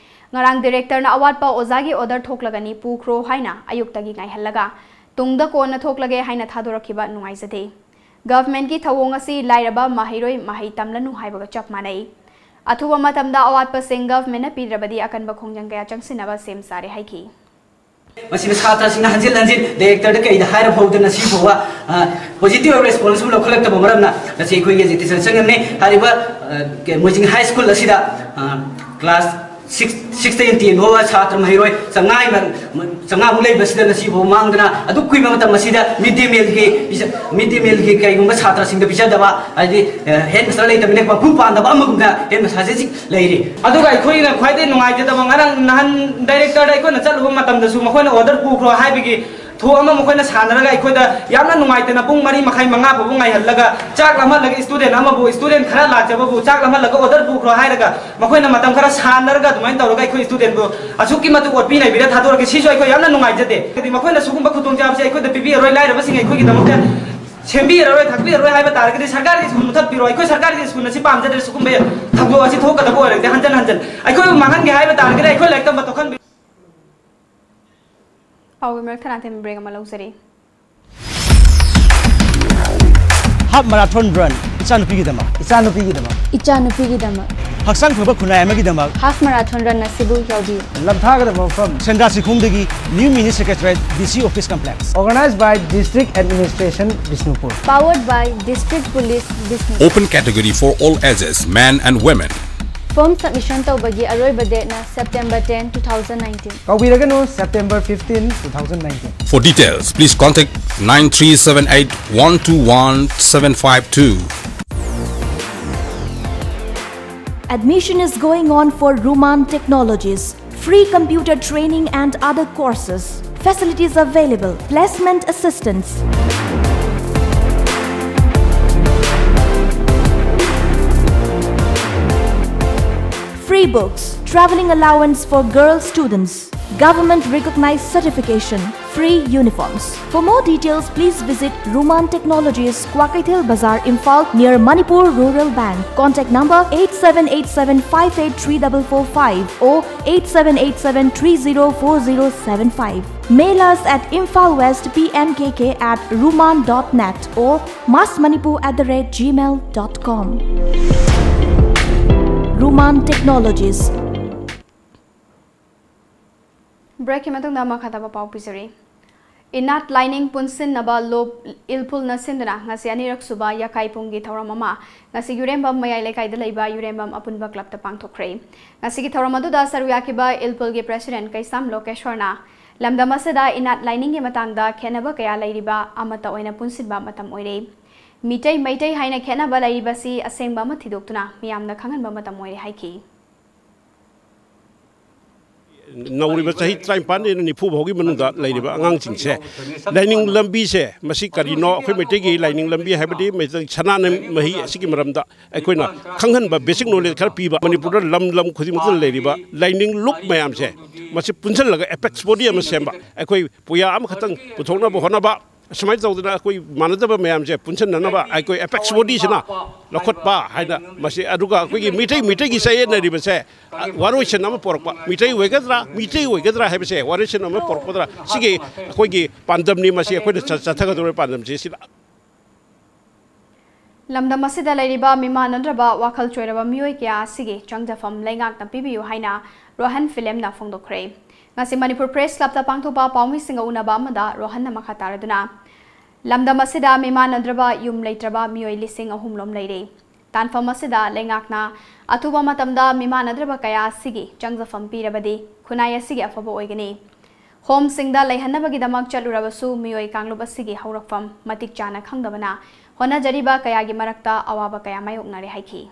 ꯉꯔꯥꯡ ꯗꯤꯔꯦꯛꯇꯔꯅ ꯑꯋꯥꯠꯄ ꯑꯣꯖꯥꯒꯤ ꯑꯣꯔꯗꯔ ꯊꯣꯛꯂꯒꯅꯤ, ꯄꯨꯈ꯭ꯔꯣ ꯍꯥꯏꯅ ꯑꯌꯨꯛꯇꯒꯤ ꯉꯥꯏꯍꯜꯂꯒ ꯇꯨꯡꯗ ꯀꯣꯟꯅ ꯊꯣꯛꯂꯒꯦ ꯍꯥꯏꯅ ꯊꯥꯗꯣꯔꯛꯈꯤꯕ ꯅꯨꯡꯉꯥꯏꯖꯗꯦ꯫ ꯒꯚꯔꯟꯃꯦꯟꯠꯀꯤ ꯊꯧꯑꯣꯡ ꯑꯁꯤ ꯂꯥꯏꯔꯕ ꯃꯍꯩꯔꯣꯏ ꯃꯍꯩ ꯇꯝꯂꯅꯨ ꯍꯥꯏꯕꯒ ꯆꯞ ꯃꯥꯟꯅꯩ꯫ ꯑꯊꯨꯕ ꯃꯇꯝꯗ ꯑꯋꯥꯠꯄꯁꯤꯡ ꯒꯚꯔꯟꯃꯦꯟꯠꯅ ꯄꯤꯗ꯭ꯔꯕꯗꯤ ꯑꯀꯟꯕ ꯈꯣꯡꯖꯪ ꯀꯌꯥ ꯆꯪꯁꯤꯟꯅꯕ ꯁꯦꯝ ꯁꯥꯔꯦ ꯍꯥꯏꯈꯤ꯫ ꯃꯁꯤꯗ ꯁꯥꯇ꯭ꯔꯁꯤꯡꯅ ꯍꯟꯖꯤꯟ ꯍꯟꯖꯤꯟ ꯗꯥꯏꯔꯦꯛꯇꯔꯗ ꯀꯩꯗ ꯍꯥꯏꯔ ꯐꯥꯎꯗ ꯉꯁꯤ ꯐꯥꯎꯕ, ꯑ, positive response ꯑꯃ ꯂꯧꯈꯠꯂꯛꯇꯕ ꯃꯔꯝꯅ ꯉꯁꯤ ꯑꯩꯈꯣꯏꯒꯤ agitation ꯆꯪꯉꯝꯃꯤ꯫ ꯍꯥꯏꯔꯤꯕ, ꯑ, ꯀ-, ꯃꯣꯏꯖꯤꯡ ꯍꯥꯏ ꯁ꯭ꯀꯨꯜ ꯑꯁꯤꯗ, ꯑ, class six, six ꯇꯒꯤ ten ꯐꯥꯎꯕ ꯁꯥꯇ꯭ꯔ ꯃꯍꯩꯔꯣꯏ ꯆꯥꯝꯃꯉꯥꯒꯤ ꯃ-, ꯆꯥꯝꯃꯉꯥꯃꯨꯛ ꯂꯩꯕꯁꯤꯗ ꯉꯁꯤ ꯐꯥꯎ ꯃꯥꯡꯗꯅ ꯑꯗꯨꯛ ꯀꯨꯏꯕ ꯃꯇꯝ ꯑꯁꯤꯗ mid day meal ꯒꯤ ꯄꯤꯖ-, mid day meal ꯒꯤ ꯀꯩꯒꯨꯝꯕ ꯁꯥꯇ꯭ꯔꯁꯤꯡꯗ ꯄꯤꯖꯗꯕ, ꯍꯥꯏꯗꯤ, ꯑ, headmaster ꯂꯩꯇꯕꯅꯤꯅ ꯃꯄꯨ ꯄꯥꯟꯗꯕ ꯑꯃꯒꯨꯝꯅ headmaster ꯁꯤ ꯂꯩꯔꯤ꯫ ꯑꯗꯨꯒ ꯑꯩꯈꯣꯏꯅ ꯈ꯭ꯋꯥꯏꯗꯒꯤ ꯅꯨꯡꯉꯥꯏꯖꯗꯕ, ꯉꯔꯥꯡ ꯅꯍꯥꯟ ꯗꯥꯏꯔꯦꯛꯇꯔꯗ ꯑꯩꯈꯣꯏꯅ ꯆꯠꯂꯨꯕ ꯃꯇꯝꯗꯁꯨ ꯃꯈꯣꯏꯅ ꯑꯣꯔꯗꯔ ꯄꯨꯈ꯭ꯔꯣ ꯍꯥꯏꯕꯒꯤ ꯊꯣꯛ ꯑꯃ ꯃꯈꯣꯏꯅ ꯁꯥꯟꯅꯔꯒ ꯑꯩꯈꯣꯏꯗ ꯌꯥꯝꯅ ꯅꯨꯡꯉꯥꯏꯇꯅ ꯄꯨꯡ ꯃꯔꯤ ꯃꯈꯥꯏ, ꯃꯉꯥ ꯐꯥꯎꯕ ꯉꯥꯏꯍꯜꯂꯒ ꯆꯥꯛ ꯂꯥꯝꯍꯜꯂꯒ student ꯑꯃꯕꯨ, student ꯈꯔ ꯂꯥꯛꯆꯕꯕꯨ ꯆꯥꯛ ꯂꯥꯝꯍꯜꯂꯒ ꯑꯣꯔꯗꯔ ꯄꯨꯈ꯭ꯔꯣ ꯍꯥꯏꯔꯒ ꯃꯈꯣꯏꯅ ꯃꯇꯝ ꯈꯔ ꯁꯥꯟꯅꯔꯒ ꯑꯗꯨꯃꯥꯏꯅ ꯇꯧꯔꯒ ꯑꯩꯈꯣꯏ student ꯕꯨ ꯑꯁꯨꯛꯀꯤ ꯃꯇꯤꯛ ꯑꯣꯠꯄꯤ ꯅꯩꯕꯤꯔ ꯊꯥꯗꯣꯔꯛꯈꯤ꯫ ꯁꯤꯁꯨ ꯑꯩꯈꯣꯏ ꯌꯥꯝꯅ ꯅꯨꯡꯉꯥꯏꯖꯗꯦ꯫ ꯍꯥꯏꯗꯤ ꯃꯈꯣꯏꯅ ꯁꯤꯒꯨꯝꯕ ꯈꯨꯗꯣꯡꯆꯥꯕꯁꯦ ꯑꯩꯈꯣꯏꯗ ꯄꯤꯕꯤꯔꯔꯣꯏ, ꯂꯥꯏꯔꯕꯁꯤꯡ ꯑꯩꯈꯣꯏꯒꯤꯗꯃꯛꯇ ꯁꯦꯝꯕꯤꯔꯔꯣꯏ, ꯊꯥꯛꯄꯤꯔꯔꯣꯏ ꯍꯥꯏꯕ ꯇꯥꯔꯒꯗꯤ ꯁꯔꯀꯥꯔꯒꯤ ꯁ꯭ꯀꯨꯜ ꯃꯨꯊꯠꯄꯤꯔꯣ꯫ ꯑꯩꯈꯣꯏ ꯁꯔꯀꯥꯔꯒꯤ ꯁ꯭ꯀꯨꯜ ꯑꯁꯤ ꯄꯥꯝꯖꯗ꯭ꯔꯦ꯫ ꯁꯤꯒꯨꯝꯕ ꯊꯧꯗꯣꯛ ꯑꯁꯤ ꯊꯣꯛꯀꯗꯕ ꯑꯣꯏꯔꯒꯗꯤ ꯍꯟꯖꯟ ꯍꯟꯖꯟ ꯑꯩꯈꯣꯏꯕꯨ ꯃꯥꯡꯍꯟꯒꯦ ꯍꯥꯏꯕ ꯇꯥꯔꯒꯗꯤ ꯑꯩꯈꯣꯏ ꯂꯥꯏꯔꯤꯛ ꯇꯝꯕ ꯇꯣꯛꯍꯟꯕꯤꯔꯣ꯫ ꯄꯥꯎꯒꯤ ꯃꯔꯛ ꯊꯠꯅ ꯑꯊꯦꯟꯕ break ꯑꯃ ꯂꯧꯖꯔꯤ꯫ Half marathon run, ꯏꯆꯥꯅꯨꯄꯤꯒꯤꯗꯃꯛ꯫ ꯏꯆꯥꯅꯨꯄꯤꯒꯤꯗꯃꯛ꯫ ꯏꯆꯥꯅꯨꯄꯤꯒꯤꯗꯃꯛ꯫ ꯍꯛꯆꯥꯡ ꯐꯕ ꯈꯨꯟꯅꯥꯏ ꯑꯃꯒꯤꯗꯃꯛ꯫ Half marathon run ꯑꯁꯤꯕꯨ ꯌꯥꯎꯕꯤꯌꯨ꯫ ꯂꯝꯊꯥꯒꯗꯕ ꯃꯐꯝ꯫ ꯁꯦꯟꯗ꯭ꯔꯥ ꯆꯤꯡꯈꯣꯡꯗꯒꯤ New Mini Secretariat, D C Office Complex. Organized by District Administration, Bishnupur. Powered by District Police, Bishnupur. Open category for all ages, men and women. Form submission ꯇꯧꯕꯒꯤ ꯑꯔꯣꯏꯕ date ꯅ September ten, two thousand nineteen. ꯀꯥꯎꯕꯤꯔꯒꯅꯨ, September fifteen, two thousand nineteen. For details, please contact nine three seven eight one two one seven five two. Admission is going on for Ruman Technologies. Free computer training and other courses. Facilities available. Placement assistance. Free books. Traveling allowance for girl students. Government recognized certification. Free uniforms. For more details, please visit Ruman Technologies, Kwakeithel Bazar, Imphal, near Manipur Rural Bank. Contact number eight seven eight seven five eight three double four five or eight seven eight seven three zero four zero seven five. Mail us at infalwestpmkk at ruman dot net or massmanipur at the rate gmail dot com. Ruman Technologies. Break ꯀꯤ ꯃꯇꯨꯡꯗ ꯃꯈꯥ ꯇꯥꯕ ꯄꯥꯎ ꯄꯤꯖꯔꯤ꯫ ꯏꯅꯥꯠ ꯂꯥꯏꯅꯤꯡ ꯄꯨꯟꯁꯤꯟꯅꯕ ꯂꯨꯞ ꯏꯜꯐꯨꯜꯅ ꯁꯤꯟꯗꯨꯅ ꯉꯁꯤ ꯑꯅꯤꯔꯛ ꯁꯨꯕ ꯌꯥꯀꯥꯏ ꯄꯨꯡꯒꯤ ꯊꯧꯔꯝ ꯑꯃ ꯉꯁꯤ ꯌꯨꯔꯦꯝꯕꯝ ꯃꯌꯥꯏ ꯂꯩꯀꯥꯏꯗ ꯂꯩꯕ ꯌꯨꯔꯦꯝꯕꯝ ꯑꯄꯨꯟꯕ ꯀ꯭ꯂꯕꯇ ꯄꯥꯡꯊꯣꯛꯈ꯭ꯔꯦ꯫ ꯉꯁꯤꯒꯤ ꯊꯧꯔꯝ ꯑꯗꯨꯗ ꯁꯔꯨꯛ ꯌꯥꯈꯤꯕ ꯏꯜꯐꯨꯜꯒꯤ ꯄ꯭ꯔꯦꯁꯤꯗꯦꯟꯠ ꯀꯩꯁꯥꯝ ꯂꯣꯀꯦꯁ꯭ꯋꯔꯅ ꯂꯝꯗꯝ ꯑꯁꯤꯗ ꯏꯅꯥꯠ ꯂꯥꯏꯅꯤꯡꯒꯤ ꯃꯇꯥꯡꯗ ꯈꯦꯠꯅꯕ ꯀꯌꯥ ꯂꯩꯔꯤꯕ ꯑꯃꯠꯇ ꯑꯣꯏꯅ ꯄꯨꯟꯁꯤꯟꯕ ꯃꯇꯝ ꯑꯣꯏꯔꯦ꯫ ꯃꯤꯇꯩ ꯃꯩꯇꯩ ꯍꯥꯏꯅ ꯈꯦꯠꯅꯕ ꯂꯩꯔꯤꯕꯁꯤ ꯑꯁꯦꯡꯕ ꯑꯃ ꯊꯤꯗꯣꯛꯇꯨꯅ ꯃꯤꯌꯥꯝꯗ ꯈꯪꯍꯟꯕ ꯃꯇꯝ ꯑꯣꯏꯔꯦ ꯍꯥꯏꯈꯤ꯫ ꯅꯧꯔꯤꯕ ꯆꯍꯤ ꯇꯔꯥꯅꯤꯄꯥꯟꯗꯩꯅ ꯅꯤꯐꯨ ꯐꯥꯎꯒꯤ ꯃꯅꯨꯡꯗ ꯂꯩꯔꯤꯕ ꯑꯉꯥꯡꯁꯤꯡꯁꯦ ꯂꯥꯏꯅꯤꯡ ꯂꯝꯕꯤꯁꯦ ꯃꯁꯤ ꯀꯔꯤꯅꯣ, ꯑꯩꯈꯣꯏ ꯃꯩꯇꯩꯒꯤ ꯂꯥꯏꯅꯤꯡ ꯂꯝꯕꯤ ꯍꯥꯏꯕꯗꯤ ꯃꯩꯇꯩ ꯁꯅꯥꯅ ꯃꯍꯤ ꯑꯁꯤꯒꯤ ꯃꯔꯝꯗ ꯑꯩꯈꯣꯏꯅ ꯈꯪꯍꯟꯕ, basic knowledge ꯈꯔ ꯄꯤꯕ, ꯃꯅꯤꯄꯨꯔꯗ ꯂꯝ ꯂꯝ ꯈꯨꯗꯤꯡꯃꯛꯇ ꯂꯩꯔꯤꯕ ꯂꯥꯏꯅꯤꯡ ꯂꯨꯞ ꯃꯌꯥꯝꯁꯦ ꯃꯁꯤ ꯄꯨꯟꯁꯤꯜꯂꯒ apex body ꯑꯃ ꯁꯦꯝꯕ, ꯑꯩꯈꯣꯏ ꯄꯨꯌꯥ ꯑꯃꯈꯛꯇꯪ ꯄꯨꯊꯣꯛꯅꯕ ꯍꯣꯠꯅꯕ, ꯑꯁꯨꯃꯥꯏꯅ ꯇꯧꯗꯅ ꯑꯩꯈꯣꯏ ꯃꯥꯟꯅꯗꯕ ꯃꯌꯥꯝꯁꯦ ꯄꯨꯟꯁꯤꯟꯅꯅꯕ ꯑꯩꯈꯣꯏ apex body ꯁꯤꯅ ꯂꯧꯈꯠꯄ ꯍꯥꯏꯅ ꯃꯁꯤ, ꯑꯗꯨꯒ ꯑꯩꯈꯣꯏꯒꯤ ꯃꯤꯇꯩ ꯃꯤꯇꯩꯒꯤ ꯆꯌꯦꯠꯅꯔꯤꯕꯁꯦ ꯋꯥꯔꯣꯏꯁꯤꯟ ꯑꯃ ꯄꯣꯔꯛꯄ, ꯃꯤꯇꯩ ꯑꯣꯏꯒꯗ꯭ꯔꯥ, ꯃꯤꯇꯩ ꯑꯣꯏꯒꯗ꯭ꯔꯥ ꯍꯥꯏꯕꯁꯦ ꯋꯥꯔꯣꯏꯁꯤꯟ ꯑꯃ ꯄꯣꯔꯛꯄꯗ꯭ꯔꯥ, ꯁꯤꯒꯤ ꯑꯩꯈꯣꯏꯒꯤ ꯄꯥꯟꯗꯝꯅꯤ꯫ ꯃꯁꯤ ꯑꯩꯈꯣꯏꯅ ꯆ-, ꯆꯠꯊꯒꯗꯧꯔꯤꯕ ꯄꯥꯟꯗꯝꯁꯤ ꯁꯤꯗ꯫ ꯂꯝꯗꯝ ꯑꯁꯤꯗ ꯂꯩꯔꯤꯕ ꯃꯤꯃꯥꯟꯅꯗ꯭ꯔꯕ ꯋꯥꯈꯜ ꯆꯣꯏꯔꯕ ꯃꯤꯑꯣꯏ ꯀꯌꯥ ꯑꯁꯤꯒꯤ ꯆꯪꯖꯐꯝ ꯂꯩꯉꯥꯛꯅ ꯄꯤꯕꯤꯌꯨ ꯍꯥꯏꯅ ꯔꯣꯍꯟ ꯐꯤꯂꯝꯅ ꯐꯣꯡꯗꯣꯛꯈ꯭ꯔꯦ꯫ ꯉꯁꯤ ꯃꯅꯤꯄꯨꯔ ꯄ꯭ꯔꯦꯁ ꯀ꯭ꯂꯕꯇ ꯄꯥꯡꯊꯣꯛꯄ ꯄꯥꯎꯃꯤꯁꯤꯡꯒ ꯎꯅꯕ ꯑꯃꯗ ꯔꯣꯍꯟꯅ ꯃꯈꯥ ꯇꯥꯔꯗꯨꯅ, ꯂꯝꯗꯝ ꯑꯁꯤꯗ ꯃꯤꯃꯥꯟꯅꯗ꯭ꯔꯕ ꯌꯨꯝ ꯂꯩꯇ꯭ꯔꯕ ꯃꯤꯑꯣꯏ ꯂꯤꯁꯤꯡ ꯑꯍꯨꯝ ꯂꯣꯝ ꯂꯩꯔꯦ꯫ ꯇꯥꯟꯐꯝ ꯑꯁꯤꯗ ꯂꯩꯉꯥꯛꯅ ꯑꯊꯨꯕ ꯃꯇꯝꯗ ꯃꯤꯃꯥꯟꯅꯗ꯭ꯔꯕ ꯀꯌꯥ ꯑꯁꯤꯒꯤ ꯆꯪꯖꯐꯝ ꯄꯤꯔꯕꯗꯤ ꯈꯨꯟꯅꯥꯏ ꯑꯁꯤꯒꯤ ꯑꯐꯕ ꯑꯣꯏꯒꯅꯤ꯫ ꯍꯣꯝꯁꯤꯡꯗ ꯂꯩꯍꯟꯅꯕꯒꯤꯗꯃꯛ ꯆꯠꯂꯨꯔꯕꯁꯨ ꯃꯤꯑꯣꯏ ꯀꯥꯡꯂꯨꯞ ꯑꯁꯤꯒꯤ ꯍꯧꯔꯛꯐꯝ ꯃꯇꯤꯛ ꯆꯥꯅ ꯈꯪꯗꯕꯅ ꯍꯣꯠꯅꯖꯔꯤꯕ ꯀꯌꯥꯒꯤ ꯃꯔꯛꯇ ꯑꯋꯥꯕ ꯀꯌꯥ ꯃꯥꯌꯣꯛꯅꯔꯦ ꯍꯥꯏꯈꯤ꯫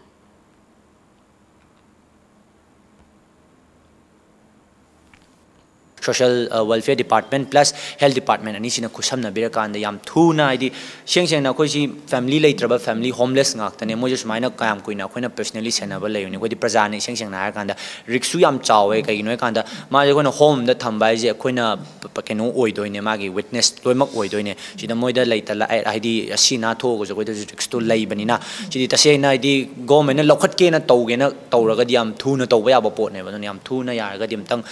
Social Welfare Department plus Health Department ꯑꯅꯤꯁꯤꯅ ꯈꯨꯠꯁꯝꯅꯕꯤꯔꯀꯥꯟꯗ ꯌꯥꯝ ꯊꯨꯅ, ꯍꯥꯏꯗꯤ ꯏꯁꯦꯡ ꯁꯦꯡꯅ ꯑꯩꯈꯣꯏꯁꯤ family ꯂꯩꯇ꯭ꯔꯕ, family homeless ꯉꯥꯛꯇꯅꯦ꯫ ꯃꯣꯏꯁꯦ ꯁꯨꯃꯥꯏꯅ ꯀꯌꯥꯝ ꯀꯨꯏꯅ ꯑꯩꯈꯣꯏꯅ personally ꯁꯦꯟꯅꯕ ꯂꯩꯔꯨꯅꯤ? ꯑꯩꯈꯣꯏꯗꯤ ꯄ꯭ꯔꯖꯥꯅ ꯏꯁꯦꯡ ꯁꯦꯡꯅ ꯍꯥꯏꯔꯀꯥꯟꯗ riskꯁꯨ ꯌꯥꯝ ꯆꯥꯎꯋꯦ꯫ ꯀꯩꯒꯤꯅꯣ ꯍꯥꯏꯀꯥꯟꯗ ꯃꯥꯁꯦ ꯑꯩꯈꯣꯏꯅ home ꯑꯃꯗ ꯊꯝꯕ ꯍꯥꯏꯁꯦ ꯑꯩꯈꯣꯏꯅ ꯀꯩꯅꯣ ꯑꯣꯏꯗꯣꯏꯅꯦ, ꯃꯥꯒꯤ witness ꯂꯣꯏꯅꯃꯛ ꯑꯣꯏꯗꯣꯏꯅꯦ꯫ ꯁꯤꯗ ꯃꯣꯏꯗ ꯂꯩꯇ ꯍꯥꯏꯗꯤ ꯑꯁꯤ ꯑꯅꯥ ꯊꯣꯛꯑꯒꯁꯨ ꯑꯩꯈꯣꯏꯗꯁꯨ riskꯇꯣ ꯂꯩꯕꯅꯤꯅ, ꯁꯤꯗꯤ ꯇꯁꯦꯡꯅ ꯍꯥꯏꯗꯤ governmentꯅ ꯂꯧꯈꯠꯀꯦꯅ ꯇꯧꯒꯦꯅ ꯇꯧꯔꯒꯗꯤ ꯌꯥꯝ ꯊꯨꯅ ꯇꯧꯕ ꯌꯥꯕ ꯄꯣꯠꯅꯦꯕ꯫ ꯑꯗꯨꯅ ꯌꯥꯝ ꯊꯨꯅ ꯌꯥꯔꯒꯗꯤ ꯑꯝꯇꯪ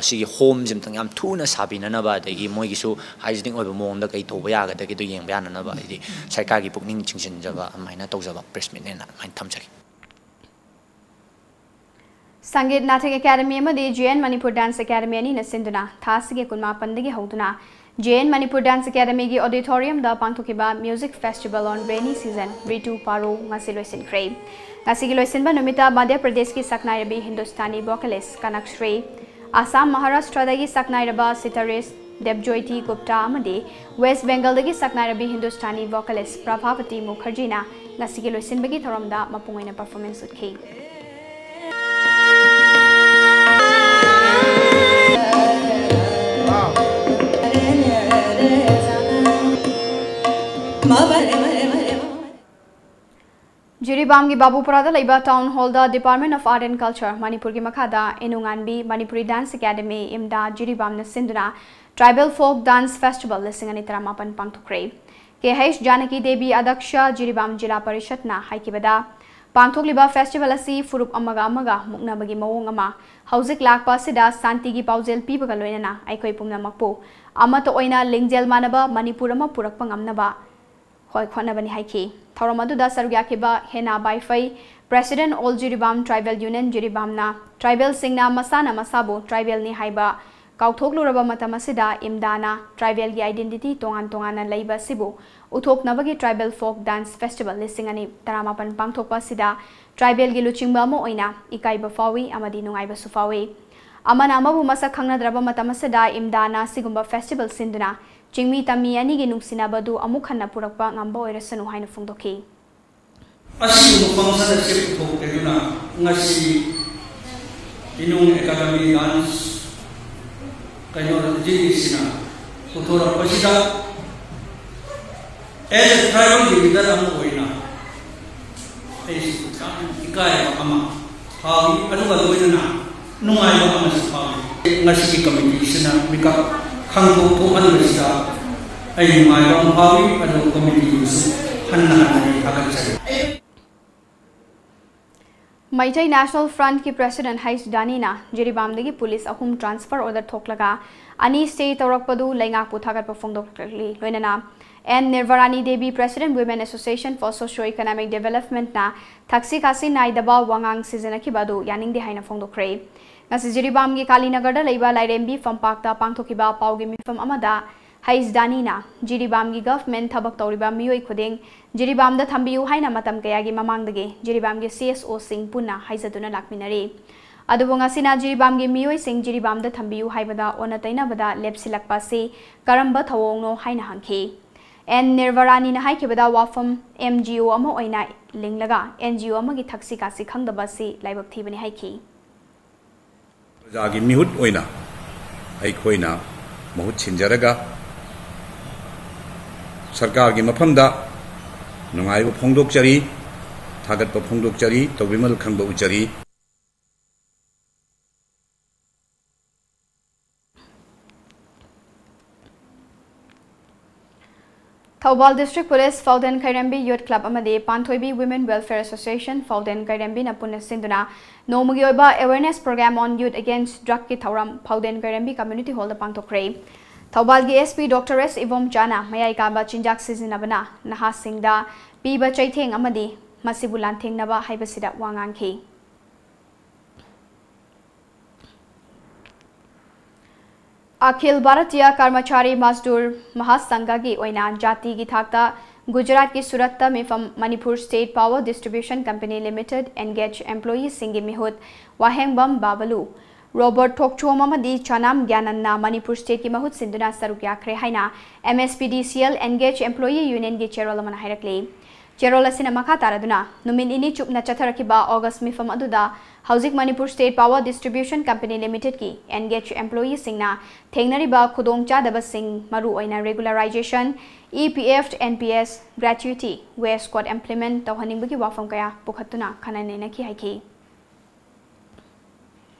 ꯁꯤꯒꯤ homeꯁꯦ ꯑꯝꯇꯪ ꯌꯥꯝ ꯊꯨꯅ ꯁꯥꯕꯤꯅꯅꯕ, ꯑꯗꯒꯤ ꯃꯣꯏꯒꯤꯁꯨ hygienic ꯑꯣꯏꯕ ꯃꯑꯣꯡꯗ ꯀꯩ ꯇꯧꯕ ꯌꯥꯒꯗꯒꯦꯗꯣ ꯌꯦꯡꯕ ꯌꯥꯅꯅꯕ ꯍꯥꯏꯗꯤ ꯁꯔꯀꯥꯔꯒꯤ ꯄꯨꯛꯅꯤꯡ ꯆꯤꯡꯁꯤꯟꯖꯕ ꯑꯗꯨꯃꯥꯏꯅ ꯇꯧꯖꯕ press meetꯅꯦꯅ ꯑꯗꯨꯃꯥꯏꯅ ꯊꯝꯖꯒꯦ꯫ ꯁꯪꯒꯤꯠ ꯅꯥꯇꯛ ꯑꯦꯀꯥꯗꯃꯤ ꯑꯃꯗꯤ J and Manipur dance academy ꯑꯅꯤꯅ ꯁꯤꯟꯗꯨꯅ ꯊꯥ ꯑꯁꯤꯒꯤ ꯀꯨꯟꯃꯥꯄꯟꯗꯒꯤ ꯍꯧꯗꯨꯅ ꯖꯦ ꯑꯦꯟ ꯃꯅꯤꯄꯨꯔ ꯗꯥꯟꯁ ꯑꯦꯀꯥꯗꯃꯤꯒꯤ auditoriumꯗ ꯄꯥꯡꯊꯣꯛꯈꯤꯕ Music Festival on Rainy Season ꯔꯤꯇꯨ ꯄꯥꯔꯣ ꯉꯁꯤ ꯂꯣꯏꯁꯤꯟꯈ꯭ꯔꯦ꯫ ꯉꯁꯤꯒꯤ ꯂꯣꯏꯁꯤꯟꯕ ꯅꯨꯃꯤꯠꯇ ꯃꯙ꯭ꯌ ꯄ꯭ꯔꯗꯦꯁꯀꯤ ꯁꯛꯅꯥꯏꯔꯕꯤ ꯍꯤꯟꯗꯨꯁꯇꯥꯅꯤ vocalist ꯀꯅꯛ ꯁ꯭ꯔꯤ, ꯑꯁꯥꯝ ꯃꯍꯥꯔꯥꯁꯇ꯭ꯔꯗꯒꯤ ꯁꯛꯅꯥꯏꯔꯕ sitarist ꯗꯦꯕꯖꯣꯏꯇꯤ ꯒꯨꯞꯇꯥ ꯑꯃꯗꯤ ꯋꯦꯁ꯭ꯠ ꯕꯦꯡꯒꯜꯗꯒꯤ ꯁꯛꯅꯥꯏꯔꯕꯤ ꯍꯤꯟꯗꯨꯁꯇꯥꯅꯤ vocalist ꯄ꯭ꯔꯚꯥꯕꯇꯤ ꯃꯨꯈꯔꯖꯤꯅ ꯉꯁꯤꯒꯤ ꯂꯣꯏꯁꯤꯟꯕꯒꯤ ꯊꯧꯔꯝꯗ ꯃꯄꯨꯡ ꯑꯣꯏꯅ performance ꯎꯠꯈꯤ꯫ ꯖꯤꯔꯤꯕꯥꯝꯒꯤ ꯕꯥꯕꯨꯄꯨꯔꯥꯗ ꯂꯩꯕ Town Hallꯗ Department of Art and Culture ꯃꯅꯤꯄꯨꯔꯒꯤ ꯃꯈꯥꯗ ꯏꯅꯨꯉꯥꯟꯕꯤ ꯃꯅꯤꯄꯨꯔꯤ Dance Academy, ꯏꯝꯗꯥ, ꯖꯤꯔꯤꯕꯥꯝꯅ ꯁꯤꯟꯗꯨꯅ Tribal Folk Dance Festival ꯂꯤꯁꯤꯡ ꯑꯅꯤ ꯇꯔꯥꯃꯥꯄꯟ ꯄꯥꯡꯊꯣꯛꯈ꯭ꯔꯦ꯫ ꯀꯦ ꯍꯩꯆ ꯖꯥꯅꯀꯤ ꯗꯦꯕꯤ, ꯑꯗꯛꯁ ꯖꯤꯔꯤꯕꯥꯝ ꯖꯤꯂꯥ ꯄꯔꯤꯁꯠꯅ ꯍꯥꯏꯈꯤꯕꯗ, ꯄꯥꯡꯊꯣꯛꯂꯤꯕ festival ꯑꯁꯤ ꯐꯨꯔꯨꯞ ꯑꯃꯒ ꯑꯃꯒ ꯃꯨꯛꯅꯕꯒꯤ ꯃꯑꯣꯡ ꯑꯃ, ꯍꯧꯖꯤꯛ ꯂꯥꯛꯄ ꯑꯁꯤꯗ ꯁꯥꯟꯇꯤꯒꯤ ꯄꯥꯎꯖꯦꯜ ꯄꯤꯕꯒ ꯂꯣꯏꯅꯅ ꯑꯩꯈꯣꯏ ꯄꯨꯝꯅꯃꯛꯄꯨ ꯑꯃꯠꯇ ꯑꯣꯏꯅ ꯂꯤꯡꯖꯦꯜ ꯃꯥꯟꯅꯕ ꯃꯅꯤꯄꯨꯔ ꯑꯃ ꯄꯨꯔꯛꯄ ꯉꯝꯅꯕ ꯍꯣꯏ ꯈꯣꯠꯅꯕꯅꯤ ꯍꯥꯏꯈꯤ꯫ ꯊꯧꯔꯝ ꯑꯗꯨꯗ ꯁꯔꯨꯛ ꯌꯥꯈꯤꯕ ꯍꯦꯅꯥ ꯕꯥꯏꯐꯩ, President All Jiribam Tribal Union Jiribamꯅ tribalꯁꯤꯡꯅ ꯃꯁꯥꯅ ꯃꯁꯥꯕꯨ tribalꯅꯤ ꯍꯥꯏꯕ ꯀꯥꯎꯊꯣꯛꯂꯨꯔꯕ ꯃꯇꯝ ꯑꯁꯤꯗ ꯏꯝꯗꯥꯅ tribalꯒꯤ identity ꯇꯣꯉꯥꯟ ꯇꯣꯉꯥꯟꯅ ꯂꯩꯕ ꯑꯁꯤꯕꯨ ꯎꯠꯊꯣꯛꯅꯕꯒꯤ Tribal Folk Dance Festival ꯂꯤꯁꯤꯡ ꯑꯅꯤ ꯇꯔꯥꯃꯥꯄꯟ ꯄꯥꯡꯊꯣꯛꯄ ꯑꯁꯤꯗ tribalꯒꯤ ꯂꯨꯆꯤꯡꯕ ꯑꯃ ꯑꯣꯏꯅ ꯏꯀꯥꯏꯕ ꯐꯥꯎꯏ ꯑꯃꯗꯤ ꯅꯨꯡꯉꯥꯏꯕꯁꯨ ꯐꯥꯎꯏ꯫ ꯑꯃꯅ ꯑꯃꯕꯨ ꯃꯁꯛ ꯈꯪꯅꯗ꯭ꯔꯕ ꯃꯇꯝ ꯑꯁꯤꯗ ꯏꯝꯗꯥꯅ ꯁꯤꯒꯨꯝꯕ festival ꯁꯤꯟꯗꯨꯅ ꯆꯤꯡꯃꯤ ꯇꯝꯃꯤ ꯑꯅꯤꯒꯤ ꯅꯨꯡꯁꯤꯅꯕꯗꯨ ꯑꯃꯨꯛ ꯍꯟꯅ ꯄꯨꯔꯛꯄ ꯉꯝꯕ ꯑꯣꯏꯔꯁꯅꯨ ꯍꯥꯏꯅ ꯐꯣꯡꯗꯣꯛꯈꯤ꯫ ꯑꯁꯤꯒꯨꯝꯕ function ꯑꯁꯤ ꯄꯨꯊꯣꯛꯇꯗꯨꯅ ꯉꯁꯤ ꯏꯅꯨꯡ Academy Dance ꯀꯩꯅꯣ ꯖꯤꯁꯤꯅ ꯄꯨꯊꯣꯔꯛꯄꯁꯤꯗ as a tribal leader ꯑꯃ ꯑꯣꯏꯅ ꯑꯩꯁꯨ ꯌꯥꯝ ꯏꯀꯥꯏꯕ ꯑꯃ ꯐꯥꯎꯏ, ꯑꯗꯨꯒ ꯂꯣꯏꯅꯅ ꯅꯨꯡꯉꯥꯏꯕ ꯑꯃꯁꯨ ꯐꯥꯎꯏ꯫ ꯉꯁꯤꯒꯤ committeeꯁꯤꯅ ꯃꯤꯀꯞ ꯈꯪꯗꯣꯛ ꯊꯣꯛꯍꯟꯕꯁꯤꯗ ꯑꯩ ꯅꯨꯡꯉꯥꯏꯕ ꯑꯃ ꯐꯥꯎꯏ, ꯑꯗꯨꯒ committeeꯕꯨꯁꯨ ꯍꯟꯅ ꯍꯟꯅ ꯑꯩ ꯊꯥꯒꯠꯆꯔꯤ꯫ ꯃꯩꯇꯩ National Frontꯀꯤ President ꯍꯩꯁ ꯗꯥꯅꯤꯅ ꯖꯤꯔꯤꯕꯥꯝꯗꯒꯤ police ꯑꯍꯨꯝ transfer order ꯊꯣꯛꯂꯒ ꯑꯅꯤ stay ꯇꯧꯔꯛꯄꯗꯨ ꯂꯩꯉꯥꯛꯄꯨ ꯊꯥꯒꯠꯄ ꯐꯣꯡꯗꯣꯛꯂꯤ꯫ ꯂꯣꯏꯅꯅ N Nirbharani Devi, President Women Association for Socio Economic Developmentꯅ ꯊꯛꯁꯤ ꯈꯥꯁꯤ ꯅꯥꯏꯗꯕ ꯋꯥꯉꯥꯡ ꯁꯤꯖꯤꯟꯅꯈꯤꯕ ꯑꯗꯨ ꯌꯥꯅꯤꯡꯗꯦ ꯍꯥꯏꯅ ꯐꯣꯡꯗꯣꯛꯈ꯭ꯔꯦ꯫ ꯉꯁꯤ ꯖꯤꯔꯤꯕꯥꯝꯒꯤ ꯀꯥꯂꯤꯅꯒꯔꯗ ꯂꯩꯕ ꯂꯥꯏꯔꯦꯝꯕꯤ ꯐꯝꯄꯥꯛꯇ ꯄꯥꯡꯊꯣꯛꯈꯤꯕ ꯄꯥꯎꯒꯤ ꯃꯤꯐꯝ ꯑꯃꯗ ꯍꯩꯁ ꯗꯥꯅꯤꯅ ꯖꯤꯔꯤꯕꯥꯝꯒꯤ government ꯊꯕꯛ ꯇꯧꯔꯤꯕ ꯃꯤꯑꯣꯏ ꯈꯨꯗꯤꯡ ꯖꯤꯔꯤꯕꯥꯝꯗ ꯊꯝꯕꯤꯌꯨ ꯍꯥꯏꯅ ꯃꯇꯝ ꯀꯌꯥꯒꯤ ꯃꯃꯥꯡꯗꯒꯤ ꯖꯤꯔꯤꯕꯥꯝꯒꯤ ꯁꯤ ꯑꯦꯁ ꯑꯣꯁꯤꯡ ꯄꯨꯟꯅ ꯍꯥꯏꯖꯗꯨꯅ ꯂꯥꯛꯃꯤꯟꯅꯔꯤ꯫ ꯑꯗꯨꯕꯨ ꯉꯁꯤꯅ ꯖꯤꯔꯤꯕꯥꯝꯒꯤ ꯃꯤꯑꯣꯏꯁꯤꯡ ꯖꯤꯔꯤꯕꯥꯝꯗ ꯊꯝꯕꯤꯌꯨ ꯍꯥꯏꯕꯗ ꯑꯣꯟꯅ ꯇꯩꯅꯕꯗ ꯂꯦꯞꯁꯤꯜꯂꯛꯄ ꯑꯁꯤ ꯀꯔꯝꯕ ꯊꯧꯑꯣꯡꯅꯣ ꯍꯥꯏꯅ ꯍꯪꯈꯤ꯫ ꯑꯦꯟ ꯅꯤꯔꯚꯔꯥꯅꯤꯅ ꯍꯥꯏꯈꯤꯕꯗ ꯋꯥꯐꯝ ꯑꯦꯟ ꯖꯤ ꯑꯣ ꯑꯃ ꯑꯣꯏꯅ ꯂꯤꯡꯂꯒ ꯑꯦꯟ ꯖꯤ ꯑꯣ ꯑꯃꯒꯤ ꯊꯛꯁꯤ ꯈꯥꯁꯤ ꯈꯪꯗꯕ ꯑꯁꯤ ꯂꯥꯏꯕꯛ ꯊꯤꯕꯅꯤ ꯍꯥꯏꯈꯤ꯫ ꯄ꯭ꯔꯖꯥꯒꯤ ꯃꯤꯍꯨꯠ ꯑꯣꯏꯅ ꯑꯩꯈꯣꯏꯅ ꯃꯍꯨꯠ ꯁꯤꯟꯖꯔꯒ ꯁꯔꯀꯥꯔꯒꯤ ꯃꯐꯝꯗ ꯅꯨꯡꯉꯥꯏꯕ ꯐꯣꯡꯗꯣꯛꯆꯔꯤ, ꯊꯥꯒꯠꯄ ꯐꯣꯡꯗꯣꯛꯆꯔꯤ, ꯇꯧꯕꯤꯃꯜ ꯈꯪꯕ ꯎꯠꯆꯔꯤ꯫ Thoubal District Police ꯐꯥꯎꯗꯦꯟ ꯈꯩꯔꯦꯝꯕꯤ Youth Club ꯑꯃꯗꯤ ꯄꯥꯟꯊꯣꯏꯕꯤ Women Welfare Association ꯐꯥꯎꯗꯦꯟ ꯈꯩꯔꯦꯝꯕꯤꯅ ꯄꯨꯟꯅ ꯁꯤꯟꯗꯨꯅ ꯅꯣꯡꯃꯒꯤ ꯑꯣꯏꯕ awareness program on youth against drugꯀꯤ ꯊꯧꯔꯝ ꯐꯥꯎꯗꯦꯟ ꯈꯩꯔꯦꯝꯕꯤ Community Hallꯗ ꯄꯥꯡꯊꯣꯛꯈ꯭ꯔꯦ꯫ ꯊꯧꯕꯥꯜꯒꯤ S P Doctor S ꯏꯕꯣꯝꯆꯥꯅ ꯃꯌꯥꯏ ꯀꯥꯕ ꯆꯤꯟꯖꯥꯛ ꯁꯤꯖꯤꯟꯅꯕꯅ ꯅꯍꯥꯁꯤꯡꯗ ꯄꯤꯕ ꯆꯩꯊꯦꯡ ꯑꯃꯗꯤ ꯃꯁꯤꯕꯨ ꯂꯥꯟꯊꯦꯡꯅꯕ ꯍꯥꯏꯕꯁꯤꯗ ꯋꯥ ꯉꯥꯡꯈꯤ꯫ ꯑꯈꯤꯜ ꯚꯥꯔꯇꯤꯌꯥ ꯀꯔꯃꯆꯥꯔꯤ ꯃꯖꯗꯨꯔ ꯃꯍꯥꯁꯪꯘꯒꯤ ꯑꯣꯏꯅ ꯖꯥꯇꯤꯒꯤ ꯊꯥꯛꯇ ꯒꯨꯖꯔꯥꯠꯀꯤ ꯁꯨꯔꯠꯇ ꯃꯤꯐꯝ Manipur state power distribution company limited engage ꯑꯦꯝꯄ꯭ꯂꯣꯌꯤꯁꯤꯡꯒꯤ ꯃꯤꯍꯨꯠ ꯋꯥꯍꯦꯡꯕꯝ ꯕꯥꯕꯂꯨ, ꯔꯣꯕꯔꯠ ꯊꯣꯛꯆꯣꯝ ꯑꯃꯗꯤ ꯆꯅꯥꯝ ꯒ꯭ꯌꯥꯅꯟꯅ ꯃꯅꯤꯄꯨꯔ ꯁ꯭ꯇꯦꯠꯀꯤ ꯃꯍꯨꯠ ꯁꯤꯟꯗꯨꯅ ꯁꯔꯨꯛ ꯌꯥꯈ꯭ꯔꯦ ꯍꯥꯏꯅ M S P D C L engage employee ꯌꯨꯅꯤꯌꯟꯒꯤ ꯆꯦꯔꯣꯜ ꯑꯃꯅ ꯍꯥꯏꯔꯛꯂꯤ꯫ ꯆꯦꯔꯣꯜ ꯑꯁꯤꯅ ꯃꯈꯥ ꯇꯥꯔꯗꯨꯅ ꯅꯨꯃꯤꯠ ꯅꯤꯅꯤ ꯆꯨꯞꯅ ꯆꯠꯊꯔꯛꯈꯤꯕ ꯑꯣꯒꯁ ꯃꯤꯐꯝ ꯑꯗꯨꯗ ꯍꯧꯖꯤꯛ Manipur state power distribution company ꯂꯤꯃꯤꯇꯦꯗꯀꯤ ꯑꯦꯟꯒꯦꯖ ꯑꯦꯝꯄ꯭ꯂꯣꯌꯤꯁꯤꯡꯅ ꯊꯦꯡꯅꯔꯤꯕ ꯈꯨꯗꯣꯡꯆꯥꯗꯕꯁꯤꯡ, ꯃꯔꯨꯑꯣꯏꯅ ꯔꯦꯒꯨꯂꯔꯥꯏꯖꯦꯁꯟ, E P F, N P S, gratuity, wage code implement ꯇꯧꯍꯟꯅꯤꯡꯕꯒꯤ ꯋꯥꯐꯝ ꯀꯌꯥ ꯄꯨꯈꯠꯇꯨꯅ ꯈꯟꯅ ꯅꯩꯅꯈꯤ ꯍꯥꯏꯈꯤ꯫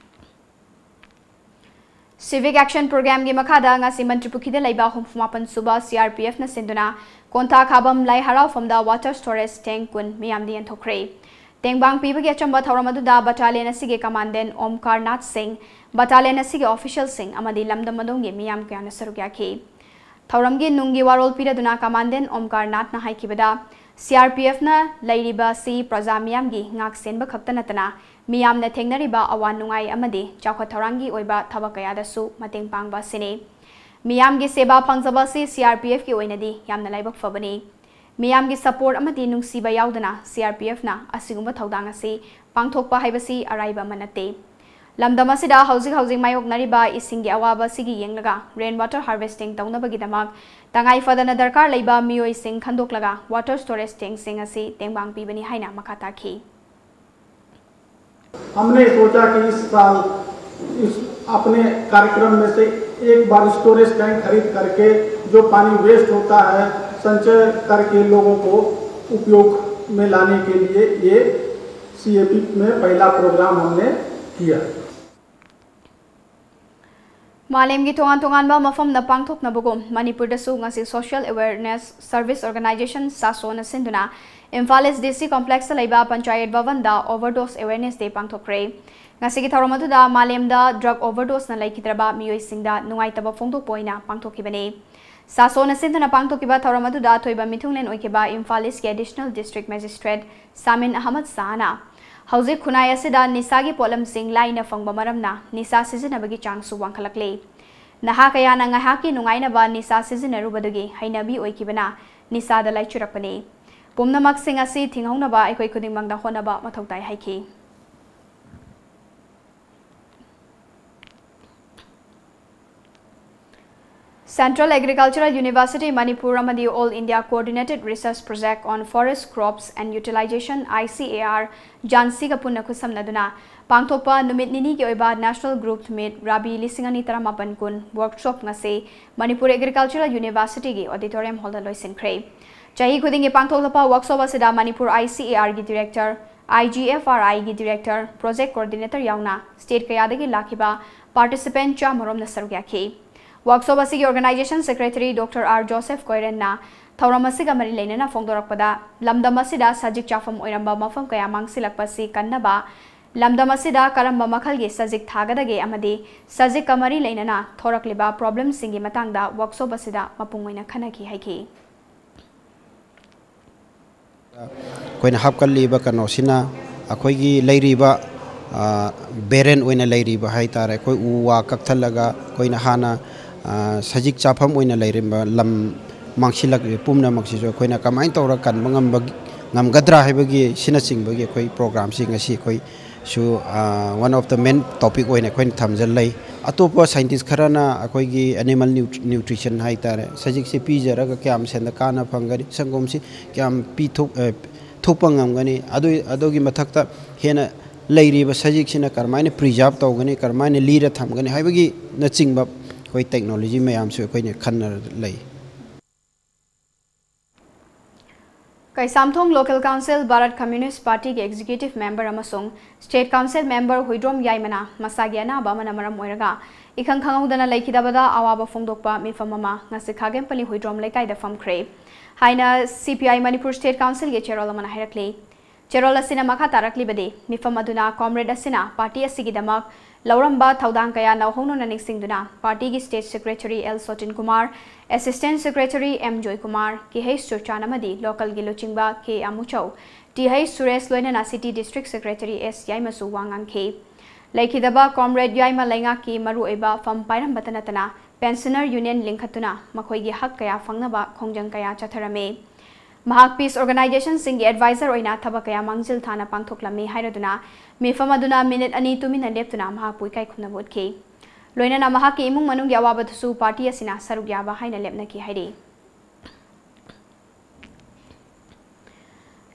Civic Action Programꯒꯤ ꯃꯈꯥꯗ ꯉꯁꯤ ꯃꯟꯇ꯭ꯔꯤꯄꯨꯈ꯭ꯔꯤꯗ ꯂꯩꯕ ꯍꯨꯝꯐꯨ ꯃꯥꯄꯟ ꯁꯨꯕ C R P F ꯅ ꯁꯤꯟꯗꯨꯅ ꯀꯣꯟꯊꯥ ꯈꯥꯕꯝ ꯂꯥꯏ ꯍꯔꯥꯎꯐꯝꯗ water storage tank ꯀꯨꯟ ꯃꯤꯌꯥꯝꯗ ꯌꯦꯟꯊꯣꯛꯈ꯭ꯔꯦ꯫ ꯇꯦꯡꯕꯥꯡ ꯄꯤꯕꯒꯤ ꯑꯆꯝꯕ ꯊꯧꯔꯝ ꯑꯗꯨꯗ battalion ꯑꯁꯤꯒꯤ commandant ꯑꯣꯝꯀꯥꯔ ꯅꯥꯊ ꯁꯤꯡ, battalion ꯑꯁꯤꯒꯤ officialꯁꯤꯡ ꯑꯃꯗꯤ ꯂꯝꯗꯝ ꯑꯗꯣꯝꯒꯤ ꯃꯤꯌꯥꯝ ꯀꯌꯥꯅ ꯁꯔꯨꯛ ꯌꯥꯈꯤ꯫ ꯊꯧꯔꯝꯒꯤ ꯅꯨꯡꯒꯤ ꯋꯥꯔꯣꯜ ꯄꯤꯔꯗꯨꯅ commandant Omkar ꯅꯥꯊꯅ ꯍꯥꯏꯈꯤꯕꯗ, C R P F ꯅ ꯂꯩꯔꯤꯕ ꯑꯁꯤ ꯄ꯭ꯔꯖꯥ ꯃꯤꯌꯥꯝꯒꯤ ꯉꯥꯛ ꯁꯦꯟꯕ ꯈꯛꯇ ꯅꯠꯇꯅ ꯃꯤꯌꯥꯝꯅ ꯊꯦꯡꯅꯔꯤꯕ ꯑꯋꯥ ꯅꯨꯡꯉꯥꯏ ꯑꯃꯗꯤ ꯆꯥꯎꯈꯠ ꯊꯧꯔꯥꯡꯒꯤ ꯑꯣꯏꯕ ꯊꯕꯛ ꯀꯌꯥꯗꯁꯨ ꯃꯇꯦꯡ ꯄꯥꯡꯕ ꯑꯁꯤꯅꯤ꯫ ꯃꯤꯌꯥꯝꯒꯤ ꯁꯦꯕꯥ ꯐꯪꯖꯕ ꯑꯁꯤ C R P F ꯀꯤ ꯑꯣꯏꯅꯗꯤ ꯌꯥꯝꯅ ꯂꯥꯏꯕꯛ ꯐꯕꯅꯤ꯫ ꯃꯤꯌꯥꯝꯒꯤ support ꯑꯃꯗꯤ ꯅꯨꯡꯁꯤꯕ ꯌꯥꯎꯗꯅ C R P F ꯅ ꯑꯁꯤꯒꯨꯝꯕ ꯊꯧꯗꯥꯡ ꯑꯁꯤ ꯄꯥꯡꯊꯣꯛꯄ ꯍꯥꯏꯕꯁꯤ ꯑꯔꯥꯏꯕ ꯑꯃ ꯅꯠꯇꯦ꯫ ꯂꯝꯗꯝ ꯑꯁꯤꯗ ꯍꯧꯖꯤꯛ ꯍꯧꯖꯤꯛ ꯃꯥꯌꯣꯛꯅꯔꯤꯕ ꯏꯁꯤꯡꯒꯤ ꯑꯋꯥꯕ ꯑꯁꯤꯒꯤ ꯌꯦꯡꯂꯒ rain water harvesting ꯇꯧꯅꯕꯒꯤꯗꯃꯛ ꯇꯉꯥꯏ ꯐꯗꯅ ꯗꯔꯀꯥꯔ ꯂꯩꯕ ꯃꯤꯑꯣꯏꯁꯤꯡ ꯈꯟꯗꯣꯛꯂꯒ water storage tankꯁꯤꯡ ꯑꯁꯤ ꯇꯦꯡꯕꯥꯡ ꯄꯤꯕꯅꯤ ꯍꯥꯏꯅ ꯃꯈꯥ ꯇꯥꯈꯤ꯫ हमने सोचा कि इस साल इस अपने कार्यक्रम में से एक बार storage tank खरीद करके जो पानी waste होता है, संचय करके लोगों को उपयोग में लाने के लिए ये C A P में पहला program हमने किया। ꯃꯥꯂꯦꯝꯒꯤ ꯇꯣꯉꯥꯟ ꯇꯣꯉꯥꯟꯕ ꯃꯐꯝꯗ ꯄꯥꯡꯊꯣꯛꯅꯕꯒꯨꯝ ꯃꯅꯤꯄꯨꯔꯗꯁꯨ ꯉꯁꯤ Social Awareness Service Organisation, ꯁꯥꯁꯣꯅ ꯁꯤꯟꯗꯨꯅ ꯏꯝꯐꯥꯜ ꯏꯁ ꯗꯤ ꯁꯤ ꯀꯣꯝꯄ꯭ꯂꯦꯛꯁꯇ ꯂꯩꯕ ꯄꯟꯆꯥꯌꯠ ꯚꯕꯟꯗ Overdose Awareness Day ꯄꯥꯡꯊꯣꯛꯈ꯭ꯔꯦ꯫ ꯉꯁꯤꯒꯤ ꯊꯧꯔꯝ ꯑꯗꯨꯗ ꯃꯥꯂꯦꯝꯗ drug overdoseꯅ ꯂꯩꯈꯤꯗ꯭ꯔꯕ ꯃꯤꯑꯣꯏꯁꯤꯡꯗ ꯅꯨꯡꯉꯥꯏꯇꯕ ꯐꯣꯡꯗꯣꯛꯄ ꯑꯣꯏꯅ ꯄꯥꯡꯊꯣꯛꯈꯤꯕꯅꯤ꯫ ꯁꯥꯁꯣꯅ ꯁꯤꯟꯗꯨꯅ ꯄꯥꯡꯊꯣꯛꯈꯤꯕ ꯊꯧꯔꯝ ꯑꯗꯨꯗ ꯑꯊꯣꯏꯕ ꯃꯤꯊꯨꯡꯂꯦꯟ ꯑꯣꯏꯈꯤꯕ ꯏꯝꯐꯥꯜ ꯏꯁꯀꯤ Additional District Magistrate ꯁꯥꯃꯤꯟ ꯑꯍꯃꯗ ꯁꯥꯍꯅ ꯍꯧꯖꯤꯛ ꯈꯨꯟꯅꯥꯏ ꯑꯁꯤꯗ ꯅꯤꯁꯥꯒꯤ ꯄꯣꯠꯂꯝꯁꯤꯡ ꯂꯥꯏꯅ ꯐꯪꯕ ꯃꯔꯝꯅ ꯅꯤꯁꯥ ꯁꯤꯖꯤꯟꯅꯕꯒꯤ ꯆꯥꯡꯁꯨ ꯋꯥꯡꯈꯠꯂꯛꯂꯤ꯫ ꯅꯍꯥ ꯀꯌꯥꯅ ꯉꯥꯏꯍꯥꯛꯀꯤ ꯅꯨꯡꯉꯥꯏꯅꯕ ꯅꯤꯁꯥ ꯁꯤꯖꯤꯟꯅꯔꯨꯕꯗꯨꯒꯤ ꯍꯩꯅꯕꯤ ꯑꯣꯏꯈꯤꯕꯅ ꯅꯤꯁꯥꯗ ꯂꯥꯏꯆꯨꯔꯛꯄꯅꯤ꯫ ꯄꯨꯝꯅꯃꯛꯁꯤꯡ ꯑꯁꯤ ꯊꯤꯡꯍꯧꯅꯕ ꯑꯩꯈꯣꯏ ꯈꯨꯗꯤꯡꯃꯛꯅ ꯍꯣꯠꯅꯕ ꯃꯊꯧ ꯇꯥꯏ ꯍꯥꯏꯈꯤ꯫ Central Agricultural University Manipur ꯑꯃꯗꯤ All India Coordinated Research Project on Forest Crops and Utilization, I C A R, ꯖꯥꯟꯁꯤꯒ ꯄꯨꯟꯅ ꯈꯨꯠꯁꯝꯅꯗꯨꯅ ꯄꯥꯡꯊꯣꯛꯄ ꯅꯨꯃꯤꯠ ꯅꯤꯅꯤꯒꯤ ꯑꯣꯏꯕ National Group Meet ꯔꯥꯕꯤ ꯂꯤꯁꯤꯡ ꯑꯅꯤ ꯇꯔꯥꯃꯥꯄꯟ ꯀꯨꯟ workshop ꯉꯁꯤ ꯃꯅꯤꯄꯨꯔ Agricultural University ꯒꯤ auditorium hall ꯗ ꯂꯣꯏꯁꯤꯟꯈ꯭ꯔꯦ꯫ ꯆꯍꯤ ꯈꯨꯗꯤꯡꯒꯤ ꯄꯥꯡꯊꯣꯛꯂꯛꯄ workshop ꯑꯁꯤꯗ Manipur I C A R ꯒꯤ director, I G F R I ꯒꯤ director, project coordinator ꯌꯥꯎꯅ state ꯀꯌꯥꯗꯒꯤ ꯂꯥꯛꯈꯤꯕ participant ꯆꯥꯝꯃꯔꯣꯝꯅ ꯁꯔꯨꯛ ꯌꯥꯈꯤ꯫ Workshop ꯑꯁꯤꯒꯤ organization secretary Doctor R Joseph ꯀꯣꯏꯔꯦꯟꯅ ꯊꯧꯔꯝ ꯑꯁꯤꯒ ꯃꯔꯤ ꯂꯩꯅꯅ ꯐꯣꯡꯗꯣꯔꯛꯄꯗ, ꯂꯝꯗꯝ ꯑꯁꯤꯗ ꯁꯖꯤꯛ ꯆꯥꯐꯝ ꯑꯣꯏꯔꯝꯕ ꯃꯐꯝ ꯀꯌꯥ ꯃꯥꯡꯁꯤꯜꯂꯛꯄ ꯑꯁꯤ ꯀꯟꯅꯕ, ꯂꯝꯗꯝ ꯑꯁꯤꯗ ꯀꯔꯝꯕ ꯃꯈꯜꯒꯤ ꯁꯖꯤꯛ ꯊꯥꯒꯗꯒꯦ ꯑꯃꯗꯤ ꯁꯖꯤꯛꯀ ꯃꯔꯤ ꯂꯩꯅꯅ ꯊꯣꯔꯛꯂꯤꯕ problemꯁꯤꯡꯒꯤ ꯃꯇꯥꯡꯗ workshop ꯑꯁꯤꯗ ꯃꯄꯨꯡ ꯑꯣꯏꯅ ꯈꯟꯅꯈꯤ ꯍꯥꯏꯈꯤ꯫ ꯑꯩꯈꯣꯏꯅ ꯍꯥꯞꯀꯠꯂꯤꯕ ꯀꯩꯅꯣꯁꯤꯅ ꯑꯩꯈꯣꯏꯒꯤ ꯂꯩꯔꯤꯕ, ꯑ, barren ꯑꯣꯏꯅ ꯂꯩꯔꯤꯕ ꯍꯥꯏ ꯇꯥꯔꯦ, ꯑꯩꯈꯣꯏ ꯎ ꯋꯥ ꯀꯛꯊꯠꯂꯒ ꯑꯩꯈꯣꯏꯅ ꯍꯥꯟꯅ, ꯑ, ꯁꯖꯤꯛ ꯆꯥꯐꯝ ꯑꯣꯏꯅ ꯂꯩꯔꯝꯕ ꯂꯝ ꯃꯥꯡꯁꯤꯜꯂꯛꯂꯤꯕ ꯄꯨꯝꯅꯃꯛꯁꯤꯁꯨ ꯑꯩꯈꯣꯏꯅ ꯀꯃꯥꯏꯅ ꯇꯧꯔꯒ ꯀꯟꯕ ꯉꯝꯕ, ꯉꯝꯒꯗ꯭ꯔꯥ ꯍꯥꯏꯕꯒꯤ ꯁꯤꯅꯆꯤꯡꯕꯒꯤ ꯑꯩꯈꯣꯏ programꯁꯤ ꯉꯁꯤ ꯑꯩꯈꯣꯏꯁꯨ, ꯑ, one of the main topic ꯑꯣꯏꯅ ꯑꯩꯈꯣꯏꯅ ꯊꯝꯖꯜꯂꯩ꯫ ꯑꯇꯣꯞꯄ scientist ꯈꯔꯅ ꯑꯩꯈꯣꯏꯒꯤ animal nut-, nutrition ꯍꯥꯏ ꯇꯥꯔꯦ, ꯁꯖꯤꯛꯁꯦ ꯄꯤꯖꯔꯒ ꯀꯌꯥꯝ ꯁꯦꯟꯗ ꯀꯥꯟꯅ ꯐꯪꯒꯅꯤ, ꯁꯪꯒꯣꯝꯁꯤ ꯀꯌꯥꯝ ꯄꯤꯊꯣꯛ-, ꯑ, ꯊꯣꯛꯄ ꯉꯝꯒꯅꯤ, ꯑꯗꯨ, ꯑꯗꯨꯒꯤ ꯃꯊꯛꯇ ꯍꯦꯟꯅ ꯂꯩꯔꯤꯕ ꯁꯖꯤꯛꯁꯤꯅ ꯀꯔꯝꯍꯥꯏꯅ preserve ꯇꯧꯒꯅꯤ, ꯀꯔꯝꯍꯥꯏꯅ ꯂꯤꯔ ꯊꯝꯒꯅꯤ ꯍꯥꯏꯕꯒꯤꯅꯆꯤꯡꯕ ꯑꯩꯈꯣꯏ technology ꯃꯌꯥꯝꯁꯨ ꯑꯩꯈꯣꯏꯅ ꯈꯟꯅꯔ ꯂꯩ꯫ Keishamthong Local Council, Bharat Communist Party ꯒꯤ Executive Member ꯑꯃꯁꯨꯡ State Council Member ꯍꯨꯏꯗ꯭ꯔꯣꯝ ꯌꯥꯏꯃꯅ ꯃꯁꯥꯒꯤ ꯑꯅꯥꯕ ꯑꯃꯅ ꯃꯔꯝ ꯑꯣꯏꯔꯒ ꯏꯈꯪ ꯈꯪꯍꯧꯗꯅ ꯂꯩꯈꯤꯗꯕꯗ ꯑꯋꯥꯕ ꯐꯣꯡꯗꯣꯛꯄ ꯃꯤꯐꯝ ꯑꯃ ꯉꯁꯤ ꯈꯥꯒꯦꯝꯄꯜꯂꯤ ꯍꯨꯏꯗ꯭ꯔꯣꯝ ꯂꯩꯀꯥꯏꯗ ꯐꯝꯈ꯭ꯔꯦ ꯍꯥꯏꯅ C P I Manipur State Council ꯒꯤ ꯆꯦꯔꯣꯜ ꯑꯃꯅ ꯍꯥꯏꯔꯛꯂꯤ꯫ ꯆꯦꯔꯣꯜ ꯑꯁꯤꯅ ꯃꯈꯥ ꯇꯥꯔꯛꯂꯤꯕꯗꯤ, ꯃꯤꯐꯝ ꯑꯗꯨꯅ comrade ꯑꯁꯤꯅ party ꯑꯁꯤꯒꯤꯗꯃꯛ ꯂꯧꯔꯝꯕ ꯊꯧꯗꯥꯡ ꯀꯌꯥ ꯅꯧꯍꯧꯅꯅ ꯅꯤꯡꯁꯤꯡꯗꯨꯅ, party ꯒꯤ State Secretary L ꯁꯣꯇꯤꯟ Kumar, Assistant Secretary M ꯖꯣꯏ ꯀꯨꯃꯥꯔ, ꯀꯤꯍꯩ ꯆꯨꯔꯆꯥꯟ ꯑꯃꯗꯤ local ꯒꯤ ꯂꯨꯆꯤꯡꯕ K ꯑꯃꯨꯆꯧ, Th ꯁꯨꯔꯦꯁ ꯂꯣꯏꯅꯅ City District Secretary S ꯌꯥꯏꯃꯁꯨ ꯋꯥ ꯉꯥꯡꯈꯤ꯫ ꯂꯩꯈꯤꯗꯕ comrade ꯌꯥꯏꯃ ꯂꯩꯉꯥꯛꯀꯤ ꯃꯔꯨꯑꯣꯏꯕ ꯐꯝ ꯄꯥꯏꯔꯝꯕꯇ ꯅꯠꯇꯅ Pensioner Union ꯂꯤꯡꯈꯠꯇꯨꯅ ꯃꯈꯣꯏꯒꯤ ꯍꯛ ꯀꯌꯥ ꯐꯪꯅꯕ ꯈꯣꯡꯖꯪ ꯀꯌꯥ ꯆꯠꯊꯔꯝꯃꯤ꯫ ꯃꯍꯥꯛ peace organization ꯁꯤꯡꯒꯤ advisor ꯑꯣꯏꯅ ꯊꯕꯛ ꯀꯌꯥ ꯃꯥꯡꯖꯤꯜ ꯊꯥꯅ ꯄꯥꯡꯊꯣꯛꯂꯝꯃꯤ ꯍꯥꯏꯔꯗꯨꯅ ꯃꯤꯐꯝ ꯑꯗꯨꯅ minute ꯑꯅꯤ ꯇꯨꯃꯤꯟꯅ ꯂꯦꯞꯇꯨꯅ ꯃꯍꯥꯛꯄꯨ ꯏꯀꯥꯏ ꯈꯨꯝꯅꯕ ꯎꯠꯈꯤ꯫ ꯂꯣꯏꯅꯅ ꯃꯍꯥꯛꯀꯤ ꯏꯃꯨꯡ ꯃꯅꯨꯡꯒꯤ ꯑꯋꯥꯕꯗꯨꯁꯨ party ꯑꯁꯤꯅ ꯁꯔꯨꯛ ꯌꯥꯕ ꯍꯥꯏꯅ ꯂꯦꯞꯅꯈꯤ ꯍꯥꯏꯔꯤ꯫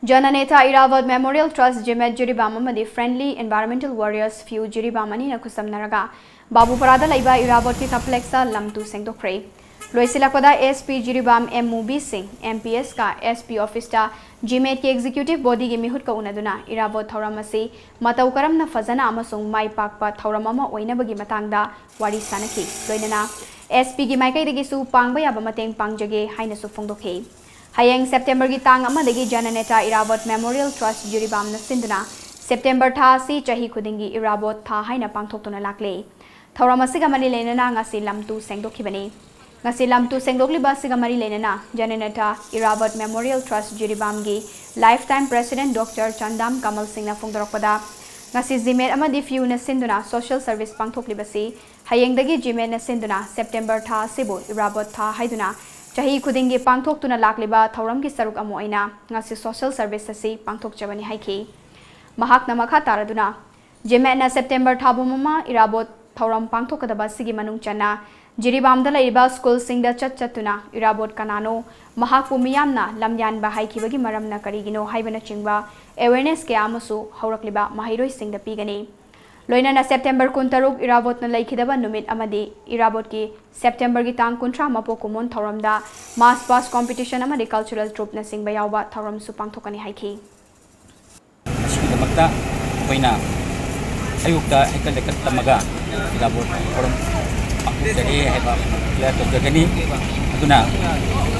Jananetha Irawat Memorial Trust, GMAT Jiribam ꯑꯃꯗꯤ Friendly Environmental Warriors, ꯐꯤꯎ ꯖꯤꯔꯤꯕꯥꯝ ꯑꯅꯤꯅ ꯈꯨꯠꯁꯝꯅꯔꯒ ꯕꯥꯕꯨꯄꯥꯔꯥꯗ ꯂꯩꯕ ꯏꯔꯥꯕꯣꯠꯀꯤ complex ꯇ ꯂꯝ ꯇꯨ ꯁꯦꯡꯗꯣꯛꯈ꯭ꯔꯦ꯫ ꯂꯣꯏꯁꯤꯜꯂꯛꯄꯗ SP ꯖꯤꯔꯤꯕꯥꯝ M ꯃꯨꯕꯤ ꯁꯤꯡ, MPS ꯀ SP office ꯇ GMAT ꯀꯤ executive body ꯒꯤ ꯃꯤꯍꯨꯠꯀ ꯎꯅꯗꯨꯅ ꯏꯔꯥꯕꯣꯠ ꯊꯧꯔꯝ ꯑꯁꯤ ꯃꯇꯧ ꯀꯔꯝꯅ ꯐꯖꯅ ꯑꯃꯁꯨꯡ ꯃꯥꯏ ꯄꯥꯛꯄ ꯊꯧꯔꯝ ꯑꯃ ꯑꯣꯏꯅꯕꯒꯤ ꯃꯇꯥꯡꯗ ꯋꯥꯔꯤ ꯁꯥꯅꯈꯤ꯫ ꯂꯣꯏꯅꯅ SP ꯒꯤ ꯃꯥꯏꯀꯩꯗꯒꯤꯁꯨ ꯄꯥꯡꯕ ꯌꯥꯕ ꯃꯇꯦꯡ ꯄꯥꯡꯖꯒꯦ ꯍꯥꯏꯅꯁꯨ ꯐꯣꯡꯗꯣꯛꯈꯤ꯫ ꯍꯌꯦꯡ September ꯒꯤ ꯇꯥꯡ ꯑꯃꯗꯒꯤ Jananetha Irawat Memorial Trust ꯖꯤꯔꯤꯕꯥꯝꯅ ꯁꯤꯟꯗꯨꯅ September ꯊꯥ ꯑꯁꯤ ꯆꯍꯤ ꯈꯨꯗꯤꯡꯒꯤ ꯏꯔꯥꯕꯣꯠ ꯊꯥ ꯍꯥꯏꯅ ꯄꯥꯡꯊꯣꯛꯇꯨꯅ ꯂꯥꯛꯂꯤ꯫ ꯊꯧꯔꯝ ꯑꯁꯤꯒ ꯃꯔꯤ ꯂꯩꯅꯅ ꯉꯁꯤ ꯂꯝ ꯇꯨ ꯁꯦꯡꯗꯣꯛꯈꯤꯕꯅꯤ꯫ ꯉꯁꯤ ꯂꯝ ꯇꯨ ꯁꯦꯡꯗꯣꯛꯂꯤꯕ ꯑꯁꯤꯒ ꯃꯔꯤ ꯂꯩꯅꯅ Jananetha Irawat Memorial Trust ꯖꯤꯔꯤꯕꯥꯝꯒꯤ lifetime president Doctor ꯆꯟꯗꯥꯝ ꯀꯃꯜ ꯁꯤꯡꯅ ꯐꯣꯡꯗꯣꯔꯛꯄꯗ, ꯉꯁꯤ GMAT ꯑꯃꯗꯤ ꯐꯤꯎꯅ ꯁꯤꯟꯗꯨꯅ social service ꯄꯥꯡꯊꯣꯛꯂꯤꯕꯁꯤ ꯍꯌꯦꯡꯗꯒꯤ GMAT ꯅ ꯁꯤꯟꯗꯨꯅ September ꯊꯥ ꯑꯁꯤꯕꯨ ꯏꯔꯥꯕꯣꯠ ꯊꯥ ꯍꯥꯏꯗꯨꯅ ꯆꯍꯤ ꯈꯨꯗꯤꯡꯒꯤ ꯄꯥꯡꯊꯣꯛꯇꯨꯅ ꯂꯥꯛꯂꯤꯕ ꯊꯧꯔꯝꯒꯤ ꯁꯔꯨꯛ ꯑꯃ ꯑꯣꯏꯅ ꯉꯁꯤ social service ꯑꯁꯤ ꯄꯥꯡꯊꯣꯛꯆꯕꯅꯤ ꯍꯥꯏꯈꯤ꯫ ꯃꯍꯥꯛꯅ ꯃꯈꯥ ꯇꯥꯔꯗꯨꯅ, GMAT ꯅ September ꯊꯥ ꯄꯨꯝ ꯑꯃ ꯏꯔꯥꯕꯣꯠ ꯊꯧꯔꯝ ꯄꯥꯡꯊꯣꯛꯀꯗꯕ ꯑꯁꯤꯒꯤ ꯃꯅꯨꯡ ꯆꯟꯅ ꯖꯤꯔꯤꯕꯥꯝꯗ ꯂꯩꯔꯤꯕ school ꯁꯤꯡꯗ ꯆꯠ ꯆꯠꯇꯨꯅ ꯏꯔꯥꯕꯣꯠ ꯀꯅꯥꯅꯣ, ꯃꯍꯥꯛꯄꯨ ꯃꯤꯌꯥꯝꯅ ꯂꯝꯌꯥꯟꯕ ꯍꯥꯏꯈꯤꯕꯒꯤ ꯃꯔꯝꯅ ꯀꯔꯤꯒꯤꯅꯣ ꯍꯥꯏꯕꯅꯆꯤꯡꯕ awareness ꯀꯌꯥ ꯑꯃꯁꯨ ꯍꯧꯔꯛꯂꯤꯕ ꯃꯍꯩꯔꯣꯏꯁꯤꯡꯗ ꯄꯤꯒꯅꯤ꯫ ꯂꯣꯏꯅꯅ ꯁꯦꯞꯇꯦꯝꯕꯔ ꯀꯨꯟꯇꯔꯨꯛ ꯏꯔꯥꯕꯣꯠꯅ ꯂꯩꯈꯤꯗꯕ ꯅꯨꯃꯤꯠ ꯑꯃꯗꯤ ꯏꯔꯥꯕꯣꯠꯀꯤ ꯁꯦꯞꯇꯦꯝꯕꯔꯒꯤ ꯇꯥꯡ ꯀꯨꯟꯊ꯭ꯔꯥ ꯃꯄꯣꯛ ꯀꯨꯝꯑꯣꯟ ꯊꯧꯔꯝꯗ mass past competition ꯑꯃꯗꯤ cultural troupeꯅꯆꯤꯡꯕ ꯌꯥꯎꯕ ꯊꯧꯔꯝꯁꯨ ꯄꯥꯡꯊꯣꯛꯀꯅꯤ ꯍꯥꯏꯈꯤ꯫ ꯃꯁꯤꯒꯤꯗꯃꯛꯇ ꯑꯩꯈꯣꯏꯅ ꯑꯌꯨꯛꯇ ꯍꯩꯀꯠ ꯂꯩꯀꯠ ꯇꯝꯃꯒ ꯏꯔꯥꯕꯣꯠ ꯊꯧꯔꯝ ꯄꯥꯡꯊꯣꯛꯆꯔꯤ ꯍꯥꯏꯕ clear ꯇꯧꯖꯒꯅꯤ꯫ ꯑꯗꯨꯅ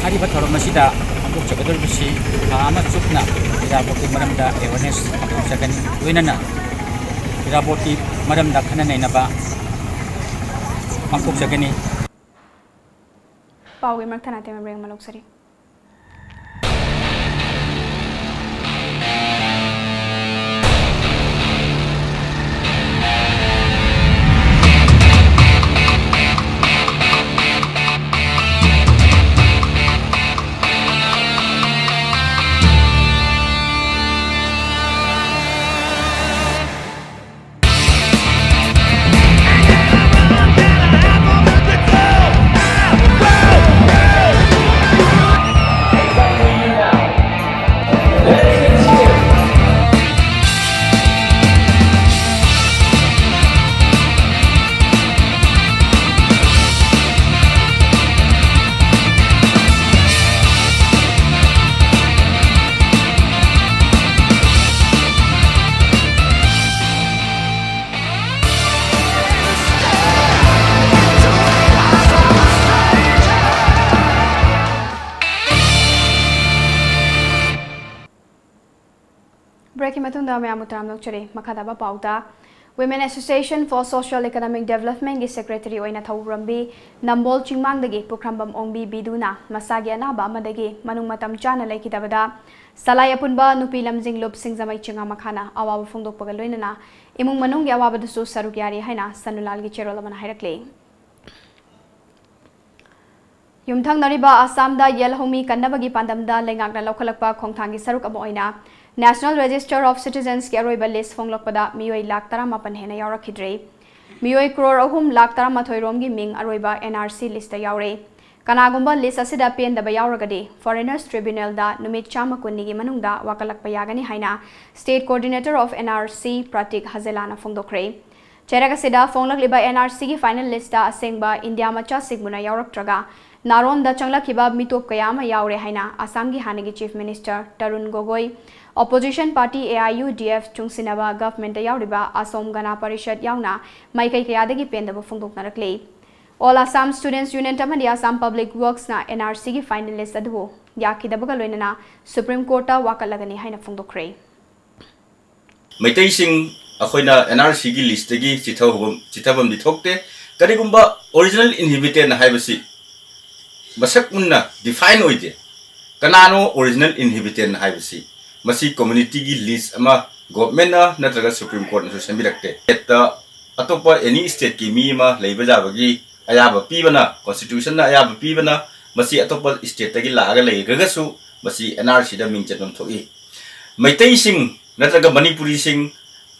ꯍꯥꯏꯔꯤꯕ ꯊꯧꯔꯝ ꯑꯁꯤꯗ ꯄꯥꯡꯊꯣꯛꯆꯒꯗꯧꯔꯤꯕꯁꯤ ꯊꯥ ꯑꯃ ꯆꯨꯞꯅ ꯏꯔꯥꯕꯣꯠꯀꯤ ꯃꯔꯝꯗ awareness ꯄꯥꯡꯊꯣꯛꯆꯒꯅꯤ꯫ ꯂꯣꯏꯅꯅ ꯏꯔꯥꯕꯣꯠꯀꯤ ꯃꯔꯝꯗ ꯈꯟꯅ ꯅꯩꯅꯕ ꯄꯥꯡꯊꯣꯛꯆꯒꯅꯤ꯫ ꯄꯥꯎꯒꯤ ꯃꯔꯛ ꯊꯠꯅ ꯇꯦꯝꯕꯥꯔꯦꯡ ꯑꯃ ꯂꯧꯖꯔꯤ꯫ Breakꯀꯤ ꯃꯇꯨꯡꯗ ꯃꯌꯥꯝꯕꯨ ꯇꯔꯥꯝꯅ ꯑꯣꯛꯆꯔꯤ꯫ ꯃꯈꯥ ꯇꯥꯕ ꯄꯥꯎꯗ, Women Association for Social Economic Developmentꯀꯤ secretary ꯑꯣꯏꯅ ꯊꯧꯎꯔꯝꯕꯤ ꯅꯝꯕꯣꯜ ꯆꯤꯡꯃꯥꯡꯗꯒꯤ ꯄꯨꯈ꯭ꯔꯝꯕꯝ ꯑꯣꯡꯕꯤ ꯕꯤꯗꯨꯅ ꯃꯁꯥꯒꯤ ꯑꯅꯥꯕ ꯑꯃꯗꯒꯤ ꯃꯅꯨꯡ ꯃꯇꯝ ꯆꯥꯅ ꯂꯩꯈꯤꯗꯕꯗ ꯁꯂꯥꯏ ꯑꯄꯨꯟꯕ ꯅꯨꯄꯤ ꯂꯝꯖꯤꯡ ꯂꯨꯞ ꯁꯤꯡꯖꯃꯩ ꯆꯤꯉꯥ ꯃꯈꯥꯅ ꯑꯋꯥꯕ ꯐꯣꯡꯗꯣꯛꯄꯒ ꯂꯣꯏꯅꯅ ꯏꯃꯨꯡ ꯃꯅꯨꯡꯒꯤ ꯑꯋꯥꯕꯗꯁꯨ ꯁꯔꯨꯛ ꯌꯥꯔꯤ ꯍꯥꯏꯅ ꯁꯅꯨꯂꯥꯜꯒꯤ ꯆꯦꯔꯣꯜ ꯑꯃꯅ ꯍꯥꯏꯔꯛꯂꯤ꯫ ꯌꯨꯝꯊꯪꯅꯔꯤꯕ ꯑꯁꯥꯝꯗ ꯌꯦꯜ ꯍꯧꯃꯤ ꯀꯟꯅꯕꯒꯤ ꯄꯥꯟꯗꯝꯗ ꯂꯩꯉꯥꯛꯅ ꯂꯧꯈꯠꯂꯛꯄ ꯈꯣꯡꯊꯥꯡꯒꯤ ꯁꯔꯨꯛ ꯑꯃ ꯑꯣꯏꯅ National Register of Citizensꯀꯤ ꯑꯔꯣꯏꯕ list ꯐꯣꯡꯂꯛꯄꯗ ꯃꯤꯑꯣꯏ ꯂꯥꯈ ꯇꯔꯥꯃꯥꯄꯟ ꯍꯦꯟꯅ ꯌꯥꯎꯔꯛꯈꯤꯗ꯭ꯔꯦ꯫ ꯃꯤꯑꯣꯏ ꯀ꯭ꯔꯣꯔ ꯑꯍꯨꯝ ꯂꯥꯈ ꯇꯔꯥꯃꯥꯊꯣꯏ ꯔꯣꯝꯒꯤ ꯃꯤꯡ ꯑꯔꯣꯏꯕ NRC listꯇ ꯌꯥꯎꯔꯦ꯫ ꯀꯅꯥꯒꯨꯝꯕ ꯂꯤꯁ ꯑꯁꯤꯗ ꯄꯦꯟꯗꯕ ꯌꯥꯎꯔꯒꯗꯤ ꯐꯣꯔꯦꯅꯔꯁ ꯇ꯭ꯔꯤꯕ꯭ꯌꯨꯅꯦꯜꯗ ꯅꯨꯃꯤꯠ ꯆꯥꯝꯃ ꯀꯨꯟꯅꯤꯒꯤ ꯃꯅꯨꯡꯗ ꯋꯥꯀꯠꯂꯛꯄ ꯌꯥꯒꯅꯤ ꯍꯥꯏꯅ state coordinator of N R ꯁꯤ ꯄ꯭ꯔꯥꯇꯤꯛ ꯍꯖꯦꯂꯥꯅ ꯐꯣꯡꯗꯣꯛꯈ꯭ꯔꯦ꯫ ꯆꯩꯔꯛ ꯑꯁꯤꯗ ꯐꯣꯡꯂꯛꯂꯤꯕ ꯑꯦꯟ ꯑꯥꯔ ꯁꯤꯒꯤ ꯐꯥꯏꯅꯦꯜ ꯂꯤꯁꯇ ꯑꯁꯦꯡꯕ ꯏꯟꯗꯤꯌꯥ ꯃꯆꯥꯁꯤꯡꯕꯨꯅ ꯌꯥꯎꯔꯛꯇ꯭ꯔꯒ ꯅꯥꯔꯣꯟꯗ ꯆꯪꯂꯛꯈꯤꯕ ꯃꯤꯇꯣꯞ ꯀꯌꯥ ꯑꯃ ꯌꯥꯎꯔꯦ ꯍꯥꯏꯅ ꯑꯁꯥꯝꯒꯤ ꯍꯥꯟꯅꯒꯤ chief minister Tarun Gogoi, opposition party A I U D F ꯆꯨꯡꯁꯤꯟꯅꯕ ꯒꯚꯔꯟꯃꯦꯟꯠꯇ ꯌꯥꯎꯔꯤꯕ ꯑꯁꯣꯝ ꯒꯅ ꯄꯔꯤꯁꯠ ꯌꯥꯎꯅ ꯃꯥꯏꯀꯩ ꯀꯌꯥꯗꯒꯤ ꯄꯦꯟꯗꯕ ꯐꯣꯡꯗꯣꯛꯅꯔꯛꯂꯤ꯫ All Assam Students Union ꯑꯃꯗꯤ Assam Public Worksꯅ ꯑꯦꯟ ꯑꯥꯔ ꯁꯤꯒꯤ ꯐꯥꯏꯅꯦꯜ ꯂꯤꯁ ꯑꯗꯨꯕꯨ ꯌꯥꯈꯤꯗꯕꯒ ꯂꯣꯏꯅꯅ ꯁꯨꯄ꯭ꯔꯤꯝ ꯀꯣꯔꯠꯇ ꯋꯥꯀꯠꯂꯒꯅꯤ ꯍꯥꯏꯅ ꯐꯣꯡꯗꯣꯛꯈ꯭ꯔꯦ꯫ ꯃꯩꯇꯩꯁꯤꯡ ꯑꯩꯈꯣꯏꯅ ꯑꯦꯟ ꯑꯥꯔ ꯁꯤꯒꯤ ꯂꯤꯁꯇꯒꯤ ꯆꯤꯊꯍꯧꯕ ꯆꯤꯊꯐꯝꯗꯤ ꯊꯣꯛꯇꯦ꯫ ꯀꯔꯤꯒꯨꯝꯕ ꯑꯣꯔꯤꯖꯤꯅꯦꯜ ꯏꯟꯍꯤꯕꯤꯇꯦꯟ ꯍꯥꯏꯕꯁꯤ ꯃꯁꯛ ꯃꯨꯟꯅ ꯗꯤꯐꯥꯏꯟ ꯑꯣꯏꯗꯦ꯫ ꯀꯅꯥꯅꯣ ꯑꯣꯔꯤꯖꯤꯅꯦꯜ ꯏꯟꯍꯤꯕꯤꯇꯦꯟ ꯍꯥꯏꯕꯁꯤ? ꯃꯁꯤ ꯀꯝꯃ꯭ꯌꯨꯅꯤꯇꯤꯒꯤ ꯂꯤꯁ ꯑꯃ ꯒꯣꯚꯔꯟꯃꯦꯟꯠꯅ ꯅꯠꯇ꯭ꯔꯒ ꯁꯨꯄ꯭ꯔꯤꯝ ꯀꯣꯔꯠꯅꯁꯨ ꯁꯦꯝꯕꯤꯔꯛꯇꯦ꯫ ꯁ꯭ꯇꯦꯠꯇ ꯑꯇꯣꯞꯄ ꯑꯦꯅꯤ ꯁ꯭ꯇꯦꯠꯀꯤ ꯃꯤ ꯑꯃ ꯂꯩꯕ ꯌꯥꯕꯒꯤ ꯑꯌꯥꯕ ꯄꯤꯕꯅ, ꯀꯣꯟꯁꯇꯤꯇ꯭ꯌꯨꯁꯟꯅ ꯑꯌꯥꯕ ꯄꯤꯕꯅ, ꯃꯁꯤ ꯑꯇꯣꯞꯄ ꯁ꯭ꯇꯦꯠꯇꯒꯤ ꯂꯥꯛꯑꯒ ꯂꯩꯈ꯭ꯔꯒꯁꯨ ꯃꯁꯤ ꯑꯦꯟ ꯑꯥꯔ ꯁꯤꯗ ꯃꯤꯡ ꯆꯟꯐꯝ ꯊꯣꯛꯏ꯫ ꯃꯩꯇꯩꯁꯤꯡ ꯅꯠꯇ꯭ꯔꯒ ꯃꯅꯤꯄꯨꯔꯤꯁꯤꯡ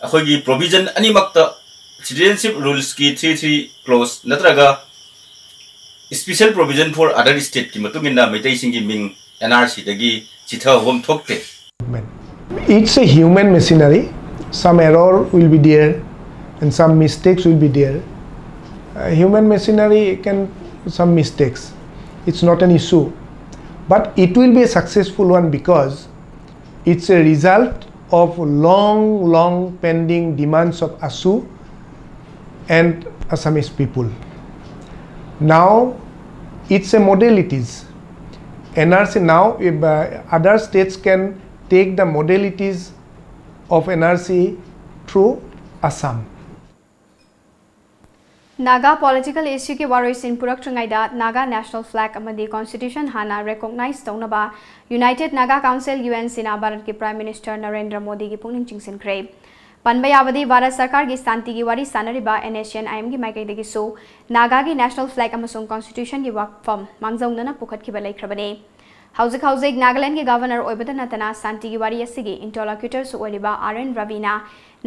ꯑꯩꯈꯣꯏꯒꯤ ꯄ꯭ꯔꯣꯚꯤꯖꯟ ꯑꯅꯤꯃꯛꯇ, ꯁꯤꯇꯤꯖꯦꯟꯁꯤꯞ ꯔꯨꯜꯁꯀꯤ ꯊ꯭ꯔꯤ ꯊ꯭ꯔꯤ ꯀ꯭ꯂꯣꯖ ꯅꯠꯇ꯭ꯔꯒ ꯁ꯭ꯄꯤꯁꯦꯜ ꯄ꯭ꯔꯣꯚꯤꯖꯟ ꯐꯣꯔ ꯑꯗꯔ ꯁ꯭ꯇꯦꯠꯀꯤ ꯃꯇꯨꯡ ꯏꯟꯅ ꯃꯩꯇꯩꯁꯤꯡꯒꯤ ꯃꯤꯡ ꯑꯦꯟ ꯑꯥꯔ ꯁꯤꯗꯒꯤ ꯆꯤꯊꯍꯧꯐꯝ ꯊꯣꯛꯇꯦ꯫ It's a human machinery. Some error will be there and some mistakes will be there. Uh, human machinery can some mistakes. It's not an issue. But it will be a successful one because it's a result of long, long pending demands of ASU and Assamese people. Now, it's a modalities. N R C now, if, uh, other states can take the modalities of N R C through Assam. Naga political ꯏꯁꯨꯒꯤ ꯋꯥꯔꯣꯏꯁꯤꯟ ꯄꯨꯔꯛꯇ꯭ꯔꯤꯉꯩꯗ ꯅꯥꯒꯥ ꯅꯦꯁꯅꯦꯜ ꯐ꯭ꯂꯦꯒ ꯑꯃꯗꯤ ꯀꯣꯟꯁꯇꯤꯇ꯭ꯌꯨꯁꯟ ꯍꯥꯟꯅ ꯔꯦꯀꯣꯒꯅꯥꯏꯖ ꯇꯧꯅꯕ united Naga council, U N ꯁꯤꯅ ꯚꯥꯔꯠꯀꯤ ꯄ꯭ꯔꯥꯏꯝ ꯃꯤꯅꯤꯁꯇꯔ ꯅꯔꯦꯟꯗ꯭ꯔ ꯃꯣꯗꯤꯒꯤ ꯄꯨꯛꯅꯤꯡ ꯆꯤꯡꯁꯤꯟꯈ꯭ꯔꯦ꯫ ꯄꯟꯕ ꯌꯥꯕꯗꯤ, ꯚꯥꯔꯠ ꯁꯔꯀꯥꯔꯒꯤ ꯁꯥꯟꯇꯤꯒꯤ ꯋꯥꯔꯤ ꯁꯥꯟꯅꯔꯤꯕ ꯑꯦꯟ ꯑꯦꯁ ꯁꯤ ꯑꯦꯟ ꯑꯥꯏ ꯑꯦꯝꯒꯤ ꯃꯥꯏꯀꯩꯗꯒꯤꯁꯨ ꯅꯥꯒꯥꯒꯤ ꯅꯦꯁꯅꯦꯜ ꯐ꯭ꯂꯦꯒ ꯑꯃꯁꯨꯡ ꯀꯣꯟꯁꯇꯤꯇ꯭ꯌꯨꯁꯟꯒꯤ ꯋꯥꯐꯝ ꯃꯥꯡꯖꯧꯅꯅ ꯄꯨꯈꯠꯈꯤꯕ ꯂꯩꯈ꯭ꯔꯕꯅꯤ꯫ ꯍꯧꯖꯤꯛ ꯍꯧꯖꯤꯛ ꯅꯥꯒꯥꯂꯦꯟꯒꯤ ꯒꯚꯔꯅꯔ ꯑꯣꯏꯕꯗ ꯅꯠꯇꯅ ꯁꯥꯟꯇꯤꯒꯤ ꯋꯥꯔꯤ ꯑꯁꯤꯒꯤ ꯏꯟꯇꯔꯂꯣꯀ꯭ꯌꯨꯇꯔꯁꯨ ꯑꯣꯏꯔꯤꯕ ꯑꯥꯔ ꯑꯦꯟ ꯔꯕꯤꯅ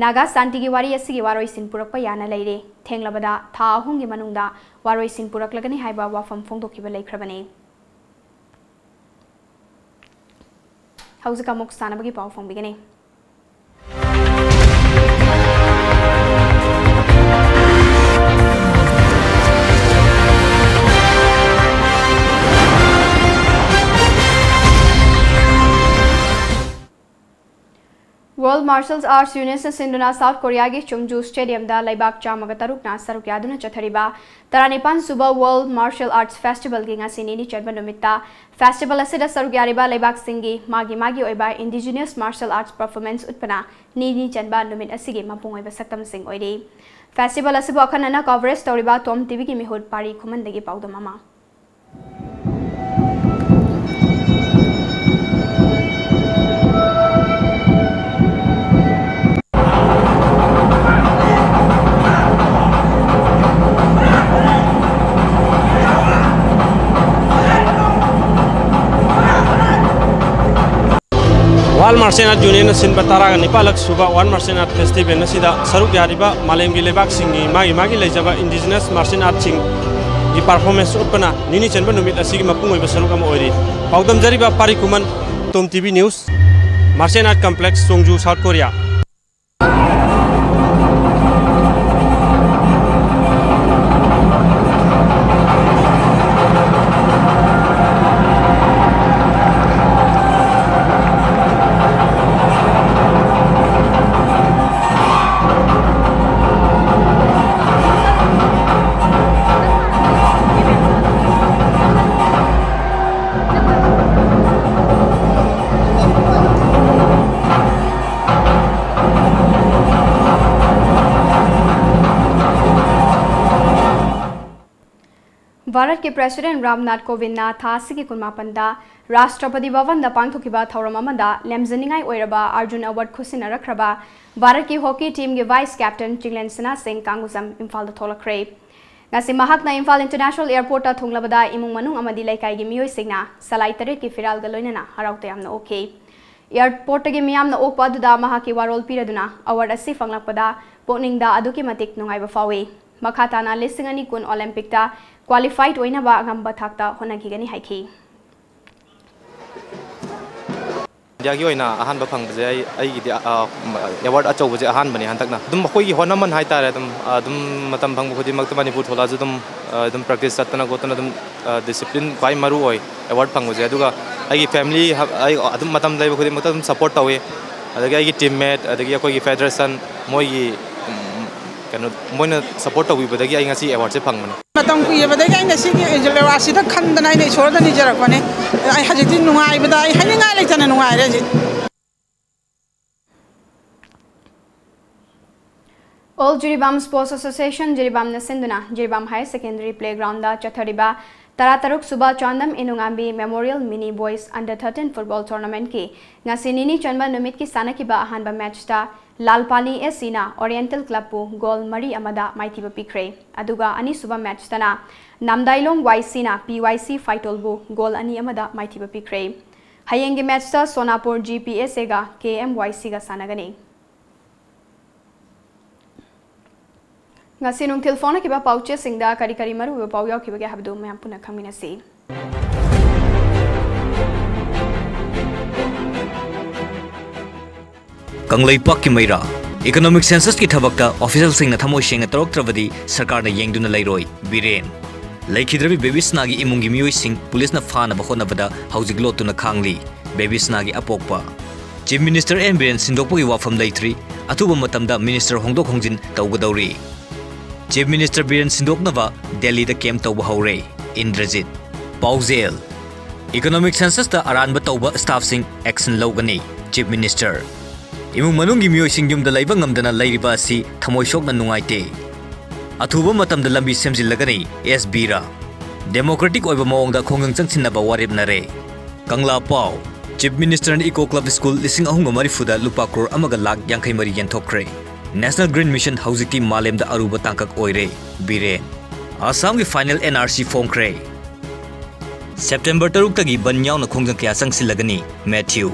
ꯅꯥꯒꯥ ꯁꯥꯟꯇꯤꯒꯤ ꯋꯥꯔꯤ ꯑꯁꯤꯒꯤ ꯋꯥꯔꯣꯏꯁꯤꯟ ꯄꯨꯔꯛꯄ ꯌꯥꯅ ꯂꯩꯔꯦ꯫ ꯊꯦꯡꯂꯕꯗ ꯊꯥ ꯑꯍꯨꯝꯒꯤ ꯃꯅꯨꯡꯗ ꯋꯥꯔꯣꯏꯁꯤꯟ ꯄꯨꯔꯛꯂꯒꯅꯤ ꯍꯥꯏꯕ ꯋꯥꯐꯝ ꯐꯣꯡꯗꯣꯛꯈꯤꯕ ꯂꯩꯈ꯭ꯔꯕꯅꯤ꯫ ꯍꯧꯖꯤꯛ ꯑꯃꯨꯛ ꯁꯥꯟꯅꯕꯒꯤ ꯄꯥꯎ ꯐꯣꯡꯕꯤꯒꯅꯤ꯫ World Martial Arts Unitꯅ ꯁꯤꯟꯗꯨꯅ ꯁꯥꯎꯠ ꯀꯣꯔꯤꯌꯥꯒꯤ ꯆꯨꯡꯖꯨ ꯁ꯭ꯇꯦꯗꯤꯌꯝꯗ ꯂꯩꯕꯥꯛ ꯆꯥꯝꯃꯒ ꯇꯔꯨꯛꯅ ꯁꯔꯨꯛ ꯌꯥꯗꯨꯅ ꯆꯠꯊꯔꯤꯕ ꯇꯔꯥꯅꯤꯄꯥꯟ ꯁꯨꯕ World Martial Arts Festivalꯒꯤ ꯉꯁꯤ ꯅꯤꯅꯤ ꯆꯟꯕ ꯅꯨꯃꯤꯠꯇ ꯐꯦꯁꯇꯤꯚꯦꯜ ꯑꯁꯤꯗ ꯁꯔꯨꯛ ꯌꯥꯔꯤꯕ ꯂꯩꯕꯥꯛꯁꯤꯡꯒꯤ ꯃꯥꯒꯤ ꯃꯥꯒꯤ ꯑꯣꯏꯕ indigenous martial arts performance ꯎꯠꯄꯅ ꯅꯤꯅꯤ ꯆꯟꯕ ꯅꯨꯃꯤꯠ ꯑꯁꯤꯒꯤ ꯃꯄꯨꯡ ꯑꯣꯏꯕ ꯁꯛꯇꯝꯁꯤꯡ ꯑꯣꯏꯔꯤ꯫ ꯐꯦꯁꯇꯤꯚꯦꯜ ꯑꯁꯤꯕꯨ ꯑꯈꯟꯅꯅ ꯀꯣꯚꯔꯦꯖ ꯇꯧꯔꯤꯕ ꯇꯣꯝ ꯇꯤꯚꯤꯒꯤ ꯃꯤꯍꯨꯠ ꯄꯥꯔꯤ ꯈꯨꯃꯟꯗꯒꯤ ꯄꯥꯎꯗꯝ ꯑꯃ꯫ World Martial Arts Unionꯅ ꯁꯤꯟꯕ ꯇꯔꯥꯒ ꯅꯤꯄꯥꯜꯂꯛ ꯁꯨꯕ World Martial Arts Festival ꯑꯁꯤꯗ ꯁꯔꯨꯛ ꯌꯥꯔꯤꯕ ꯃꯥꯂꯦꯝꯒꯤ ꯂꯩꯕꯥꯛꯁꯤꯡꯒꯤ ꯃꯥꯒꯤ ꯃꯥꯒꯤ ꯂꯩꯖꯕ indigenous martial artꯁꯤꯡꯒꯤ performance ꯎꯠꯄꯅ ꯅꯤꯅꯤ ꯆꯟꯕ ꯅꯨꯃꯤꯠ ꯑꯁꯤꯒꯤ ꯃꯄꯨꯡ ꯑꯣꯏꯕ ꯁꯔꯨꯛ ꯑꯃ ꯑꯣꯏꯔꯤ꯫ ꯄꯥꯎꯗꯝꯖꯔꯤꯕ ꯄꯥꯔꯤ ꯈꯨꯃꯟ, Tom TV news, Martial Arts Complex, Cheongju, south Korea. ꯚꯥꯔꯠꯀꯤ ꯄ꯭ꯔꯦꯁꯤꯗꯦꯟꯠ ꯔꯥꯝꯅꯥꯊ ꯀꯣꯕꯤꯟꯗꯅ ꯊꯥ ꯑꯁꯤꯒꯤ ꯀꯨꯟꯃꯥꯄꯟꯗ ꯔꯥꯁꯇ꯭ꯔꯄꯇꯤ ꯚꯕꯟꯗ ꯄꯥꯡꯊꯣꯛꯈꯤꯕ ꯊꯧꯔꯝ ꯑꯃꯗ ꯂꯦꯝꯖꯅꯤꯡꯉꯥꯏ ꯑꯣꯏꯔꯕ ꯑꯔꯖꯨꯟ ꯑꯦꯋꯥꯔꯗ ꯈꯨꯠꯁꯤꯟꯅꯔꯛꯈ꯭ꯔꯕ ꯚꯥꯔꯠꯀꯤ ꯍꯣꯀꯤ ꯇꯤꯝꯒꯤ ꯚꯥꯏꯁ ꯀꯦꯞꯇꯦꯟ ꯆꯤꯡꯂꯦꯟ ꯁꯅꯥ ꯁꯤꯡ ꯀꯥꯡꯒꯨꯖꯝ ꯏꯝꯐꯥꯜꯗ ꯊꯣꯛꯂꯛꯈ꯭ꯔꯦ꯫ ꯉꯁꯤ ꯃꯍꯥꯛꯅ ꯏꯝꯐꯥꯜ ꯏꯟꯇꯔꯅꯦꯁꯅꯦꯜ ꯑꯦꯌꯔꯄꯣꯔꯠꯇ ꯊꯨꯡꯂꯕꯗ ꯏꯃꯨꯡ ꯃꯅꯨꯡ ꯑꯃꯗꯤ ꯂꯩꯀꯥꯏꯒꯤ ꯃꯤꯑꯣꯏꯁꯤꯡꯅ ꯁꯂꯥꯏ ꯇꯔꯦꯠꯀꯤ ꯐꯤꯔꯥꯜꯒ ꯂꯣꯏꯅꯅ ꯍꯔꯥꯎ ꯇꯌꯥꯝꯅ ꯑꯣꯛꯈꯤ꯫ ꯑꯦꯌꯔꯄꯣꯔꯠꯇꯒꯤ ꯃꯤꯌꯥꯝꯅ ꯑꯣꯛꯄ ꯑꯗꯨꯗ ꯃꯍꯥꯛꯀꯤ ꯋꯥꯔꯣꯜ ꯄꯤꯔꯗꯨꯅ ꯑꯦꯋꯥꯔꯗ ꯑꯁꯤ ꯐꯪꯂꯛꯄꯗ ꯄꯨꯛꯅꯤꯡꯗ ꯑꯗꯨꯛꯀꯤ ꯃꯇꯤꯛ ꯅꯨꯡꯉꯥꯏꯕ ꯐꯥꯎꯏ꯫ ꯃꯈꯥ ꯇꯥꯅ ꯂꯤꯁꯤꯡ ꯑꯅꯤ ꯀꯨꯟ ꯑꯣꯂꯦꯝꯄꯤꯛꯇ ꯀ꯭ꯋꯥꯂꯤꯐꯥꯏꯗ ꯑꯣꯏꯅꯕ ꯑꯉꯝꯕ ꯊꯥꯛꯇ ꯍꯣꯠꯅꯈꯤꯒꯅꯤ ꯍꯥꯏꯈꯤ꯫ ꯏꯟꯗꯤꯌꯥꯒꯤ ꯑꯣꯏꯅ ꯑꯍꯥꯟꯕ ꯐꯪꯕꯁꯦ ꯑꯩ, ꯑꯩꯒꯤꯗꯤ, ꯑ, ꯑꯦꯋꯥꯔꯗ ꯑꯆꯧꯕꯁꯦ ꯑꯍꯥꯟꯕꯅꯦ ꯍꯟꯗꯛꯅ꯫ ꯑꯗꯨꯝ ꯑꯩꯈꯣꯏꯒꯤ ꯍꯣꯠꯅꯃꯟ ꯍꯥꯏꯇꯥꯔꯦ, ꯑꯗꯨꯝ, ꯑꯗꯨꯝ ꯃꯇꯝ ꯐꯪꯕ ꯈꯨꯗꯤꯡꯃꯛꯇ ꯃꯅꯤꯄꯨꯔ ꯊꯣꯛꯂꯛꯑꯁꯨ ꯑꯗꯨꯝ, ꯑ, ꯑꯗꯨꯝ ꯄ꯭ꯔꯦꯛꯇꯤꯁ ꯆꯠꯇꯅ ꯈꯣꯠꯇꯅ ꯑꯗꯨꯝ, ꯑ, ꯗꯤꯁꯤꯄ꯭ꯂꯤꯟ ꯈ꯭ꯋꯥꯏ ꯃꯔꯨ ꯑꯣꯏ ꯑꯦꯋꯥꯔꯗ ꯐꯪꯕꯁꯦ꯫ ꯑꯗꯨꯒ ꯑꯩꯒꯤ ꯐꯦꯃꯤꯂꯤ, ꯑꯩ ꯑꯗꯨꯝ ꯃꯇꯝ ꯂꯩꯕ ꯈꯨꯗꯤꯡꯃꯛꯇ ꯑꯗꯨꯝ ꯁꯞꯄꯣꯔꯠ ꯇꯧꯋꯤ꯫ ꯑꯗꯒꯤ ꯑꯩꯒꯤ ꯇꯤꯝꯃꯦꯠ, ꯑꯗꯒꯤ ꯑꯩꯈꯣꯏꯒꯤ ꯐꯦꯗꯔꯦꯁꯟ, ꯃꯣꯏꯒꯤ, ꯎꯝ, ꯀꯩꯅꯣ, ꯃꯣꯏꯅ ꯁꯞꯄꯣꯔꯠ ꯇꯧꯕꯤꯕꯗꯒꯤ ꯑꯩ ꯉꯁꯤ ꯑꯦꯋꯥꯔꯗꯁꯦ ꯐꯪꯕꯅꯤ꯫ ꯃꯇꯝ ꯀꯨꯏꯔꯕꯗꯒꯤ ꯑꯩꯅ ꯁꯤꯒꯤ ꯑꯦꯋꯥꯔꯗꯁꯤꯗ ꯈꯟꯗꯅ ꯑꯩꯅ ꯏꯁꯣꯔꯗ ꯅꯤꯖꯔꯛꯄꯅꯦ꯫ ꯑꯩ ꯍꯧꯖꯤꯛꯇꯤ ꯅꯨꯡꯉꯥꯏꯕꯗ ꯑꯩ ꯍꯥꯏꯅꯤꯡꯉꯥꯏ ꯂꯩꯇꯅ ꯅꯨꯡꯉꯥꯏꯔꯦ ꯍꯧꯖꯤꯛ꯫ All Jiribam Sports Association, ꯖꯤꯔꯤꯕꯥꯝꯅ ꯁꯤꯟꯗꯨꯅ ꯖꯤꯔꯤꯕꯥꯝ ꯍꯥꯌꯔ ꯁꯦꯀꯦꯟꯗꯔꯤ ꯄ꯭ꯂꯦꯒ꯭ꯔꯥꯎꯟꯗ ꯆꯠꯊꯔꯤꯕ ꯇꯔꯥꯇꯔꯨꯛ ꯁꯨꯕ ꯆꯥꯟꯗꯝ ꯏꯅꯨꯉꯥꯝꯕꯤ ꯃꯦꯃꯣꯔꯤꯌꯦꯜ ꯃꯤꯅꯤ ꯕꯣꯏꯁ ꯑꯟꯗꯔ ꯊꯥꯔꯇꯤꯟ ꯐꯨꯠꯕꯣꯜ ꯇꯣꯔꯅꯥꯃꯦꯟꯠꯀꯤ ꯉꯁꯤ ꯅꯤꯅꯤ ꯆꯟꯕ ꯅꯨꯃꯤꯠꯀꯤ ꯁꯥꯟꯅꯈꯤꯕ ꯑꯍꯥꯟꯕ ꯃꯦꯆꯇ ꯂꯥꯜꯄꯥꯂꯤ ꯑꯦꯁ ꯁꯤꯅ ꯑꯣꯔꯤꯌꯦꯟꯇꯦꯜ ꯀ꯭ꯂꯕꯄꯨ ꯒꯣꯜ ꯃꯔꯤ ꯑꯃꯗ ꯃꯥꯏꯊꯤꯕ ꯄꯤꯈ꯭ꯔꯦ꯫ ꯑꯗꯨꯒ ꯑꯅꯤꯁꯨꯕ ꯃꯦꯆꯇꯅ ꯅꯥꯝꯗꯥꯏꯂꯣꯡ ꯋꯥꯏ ꯁꯤꯅ ꯄꯤ ꯋꯥꯏ ꯁꯤ ꯐꯥꯏꯇꯣꯜꯕꯨ ꯒꯣꯜ ꯑꯅꯤ ꯑꯃꯗ ꯃꯥꯏꯊꯤꯕ ꯄꯤꯈ꯭ꯔꯦ꯫ ꯍꯌꯦꯡꯒꯤ ꯃꯦꯆꯇ ꯁꯣꯅꯥꯄꯨꯔ ꯖꯤ ꯄꯤ ꯑꯦꯁ ꯑꯦꯒ ꯀꯦ ꯑꯦꯝ ꯋꯥꯏ ꯁꯤꯒ ꯁꯥꯟꯅꯒꯅꯤ꯫ ꯉꯁꯤ ꯅꯨꯡꯊꯤꯜ ꯐꯣꯡꯅꯈꯤꯕ ꯄꯥꯎꯆꯦꯁꯤꯡꯗ ꯀꯔꯤ ꯀꯔꯤ ꯃꯔꯨꯑꯣꯏꯕ ꯄꯥꯎ ꯌꯥꯎꯈꯤꯕꯒꯦ ꯍꯥꯏꯕꯗꯨ ꯃꯌꯥꯝ ꯄꯨꯟꯅ ꯈꯪꯃꯤꯟꯅꯁꯤ꯫ ꯀꯪꯂꯩꯄꯥꯛꯀꯤ ꯃꯩꯔꯥ꯫ ꯏꯀꯣꯅꯣꯃꯤꯛ ꯁꯦꯟꯁꯁꯀꯤ ꯊꯕꯛꯇ ꯑꯣꯐꯤꯁꯤꯌꯦꯜꯁꯤꯡꯅ ꯊꯃꯣꯏ ꯁꯦꯡꯅ ꯇꯧꯔꯛꯇ꯭ꯔꯕꯗꯤ ꯁꯔꯀꯥꯔꯅ ꯌꯦꯡꯗꯨꯅ ꯂꯩꯔꯣꯏ, ꯕꯤꯔꯦꯟ꯫ ꯂꯩꯈꯤꯗ꯭ꯔꯕꯤ ꯕꯦꯕꯤꯁꯅꯥꯒꯤ ꯏꯃꯨꯡꯒꯤ ꯃꯤꯑꯣꯏꯁꯤꯡ ꯄꯨꯂꯤꯁꯅ ꯐꯥꯅꯕ ꯍꯣꯠꯅꯕꯗ ꯍꯧꯖꯤꯛ ꯂꯣꯠꯇꯨꯅ ꯈꯥꯡꯂꯤ꯫ ꯕꯦꯕꯤꯁꯅꯥꯒꯤ ꯑꯄꯣꯛꯄ꯫ ꯆꯤꯐ ꯃꯤꯅꯤꯁꯇꯔ ꯑꯦꯟ ꯕꯤꯔꯦꯟ ꯁꯤꯟꯗꯣꯛꯄꯒꯤ ꯋꯥꯐꯝ ꯂꯩꯇ꯭ꯔꯤ꯫ ꯑꯊꯨꯕ ꯃꯇꯝꯗ ꯃꯤꯅꯤꯁꯇꯔ ꯍꯣꯡꯗꯣꯛ ꯍꯣꯡꯖꯤꯟ ꯇꯧꯒꯗꯧꯔꯤ꯫ ꯆꯤꯐ ꯃꯤꯅꯤꯁꯇꯔ ꯕꯤꯔꯦꯟ ꯁꯤꯟꯗꯣꯛꯅꯕ ꯗꯦꯜꯂꯤꯗ ꯀꯦꯝꯞ ꯇꯧꯕ ꯍꯧꯔꯦ꯫ ꯏꯟꯗ꯭ꯔꯖꯤꯠ꯫ ꯄꯥꯎꯖꯦꯜ꯫ ꯏꯀꯣꯅꯣꯃꯤꯛ ꯁꯦꯟꯁꯁꯇ ꯑꯔꯥꯟꯕ ꯇꯧꯕ ꯁ꯭ꯇꯥꯐꯁꯤꯡ ꯑꯦꯛꯁꯟ ꯂꯧꯒꯅꯤ, ꯆꯤꯐ ꯃꯤꯅꯤꯁꯇꯔ꯫ ꯏꯃꯨꯡ ꯃꯅꯨꯡꯒꯤ ꯃꯤꯑꯣꯏꯁꯤꯡ ꯌꯨꯝꯗ ꯂꯩꯕ ꯉꯝꯗꯅ ꯂꯩꯔꯤꯕ ꯑꯁꯤ ꯊꯃꯣꯏ ꯁꯣꯛꯅ ꯅꯨꯡꯉꯥꯏꯇꯦ꯫ ꯑꯊꯨꯕ ꯃꯇꯝꯗ ꯂꯝꯕꯤ ꯁꯦꯝꯖꯤꯜꯂꯒꯅꯤ, ꯑꯦꯁ ꯕꯤꯔꯥ꯫ ꯗꯦꯃꯣꯀ꯭ꯔꯦꯇꯤꯛ ꯑꯣꯏꯕ ꯃꯑꯣꯡꯗ ꯈꯣꯡꯖꯪ ꯆꯪꯁꯤꯟꯅꯕ ꯋꯥꯔꯦꯞꯅꯔꯦ꯫ ꯀꯪꯂꯥ ꯄꯥꯎ꯫ ꯆꯤꯐ ꯃꯤꯅꯤꯁꯇꯔꯅ ꯏꯀꯣ ꯀ꯭ꯂꯕ ꯁ꯭ꯀꯨꯜ ꯂꯤꯁꯤꯡ ꯑꯍꯨꯝꯒ ꯃꯔꯤꯐꯨꯗ ꯂꯨꯄꯥ ꯀ꯭ꯔꯣꯔ ꯑꯃꯒ ꯂꯥꯈ ꯌꯥꯡꯈꯩ ꯃꯔꯤ ꯌꯦꯟꯊꯣꯛꯈ꯭ꯔꯦ꯫ ꯅꯦꯁꯅꯦꯜ ꯒ꯭ꯔꯤꯟ ꯃꯤꯁꯟ ꯍꯧꯖꯤꯛꯇꯤ ꯃꯥꯂꯦꯝꯗ ꯑꯔꯨꯕ ꯇꯥꯡꯀꯛ ꯑꯣꯏꯔꯦ, ꯕꯤꯔꯦꯟ꯫ ꯑꯁꯥꯝꯒꯤ final N R C ꯐꯣꯡꯈ꯭ꯔꯦ꯫ September ꯇꯔꯨꯛꯇꯒꯤ ꯕꯟ ꯌꯥꯎꯅ ꯈꯣꯡꯖꯪ ꯀꯌꯥ ꯆꯪꯁꯤꯜꯂꯒꯅꯤ꯫ Matthew꯫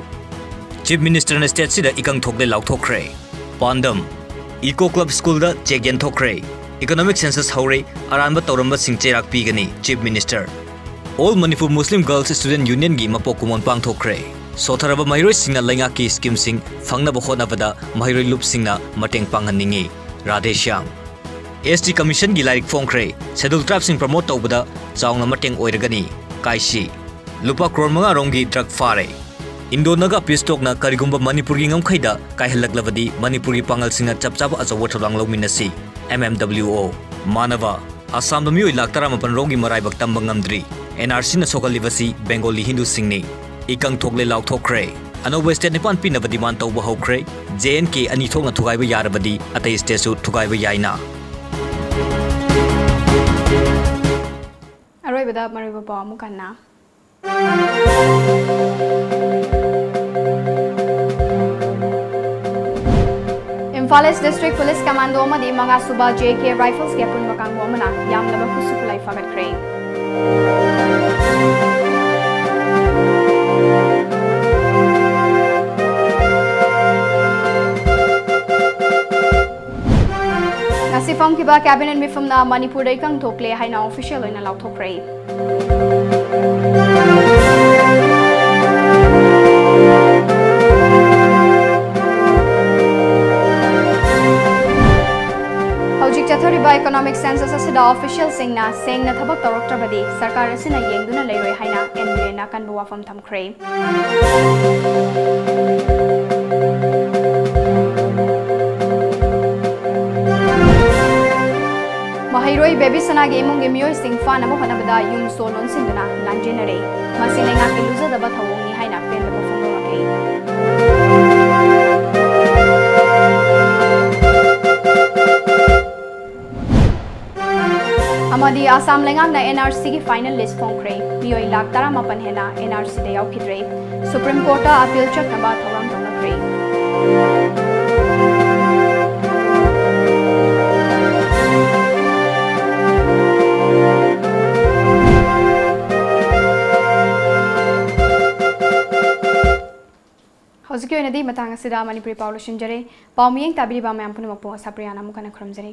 Chief Ministerꯅ stateꯁꯤꯗ ꯏꯀꯪ ꯊꯣꯛꯂꯦ ꯂꯥꯎꯊꯣꯛꯈ꯭ꯔꯦ꯫ ꯄꯥꯟꯗꯝ: Eco Club Schoolꯗ check ꯌꯦꯟꯊꯣꯛꯈ꯭ꯔꯦ꯫ Economic census ꯍꯧꯔꯦ, ꯑꯔꯥꯟꯕ ꯇꯧꯔꯝꯕꯁꯤꯡ ꯆꯩꯔꯥꯛ ꯄꯤꯒꯅꯤ꯫ Chief Minister꯫ All Manipur Muslim Girls Student Unionꯒꯤ ꯃꯄꯣꯛ ꯀꯨꯝꯑꯣꯟ ꯄꯥꯡꯊꯣꯛꯈ꯭ꯔꯦ꯫ ꯁꯣꯠꯊꯔꯕ ꯃꯍꯩꯔꯣꯏꯁꯤꯡꯅ ꯂꯩꯉꯥꯛꯀꯤ schemeꯁꯤꯡ ꯐꯪꯅꯕ ꯍꯣꯠꯅꯕꯗ ꯃꯍꯩꯔꯣꯏ ꯂꯨꯞꯁꯤꯡꯅ ꯃꯇꯦꯡ ꯄꯥꯡꯍꯟꯅꯤꯡꯏ꯫ ꯔꯥꯙꯦꯁ꯭ꯌꯥꯝ꯫ S T Commissionꯒꯤ ꯂꯥꯏꯔꯤꯛ ꯐꯣꯡꯈ꯭ꯔꯦ꯫ Scheduled tribeꯁꯤꯡ promote ꯇꯧꯕꯗ ꯆꯥꯎꯅ ꯃꯇꯦꯡ ꯑꯣꯏꯔꯒꯅꯤ꯫ ꯀꯥꯏꯁꯤ꯫ ꯂꯨꯄꯥ ꯀ꯭ꯔꯣꯔ ꯃꯉꯥ ꯔꯣꯝꯒꯤ drug ꯐꯥꯔꯦ꯫ Indo-Naga peace talkꯅ ꯀꯔꯤꯒꯨꯝꯕ ꯃꯅꯤꯄꯨꯔꯒꯤ ꯉꯝꯈꯩꯗ ꯀꯥꯏꯍꯜꯂꯛꯂꯕꯗꯤ ꯃꯅꯤꯄꯨꯔꯒꯤ ꯄꯥꯡꯒꯜꯁꯤꯡꯅ ꯆꯞ ꯆꯥꯕ ꯑꯆꯧꯕ ꯊꯧꯗꯥꯡ ꯂꯧꯃꯤꯟꯅꯁꯤ꯫ M M W O꯫ ꯃꯥꯅꯕ꯫ ꯑꯁꯥꯝꯗ ꯃꯤꯑꯣꯏ ꯂꯥꯈ ꯇꯔꯥꯃꯥꯄꯟ ꯔꯣꯝꯒꯤ ꯃꯔꯥꯏꯕꯛ ꯇꯝꯕ ꯉꯝꯗ꯭ꯔꯤ꯫ N R Cꯅ ꯁꯣꯛꯍꯜꯂꯤꯕꯁꯤ Bengali ꯍꯤꯟꯗꯨꯁꯤꯡꯅꯤ꯫ ꯏꯀꯪ ꯊꯣꯛꯂꯦ ꯂꯥꯎꯊꯣꯛꯈ꯭ꯔꯦ꯫ ꯑꯅꯧꯕ state ꯅꯤꯄꯥꯟ ꯄꯤꯅꯕ demand ꯇꯧꯕ ꯍꯧꯈ꯭ꯔꯦ꯫ J and K ꯑꯅꯤ ꯊꯣꯛꯅ ꯊꯨꯒꯥꯏꯕ ꯌꯥꯔꯕꯗꯤ ꯑꯇꯩ stateꯁꯨ ꯊꯨꯒꯥꯏꯕ ꯌꯥꯏꯅ꯫ ꯑꯔꯣꯏꯕꯗ ꯃꯔꯨꯑꯣꯏꯕ ꯄꯥꯎ ꯑꯃꯨꯛ ꯍꯟꯅ꯫ Imphal East District Police Commando ꯑꯃꯗꯤ ꯃꯉꯥꯁꯨꯕ J K Riflesꯀꯤ ꯑꯄꯨꯟꯕ ꯀꯥꯡꯕꯨ ꯑꯃꯅ ꯌꯥꯝꯂꯕ ꯈꯨꯠꯁꯨ ꯈꯨꯠꯂꯥꯏ ꯐꯥꯒꯠꯈ꯭ꯔꯦ꯫ ꯉꯁꯤ ꯐꯝꯈꯤꯕ cabinet ꯃꯤꯐꯝꯅ ꯃꯅꯤꯄꯨꯔꯗ ꯏꯀꯪ ꯊꯣꯛꯂꯦ ꯍꯥꯏꯅ official ꯑꯣꯏꯅ ꯂꯥꯎꯊꯣꯛꯈ꯭ꯔꯦ꯫ ꯍꯧꯖꯤꯛ ꯆꯠꯊꯔꯤꯕ economic census ꯑꯁꯤꯗ officialꯁꯤꯡꯅ ꯁꯦꯡꯅ ꯊꯕꯛ ꯇꯧꯔꯛꯇ꯭ꯔꯕꯗꯤ ꯁꯔꯀꯥꯔ ꯑꯁꯤꯅ ꯌꯦꯡꯗꯨꯅ ꯂꯩꯔꯣꯏ ꯍꯥꯏꯅ N B Aꯅ ꯑꯀꯟꯕ ꯋꯥꯐꯝ ꯊꯝꯈ꯭ꯔꯦ꯫ ꯃꯍꯩꯔꯣꯏ ꯕꯦꯕꯤꯁꯅꯥꯒꯤ ꯏꯃꯨꯡꯒꯤ ꯃꯤꯑꯣꯏꯁꯤꯡ ꯐꯥꯅꯕ ꯍꯣꯠꯅꯕꯗ ꯌꯨꯝ ꯁꯣ ꯂꯣꯟꯁꯤꯟꯗꯨꯅ ꯂꯥꯟꯖꯦꯟꯅꯔꯦ꯫ ꯃꯁꯤ ꯂꯩꯉꯥꯛꯀꯤ ꯂꯨꯖꯗꯕ ꯊꯧꯑꯣꯡꯅꯤ ꯍꯥꯏꯅ ꯄꯦꯟꯗꯕ ꯐꯣꯡꯗꯣꯔꯛꯂꯤ꯫ ꯑꯃꯗꯤ ꯑꯁꯥꯝ ꯂꯩꯉꯥꯛꯅ N R Cꯒꯤ final list ꯐꯣꯡꯈ꯭ꯔꯦ꯫ ꯃꯤꯑꯣꯏ ꯂꯥꯈ ꯇꯔꯥꯃꯥꯄꯟ ꯍꯦꯟꯅ N R Cꯗ ꯌꯥꯎꯈꯤꯗ꯭ꯔꯦ꯫ Supreme Courtꯇ appeal ꯆꯠꯅꯕ ꯊꯧꯔꯥꯡ ꯇꯧꯅꯈ꯭ꯔꯦ꯫ ꯍꯧꯖꯤꯛꯀꯤ ꯑꯣꯏꯅꯗꯤ ꯃꯇꯥꯡ ꯑꯁꯤꯗ ꯃꯅꯤꯄꯨꯔꯤ ꯄꯥꯎ ꯂꯣꯏꯁꯤꯟꯖꯔꯦ꯫ ꯄꯥꯎ ꯃꯤꯠꯌꯦꯡ ꯇꯥꯕꯤꯔꯤꯕ ꯃꯌꯥꯝ ꯄꯨꯝꯅꯃꯛꯄꯨ ꯁꯄ꯭ꯔꯤꯌꯥꯅ ꯑꯃꯨꯛ ꯍꯟꯅ ꯈꯨꯔꯨꯝꯖꯔꯤ꯫